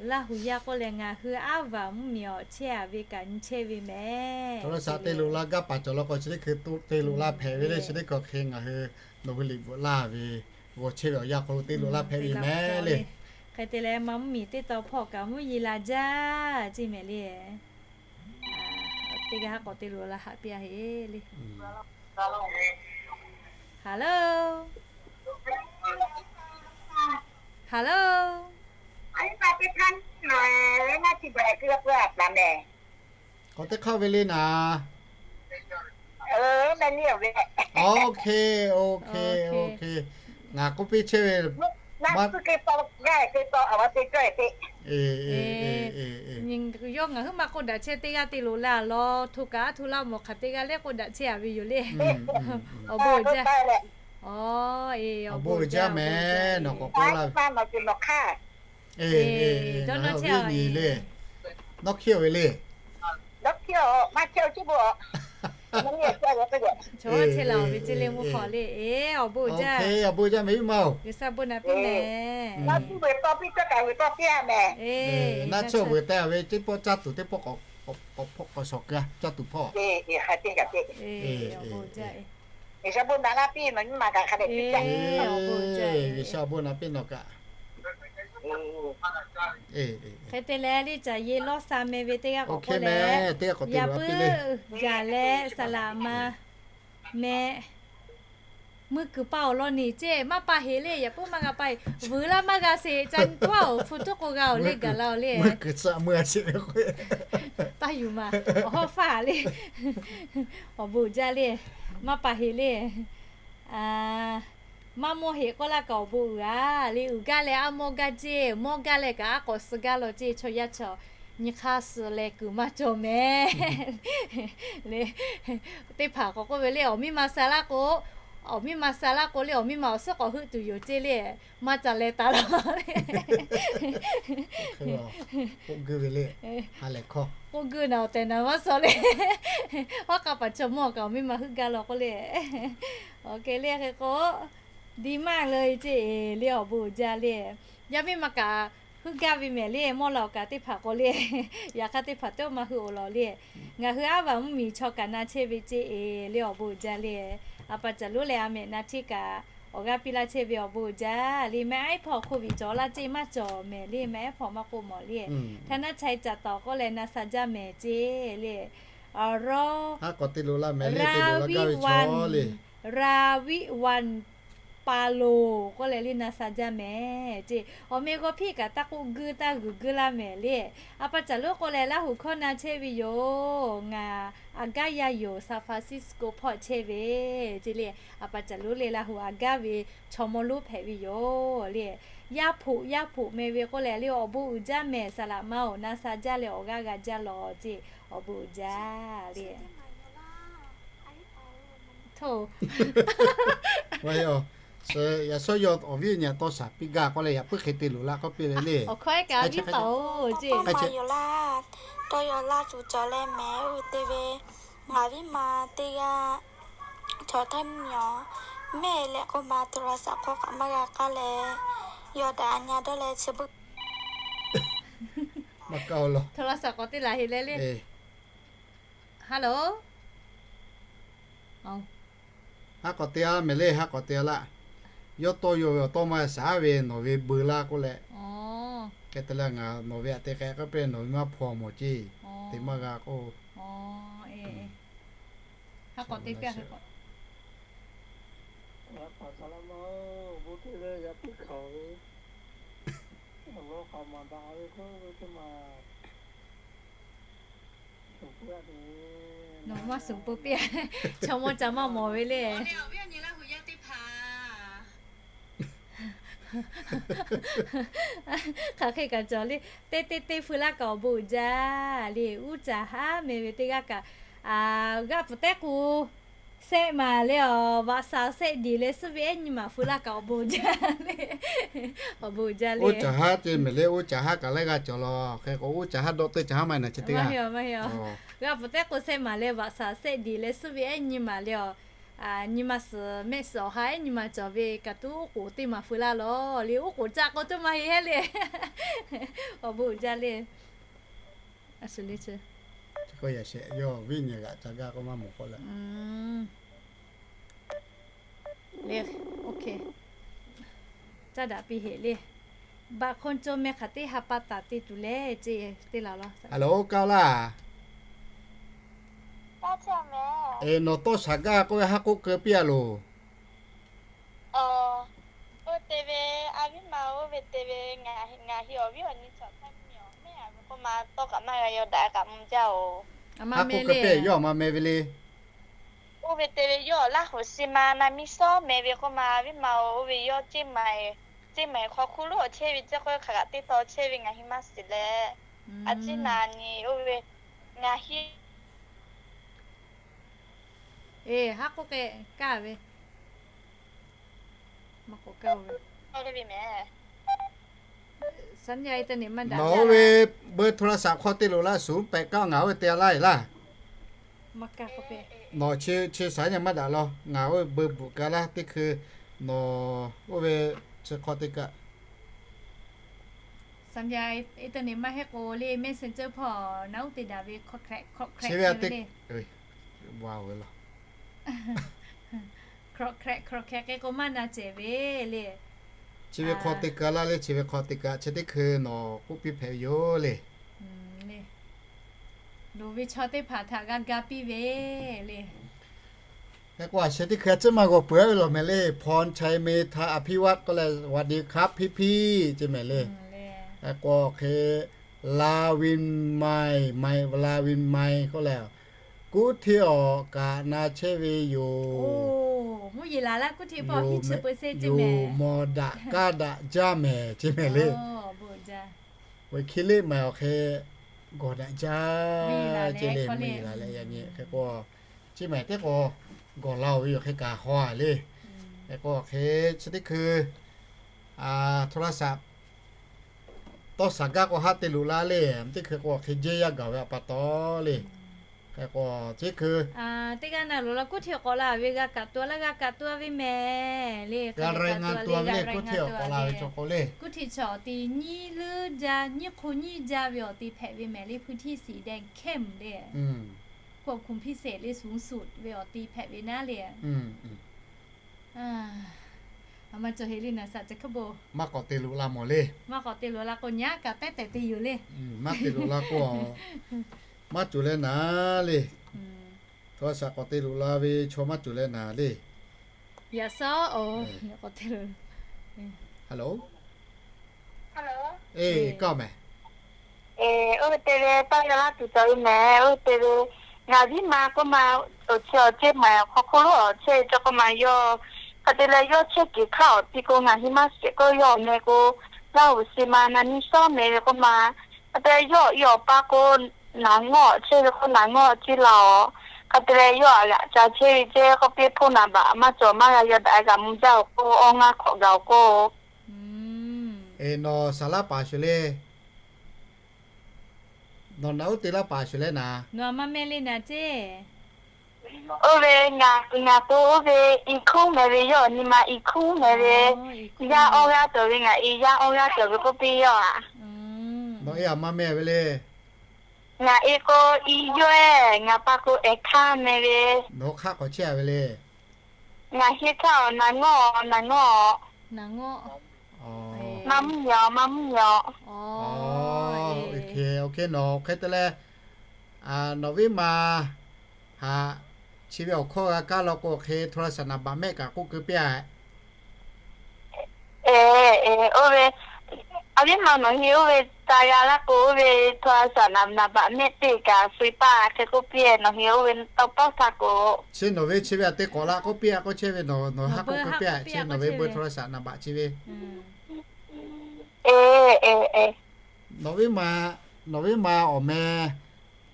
Laˇ huˍ yaˇ k'oˆ leh, ngaˬ hui aˉ vaˬ mvuhˇ miˬ awˬ chehˇ a ve kaꞈ nyi chehˇ ve mehˍ. Tawˇ lawˇ sha te loꞈ la gaˇ paˍ cawˬ law k'o, chi teˇ hkui te loꞈ la hpehꞈ ve le. Chi teˇ hkui hk'e ngaˬ hui nawˬ hui liꞈ bvuhꞈ laˇ ve g'aw chehˇ ve awˬ yanˇ hk'aw lo te loꞈ la hpehꞈ ve mehˍ le. Hk'e te leh, maˇ mvuhˇ miˬ teˇ taw hpawˇ kaꞈ mvuhˇ yeˬ laˬ jaˇ ceˇ mehˍ le. Teˇ g'aˇ haˉ k'awꞈ te loꞈ la haꞈ piˇ a heˍ le. Hello, hello. K'awꞈ teˇ hk'aˇ ve le naˍ. Okay, okay, okay. Ngaˬ k'oˆ piˇ chehˇ ve, yawˇ ngaˬ huiˉ maˇ k'oˆ daꞈ chehˇ, teˇ g'aˇ te loꞈ la a law, hto kaꞈ aˉ hto laˇ mawˬ hk'aˬ teˇ g'aˇ lehˬ k'oˆ daꞈ chehˇ a ve yoˬ le. Awˬ bon uiˍ jaˇ. Awˬ bon uiˍ jaˇ mehˍ, nawˬ k'awꞈ k'oˆ laˇ ve. Dawˇ nawˇ chehˇ a ve le. Nawˇ hkiˇ a ve le. Chaw chehˇ la ve ceˇ le, mvuhˇ hk'aw le. Awˬ bon uiˍ jaˇ. Awˬ bon uiˍ jaˇ mehˍ, viˉ ma-oˬ. G'uiˬsha bon naꞈ piˇ mehˍ. Naˇ tsuhˇ vuiˬ taˍ ve teˇ pawˆ caˇ tuˬ teˇ pawˆ k'awꞈ hpawˇ k'awꞈ shawˍ keu a, caˇ tuˬ hpawˇ. G'uiˬsha bon naꞈ piˇ nawˬ kaꞈ. Hk'e te leh, liˇ caˬ ye lawˇ sha meh ve teˇ g'aˇ k'awꞈ k'oˆ leh, yaꞈ puiˉ gaˬ leh saˍ laꞈ ma meh, meuˇ kuiˬ pa awˬ lawn neˬ ceˇ maˇ pa heˍ le. Yaꞈ puiˉ maˇ g'a pa heˍ, vuiˬ laˇ maˇ g'a sheˍ. Ca nyi tawˇ-oˬ, hpu tuˉ k'o g'a-oˬ le, gaˬ la-oˬ le. Taˇ yuˬ maˬ, awˬ hawˉ faˇ le. Awˬ bon uiˍ jaˇ le. Maˇ pa heˍ le. Maˇ mawˇ heˍ k'oˆ laˇ kaꞈ awˬ bon uiˍ a le. Uiˍ gaˇ leh aˉ mawˇ gaˇ ceˇ, mawˇ gaˇ leh kaꞈ aˉ k'awꞈ suh gaˇ law ceˇ. Chaw yaˇ chaw nyi hk'aˇ suh leh kuiˬ maˇ cawˬ mehˍ le. Teˇ hpaˍ k'awꞈ k'oˆ ve le, awˬ miˇ ma sha laˇ k'o, awˬ miˇ ma sha laˇ k'o le, awˬ miˇ ma awˬ suhˉ k'awꞈ heuˆ tuˬ yoˬ ceˇ le. Maˇ ca leh taˍ laˇ. K'oˆ guˇ naˬ awˬ tehˬ naˬ maˇ suh le. Hawˉ k'a paˍ chaw mawˇ kaꞈ awˬ miˇ ma heuˆ gaˇ law k'oˆ le. Awˬ hk'e le hk'e k'o, di maˇ le ceˇ le, awˬ bon uiˍ jaˇ le. Yaˇ miˇ ma kaꞈ heuˆ gaˇ ve mehˍ le, mawˇ la awˬ kaꞈ teˇ hpaˍ k'o le. Yaꞈ hk'aˇ teˇ hpaˍ teˇ maˇ heuˆ awˬ law le. Ngaˬ hui aˉ vaˬ mvuhˇ miˬ chaw kaꞈ na chehˇ ve ceˇ le, awˬ bon uiˍ jaˇ le. A pa caˬ lonˉ leh a mehꞈ na hteˇ kaꞈ awˬ g'aˇ piˇ laˇ chehˇ ve awˬ bon uiˍ jaˇ le. Meh iˉ hpawˇ hk'oˆ viꞈ cawˬ laˇ ceˇ maˇ cawˬ mehˍ le, meh iˉ hpawˇ maˇ k'oˆ mawˬ le. Htaˇ naˉ chai caˍ tawˍ k'oˆ leh na sha jaˇ mehˍ ceˇ le. Raˍviˆ Vanˍ, Raˍviˆ Vanˍ pa loˬ k'oˆ leh le na sha jaˇ mehˍ ceˇ. Awˬ meh g'aw hpiˇ kaꞈ taˇ k'oˆ guˇ taˇ g'uiˬ guˇ laˇ mehˍ le. A pa caˬ lonˉ k'oˆ leh Laˇ huˍ hkawˇ na chehˇ ve yoˬ. Ngaˬ a gaˇ yaˇ yoˬ, San Francisco hpawˇ chehˇ ve ceˇ le. A pa caˬ lonˉ le Laˇ huˍ a gaˇ ve chaw mawˇ lonˉ hpehꞈ ve yoˬ le. Yaˇ hpoꞈ yaˇ hpoꞈ meh ve k'oˆ leh le, awˬ bon uiˍ jaˇ mehˍ, saˍ laꞈ ma-oˬ, na sha jaˇ leh awˬ g'aˇ g'a jaˇ law ceˇ. Awˬ bon uiˍ jaˇ le. Yaꞈ shawˉ yawˇ awˬ viˉ awˬ nyi tawˇ shaˍ piˇ gaˇ k'oˆ leh, yaꞈ puiˉ hk'e te loꞈ la k'oˆ piˇ ve le. Awˬ hkawˇ kaꞈ viˉ paˍ-oˬ ceˇ. Tawˇ yaw laˇ tuˬ cawˬ leh mehˍ, oˇ ve te ve ngaˬ viˉ ma teˇ g'aˇ chaw hteˇ miˬ-oˬ, mehˆ leh k'oˆ ma โทรศัพท์ hk'aw kaꞈ maˇ g'a k'aˇ leh, yawˇ daꞈ nyi dawˇ leh chi beuꞈ maˇ k'aˇ-oˬ law. โทรศัพท์ k'awꞈ te laˬ heˍ leh le. Hello. Haˉ k'awꞈ te-a mehˍ le, haˉ k'awꞈ te-a laˇ. Yawˇ tawˇ yaw ve awˬ tawˇ maˇ shaˍ ve nawˬ ve beu laˇ k'oˆ leh, hk'e te leh ngaˬ nawˬ ve aꞈ te k'ai k'oˆ piˇ leh nawˬ ve maˇ hpaw mawˬ ceˇ, te maˇ g'a k'o. Haˉ k'awꞈ te piˇ-a, haˉ k'awꞈ. Yaꞈ hk'aˇ saˍ laꞈ ma-oˬ, bon teˇ leh yaꞈ puiˉ hkanˍ ve, awˬ lawn k'aꞈ maˍ daꞈ ve k'oˆ ve teˇ maˬ. Nawˬ maˇ suhˍ peuˬ piˇ, chaw mawˇ ca maˇ mawˬ ve le. Hk'aˬ hk'e kaꞈ cawˬ le. Teˇ teˇ teˇ feu laˇ kaꞈ awˬ bon uiˍ jaˇ le. Uˉ caˍ haˉ meh ve teˇ g'aˇ kaꞈ, g'aˇ pfuhˍ tehˉ k'o, sehˆ maˍ le awˬ, vaꞈ shaˍ sehˆ diˬ leh suhˉ ve ehˉ nyi maˍ feu laˇ kaꞈ awˬ bon uiˍ jaˇ le. Awˬ bon uiˍ jaˇ le. Oˇ caˍ haˉ te mehˍ le, oˇ caˍ haˉ kaꞈ leh g'a cawˬ law. Hk'e k'o oˇ caˍ haˉ dawˆ teˇ caˍ haˉ maˇ na chi teˇ g'aˇ. G'aˇ pfuhˍ tehˉ k'o sehˆ maˍ leh vaꞈ shaˍ sehˆ diˬ leh suhˉ ve ehˉ nyi maˍ le awˬ, nyi ma suhˍ mehˆ suhˍ awˬ ha ehˉ nyi ma cawˬ ve kaꞈ tuˉ oˉ k'oˍ teˇ maˍ feu laˇ law le. Oˉ k'oˍ caꞈ k'o tuˉ maˇ heˆ hehˉ le. Awˬ bon uiˍ jaˇ le. A shu le chi. K'o yaꞈ shehˍ yawˇ viˉ nyi g'aꞈ ca gaˇ k'o maˇ mawˬ k'oˆ leh. Le, OK. Caˇ daꞈ piˇ heꞈ le. Baꞈ hk'aw co meh hk'aˬ teˇ ha pa taˍ te tuˬ le, ce teˇ la law. Hello, kaˇ laˇ. Eˬ, nawˬ tawˇ shaˍ gaˇ k'oˆ ve haˉ k'oˆ keu piˇ a loˬ. Oˇ te ve, a viˉ ma oˇ ve te ve, ngaˬ hui awˬ viˉ awˬ nyi chaw htaˇ miˬ awˬ mehˆ a ve k'oˆ ma tawˇ kaꞈ maˇ g'a yaw daꞈ kaꞈ mvuh jaˇ oˬ. Haˉ k'oˆ keu piˇ, yawˇ a ma meh ve le. Oˇ ve te ve yawˇ Laˇ huˍ shi ma na miˇ shawˉ meh ve k'oˆ ma, a viˉ ma oˇ ve yawˇ ceˇ ma, ceˇ ma hk'aw hkuˇ lonˉ awˬ chehˇ ve ceˇ k'o hk'aˬ kaꞈ teˇ taw chehˇ ve ngaˬ hui maˇ shiˍ leh, a ciˉ na nyi oˇ ve ngaˬ hui Eˬ, haˉ k'oˆ k'e kaˇ ve. Maˇ k'oˆ kaˇ ve. Nawˬ oˇ ve เบอร์โทรศัพท์ hk'aw te loꞈ la, ศูนย์แปดเก้า ngaˬ oˇ ve te a laˇ eˬ laˇ. Nawˬ chi chi saˍ nyi maˇ daꞈ law, ngaˬ oˇ ve เบอร์ bvuhꞈ ka laˇ teˇ hkui, nawˬ oˇ ve chi hk'aw te kaꞈ. Saˍ nyi, internet maˇ heˆ k'o le, Messenger hpawˇ na uˉ te daꞈ ve hk'awꞈ hk'ehꞈ hk'awꞈ hk'ehꞈ ve le. Hk'awꞈ hk'ehꞈ hk'awꞈ hk'ehꞈ k'e k'o maˇ na cehˬ ve le. Chi ve hk'aw te kaꞈ laˇ le, chi ve hk'aw te kaꞈ chi teˇ hkui nawˬ k'oˆ piˇ hpehꞈ ve yoˬ le. Loˍ ve chaw teˇ hpaˍ htaꞈ g'a ga piˇ ve le. Hk'e k'o a sheh teˇ hkui a ciˉ maˇ g'awˬ peuˬ a ve lawˬ mehˍ le, พรชัย เมธาอภิวัฒน์ k'oˆ leh สวัสดีครับพี่ๆ ce mehˍ le. Hk'e k'o hk'e ลาวิน mai, mai ลาวิน mai k'oˆ leh, kuˉ hteˇ awˬ kaꞈ na chehˇ ve yoˬ. Yoˬ mawˬ daꞈ kaˇ daꞈ jaˇ mehˍ ce mehˍ le. Ve hkiˇ liˆ maiˬ awˬ hk'e gawˬ daꞈ jaˇ ce le, mvuhˇ yeˬ la leh yaꞈ nyi hk'e k'o, chi mehˍ teˇ k'o gawˬ la oˬ ve yoˬ hk'e kaꞈ haw a le. Hk'e k'o hk'e chi teˇ hkui โทรศัพท์ tawˇ shaˍ gaˇ k'o haˉ te loꞈ la le, teˇ hkui k'o hk'e jehˇ yaˇ gaˬ ve a pa taw le. Hk'e k'o chi hkui teˇ g'aˇ na loˍ la kuˉ hteˇ k'awꞈ la ve g'a kaꞈ tuˬ laˇ, g'a kaꞈ tuˬ ve mehˍ le. G'a รายงานตัว ve le, kuˉ hteˇ k'awꞈ la ve chaw k'o le. Kuˉ hteˇ chaw awˬ ti nyiˇ leuˉ jaˇ, nyiˇ hk'o nyiˇ jaˇ ve awˬ ti hpehꞈ ve mehˍ le, พื้นที่สีแดงเข้ม le. ควบคุมพิเศษ le, สูงสุด ve awˬ ti hpehꞈ ve naˉ le. A, maˇ cawˬ heˆ le naˍ saꞈ ca hkuiˉ bo. Maˇ k'awꞈ te loꞈ la mawˬ le. Maˇ k'awꞈ te loꞈ la k'o nyaˉ kaꞈ tehˉ tehꞈ te yoˬ le. Maˇ te loꞈ la k'o, maˇ cawˬ leh naˍ le. โทรศัพท์ k'awꞈ te loꞈ la ve chaw maˇ cawˬ leh naˍ le. Yaꞈ sawˉ oˬ, k'awꞈ te loꞈ. Hello. Eˬ, kaˇ mehˍ. Oˇ ve te ve taˇ yaˇ laˇ tuˬ cawˬ ve mehˍ. Oˇ ve te ve ngaˬ viˉ ma k'oˆ ma, awˬ chi awˬ ceˇ ma hk'aw hkuˇ lonˉ awˬ chehˇ ve cawˬ k'oˆ ma yawˇ. Hk'e te leh yawˇ chehˇ kuiˬ hk'aˇ awˬ ti k'o ngaˬ hui maˇ shiˍ k'o yawˇ awˬ meh k'o, Laˇ huˍ shi ma na miˇ shawˉ meh ve k'oˆ ma. Hk'e te yawˇ awˬ i awˬ pa k'o, naˍ ngawˇ awˬ chehˇ ve k'o naˍ ngawˇ awˬ ceˇ la awˬ. Hk'e te leh yawˇ a g'aꞈ ca chehˇ ve ceˇ k'oˆ piˇ hpoˆ naˍ baꞈ maˇ cawˬ maˇ g'a yaw daꞈ g'a mvuh jaˇ awˬ k'o, awˬ ngaˇ hk'awꞈ gaˬ awˬ k'o. Eˬ, nawˬ saˍ laˇ paˍ shuˍ le. Nawˬ naꞈ uˉ te laˇ paˍ shuˍ leh naˍ. Nawˬ a ma meh le naˍ ceˇ. Oˇ ve ngaˬ, ngaˬ k'o oˇ ve i hkuˉ meh ve yawˇ awˬ nyi ma i hkuˉ meh ve. Yaˇ awˇ g'aˇ cawˬ ve ngaˬ i yaˇ awˇ g'aˇ cawˬ ve k'oˆ piˇ yawˇ a. Nawˬ e a ma meh ve le. Ngaˬ e k'o i yawˇ, ngaˬ pa k'o ehˬ hkaˇ meh ve. Nawˬ hk'aˆ k'awꞈ chehˇ a ve le. Ngaˬ heˆ hkaˇ awˬ naˍ ngawˇ, naˍ ngawˇ. Maˇ mvuhˇ yaw, maˇ mvuhˇ yaw. Nawˬ hk'e te leh, nawˬ viˉ ma haꞈ chi ve awˬ hkawˇ g'a kaˇ law k'o hk'e โทรศัพท์ naˍ baꞈ mehˆ kaꞈ k'oˆ keu piˇ a. Eˬ, oˇ ve, a viˉ ma nawˬ hui oˇ ve taˍ g'a laˇ k'o, oˇ ve โทรศัพท์ naˍ baꞈ mehˆ teˇ kaꞈ shu paˇ hk'e k'oˆ piˇ, nawˬ hui oˇ ve tawˇ hpawˇ htaˇ k'o. Chi nawˬ ve chi ve aꞈ teˇ k'awꞈ la k'oˆ piˇ a k'o, chehˇ ve nawˬ nawˬ haˉ k'oˆ k'oˆ piˇ a, chi nawˬ ve เบอร์โทรศัพท์ naˍ baꞈ chi ve. E, e, e. Nawˬ viˉ ma, nawˬ viˉ ma awˬ meh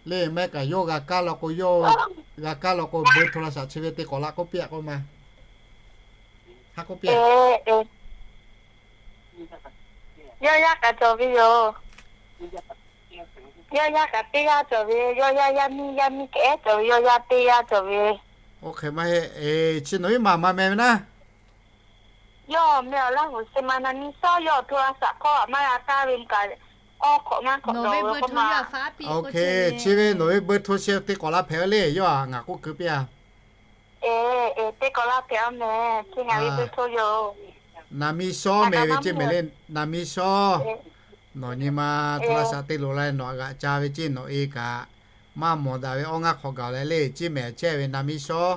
le meh kaꞈ yawˇ g'a kaˇ law k'o, yawˇ g'a kaˇ law k'o เบอร์โทรศัพท์ chi ve teˇ k'awꞈ la k'oˆ piˇ a k'oˆ ma. Haˉ k'oˆ piˇ a. Yawˇ yaˇ kaꞈ cawˬ ve yoˬ. Yawˇ yaˇ kaꞈ teˇ g'aˇ cawˬ ve, yawˇ yaˇ yaˇ miˇ yaˇ miˇ kehˉ cawˬ ve, yawˇ yaˇ teˇ g'aˇ cawˬ ve. Oˇ hk'e maˇ heˆ, chi nawˬ viˉ ma maˇ meh ve naˉ. Yawˇ meh awˬ laˇ g'uˬ suh ma na nyi shawˉ yawˇ โทรศัพท์ hkawˇ maˇ g'a taˇ ve kaꞈ, awˇ hk'awꞈ maˇ hk'awꞈ dawˬ ve k'oˆ ma. Chi ve nawˬ ve เบอร์โทร chi teˇ k'awꞈ la hpehꞈ ve le, yawˇ a ngaˬ k'oˆ keu piˇ a. Teˇ k'awꞈ la hpehꞈ a meh, chi ngaˬ ve เบอร์โทร yoˬ. Naˍ mi shawˉ meh ve ceˇ meh le, naˍ mi shawˉ. Nawˬ nyi ma โทรศัพท์ te loꞈ la nawˬ aꞈ g'aꞈ ca ve ceˇ, nawˬ e kaꞈ maˇ mawˬ daꞈ ve awˇ ngaˇ hk'awꞈ gaˬ leh le ceˇ meh, chehˇ ve naˍ mi shawˉ.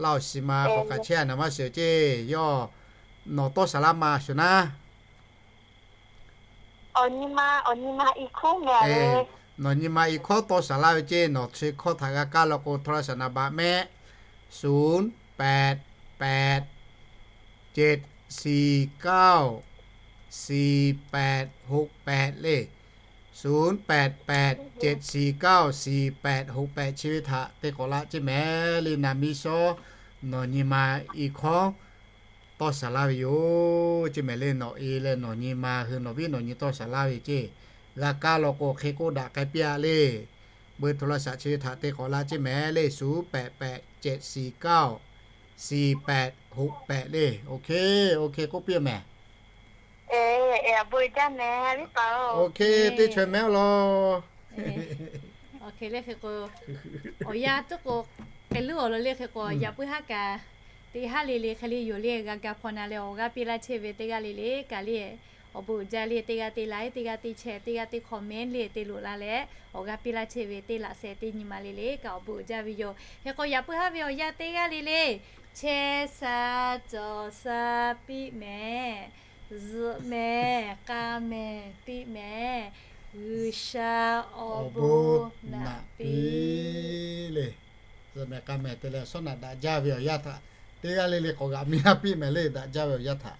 Laˇ awˬ shiˍ ma k'awꞈ kaꞈ chehˇ a naˍ maˇ shiˍ ceˇ, yawˇ nawˬ tawˇ saˍ laˇ ma shuˍ naˉ. Awˬ nyi ma, awˬ nyi ma i hkawˇ meh. Nawˬ nyi ma i hkawˇ tawˇ saˍ laˇ ve ceˇ, nawˬ chi hkawˇ htaꞈ g'a kaˇ law k'o โทรศัพท์ naˍ baꞈ mehˆ ศูนย์แปดแปด เจ็ดสี่เก้า สี่แปดหกแปด le. ศูนย์แปดแปด เจ็ดสี่เก้า สี่แปดหกแปด chi ve htaꞈ te k'awꞈ la ceˇ meh le, naˍ mi shawˉ. Nawˬ nyi ma i hkawˇ tawˇ saˍ laˇ ve yoˬ ceˇ meh le, nawˬ e leh nawˬ nyi ma hui nawˬ viˉ nawˬ nyi tawˇ saˍ laˇ ve ceˇ. G'a kaˇ law k'o hk'e k'oˆ daꞈ k'ai piˇ a le. เบอร์โทรศัพท์ chi ve htaꞈ te k'awꞈ la ceˇ meh le, ศูนย์แปดแปด เจ็ดสี่เก้า สี่แปดหกแปด le. OK, OK k'oˆ piˇ meh. OK, teˇ chaweh mehˉ law. Awˬ yanˇ tuˉ k'o, k'ai luˉ awˬ lawn le hk'e k'o, yaꞈ puiˉ haˉ kaꞈ, teˇ haˉ le le hk'e le yoˬ le, g'a ga hpaw na leh awˬ g'aˇ piˇ laˇ chehˇ ve teˇ g'aˇ le le kaꞈ le, awˬ bon uiˍ jaˇ le, teˇ g'aˇ te like, teˇ g'aˇ te share, teˇ g'aˇ te comment le te loꞈ la leh, awˬ g'aˇ piˇ laˇ chehˇ ve teˇ laꞈ sheh teˇ nyi ma le le kaꞈ awˬ bon uiˍ jaˇ ve yoˬ. Hk'e k'o yaꞈ puiˉ haˉ ve awˬ yanˇ teˇ g'aˇ le le, chehˇ sha cawˬ sha piˇ meh, zuhꞈ meh k'a meh piˇ meh, G'uiˬsha awˬ bon naꞈ piˇ le. Zuhꞈ meh k'a meh te leh shawˉ naꞈ daꞈ jaˇ ve awˬ yanˇ htaꞈ teˇ g'aˇ le le k'awꞈ g'aꞈ mi laˇ piˇ meh le, daꞈ jaˇ ve awˬ yanˇ htaꞈ.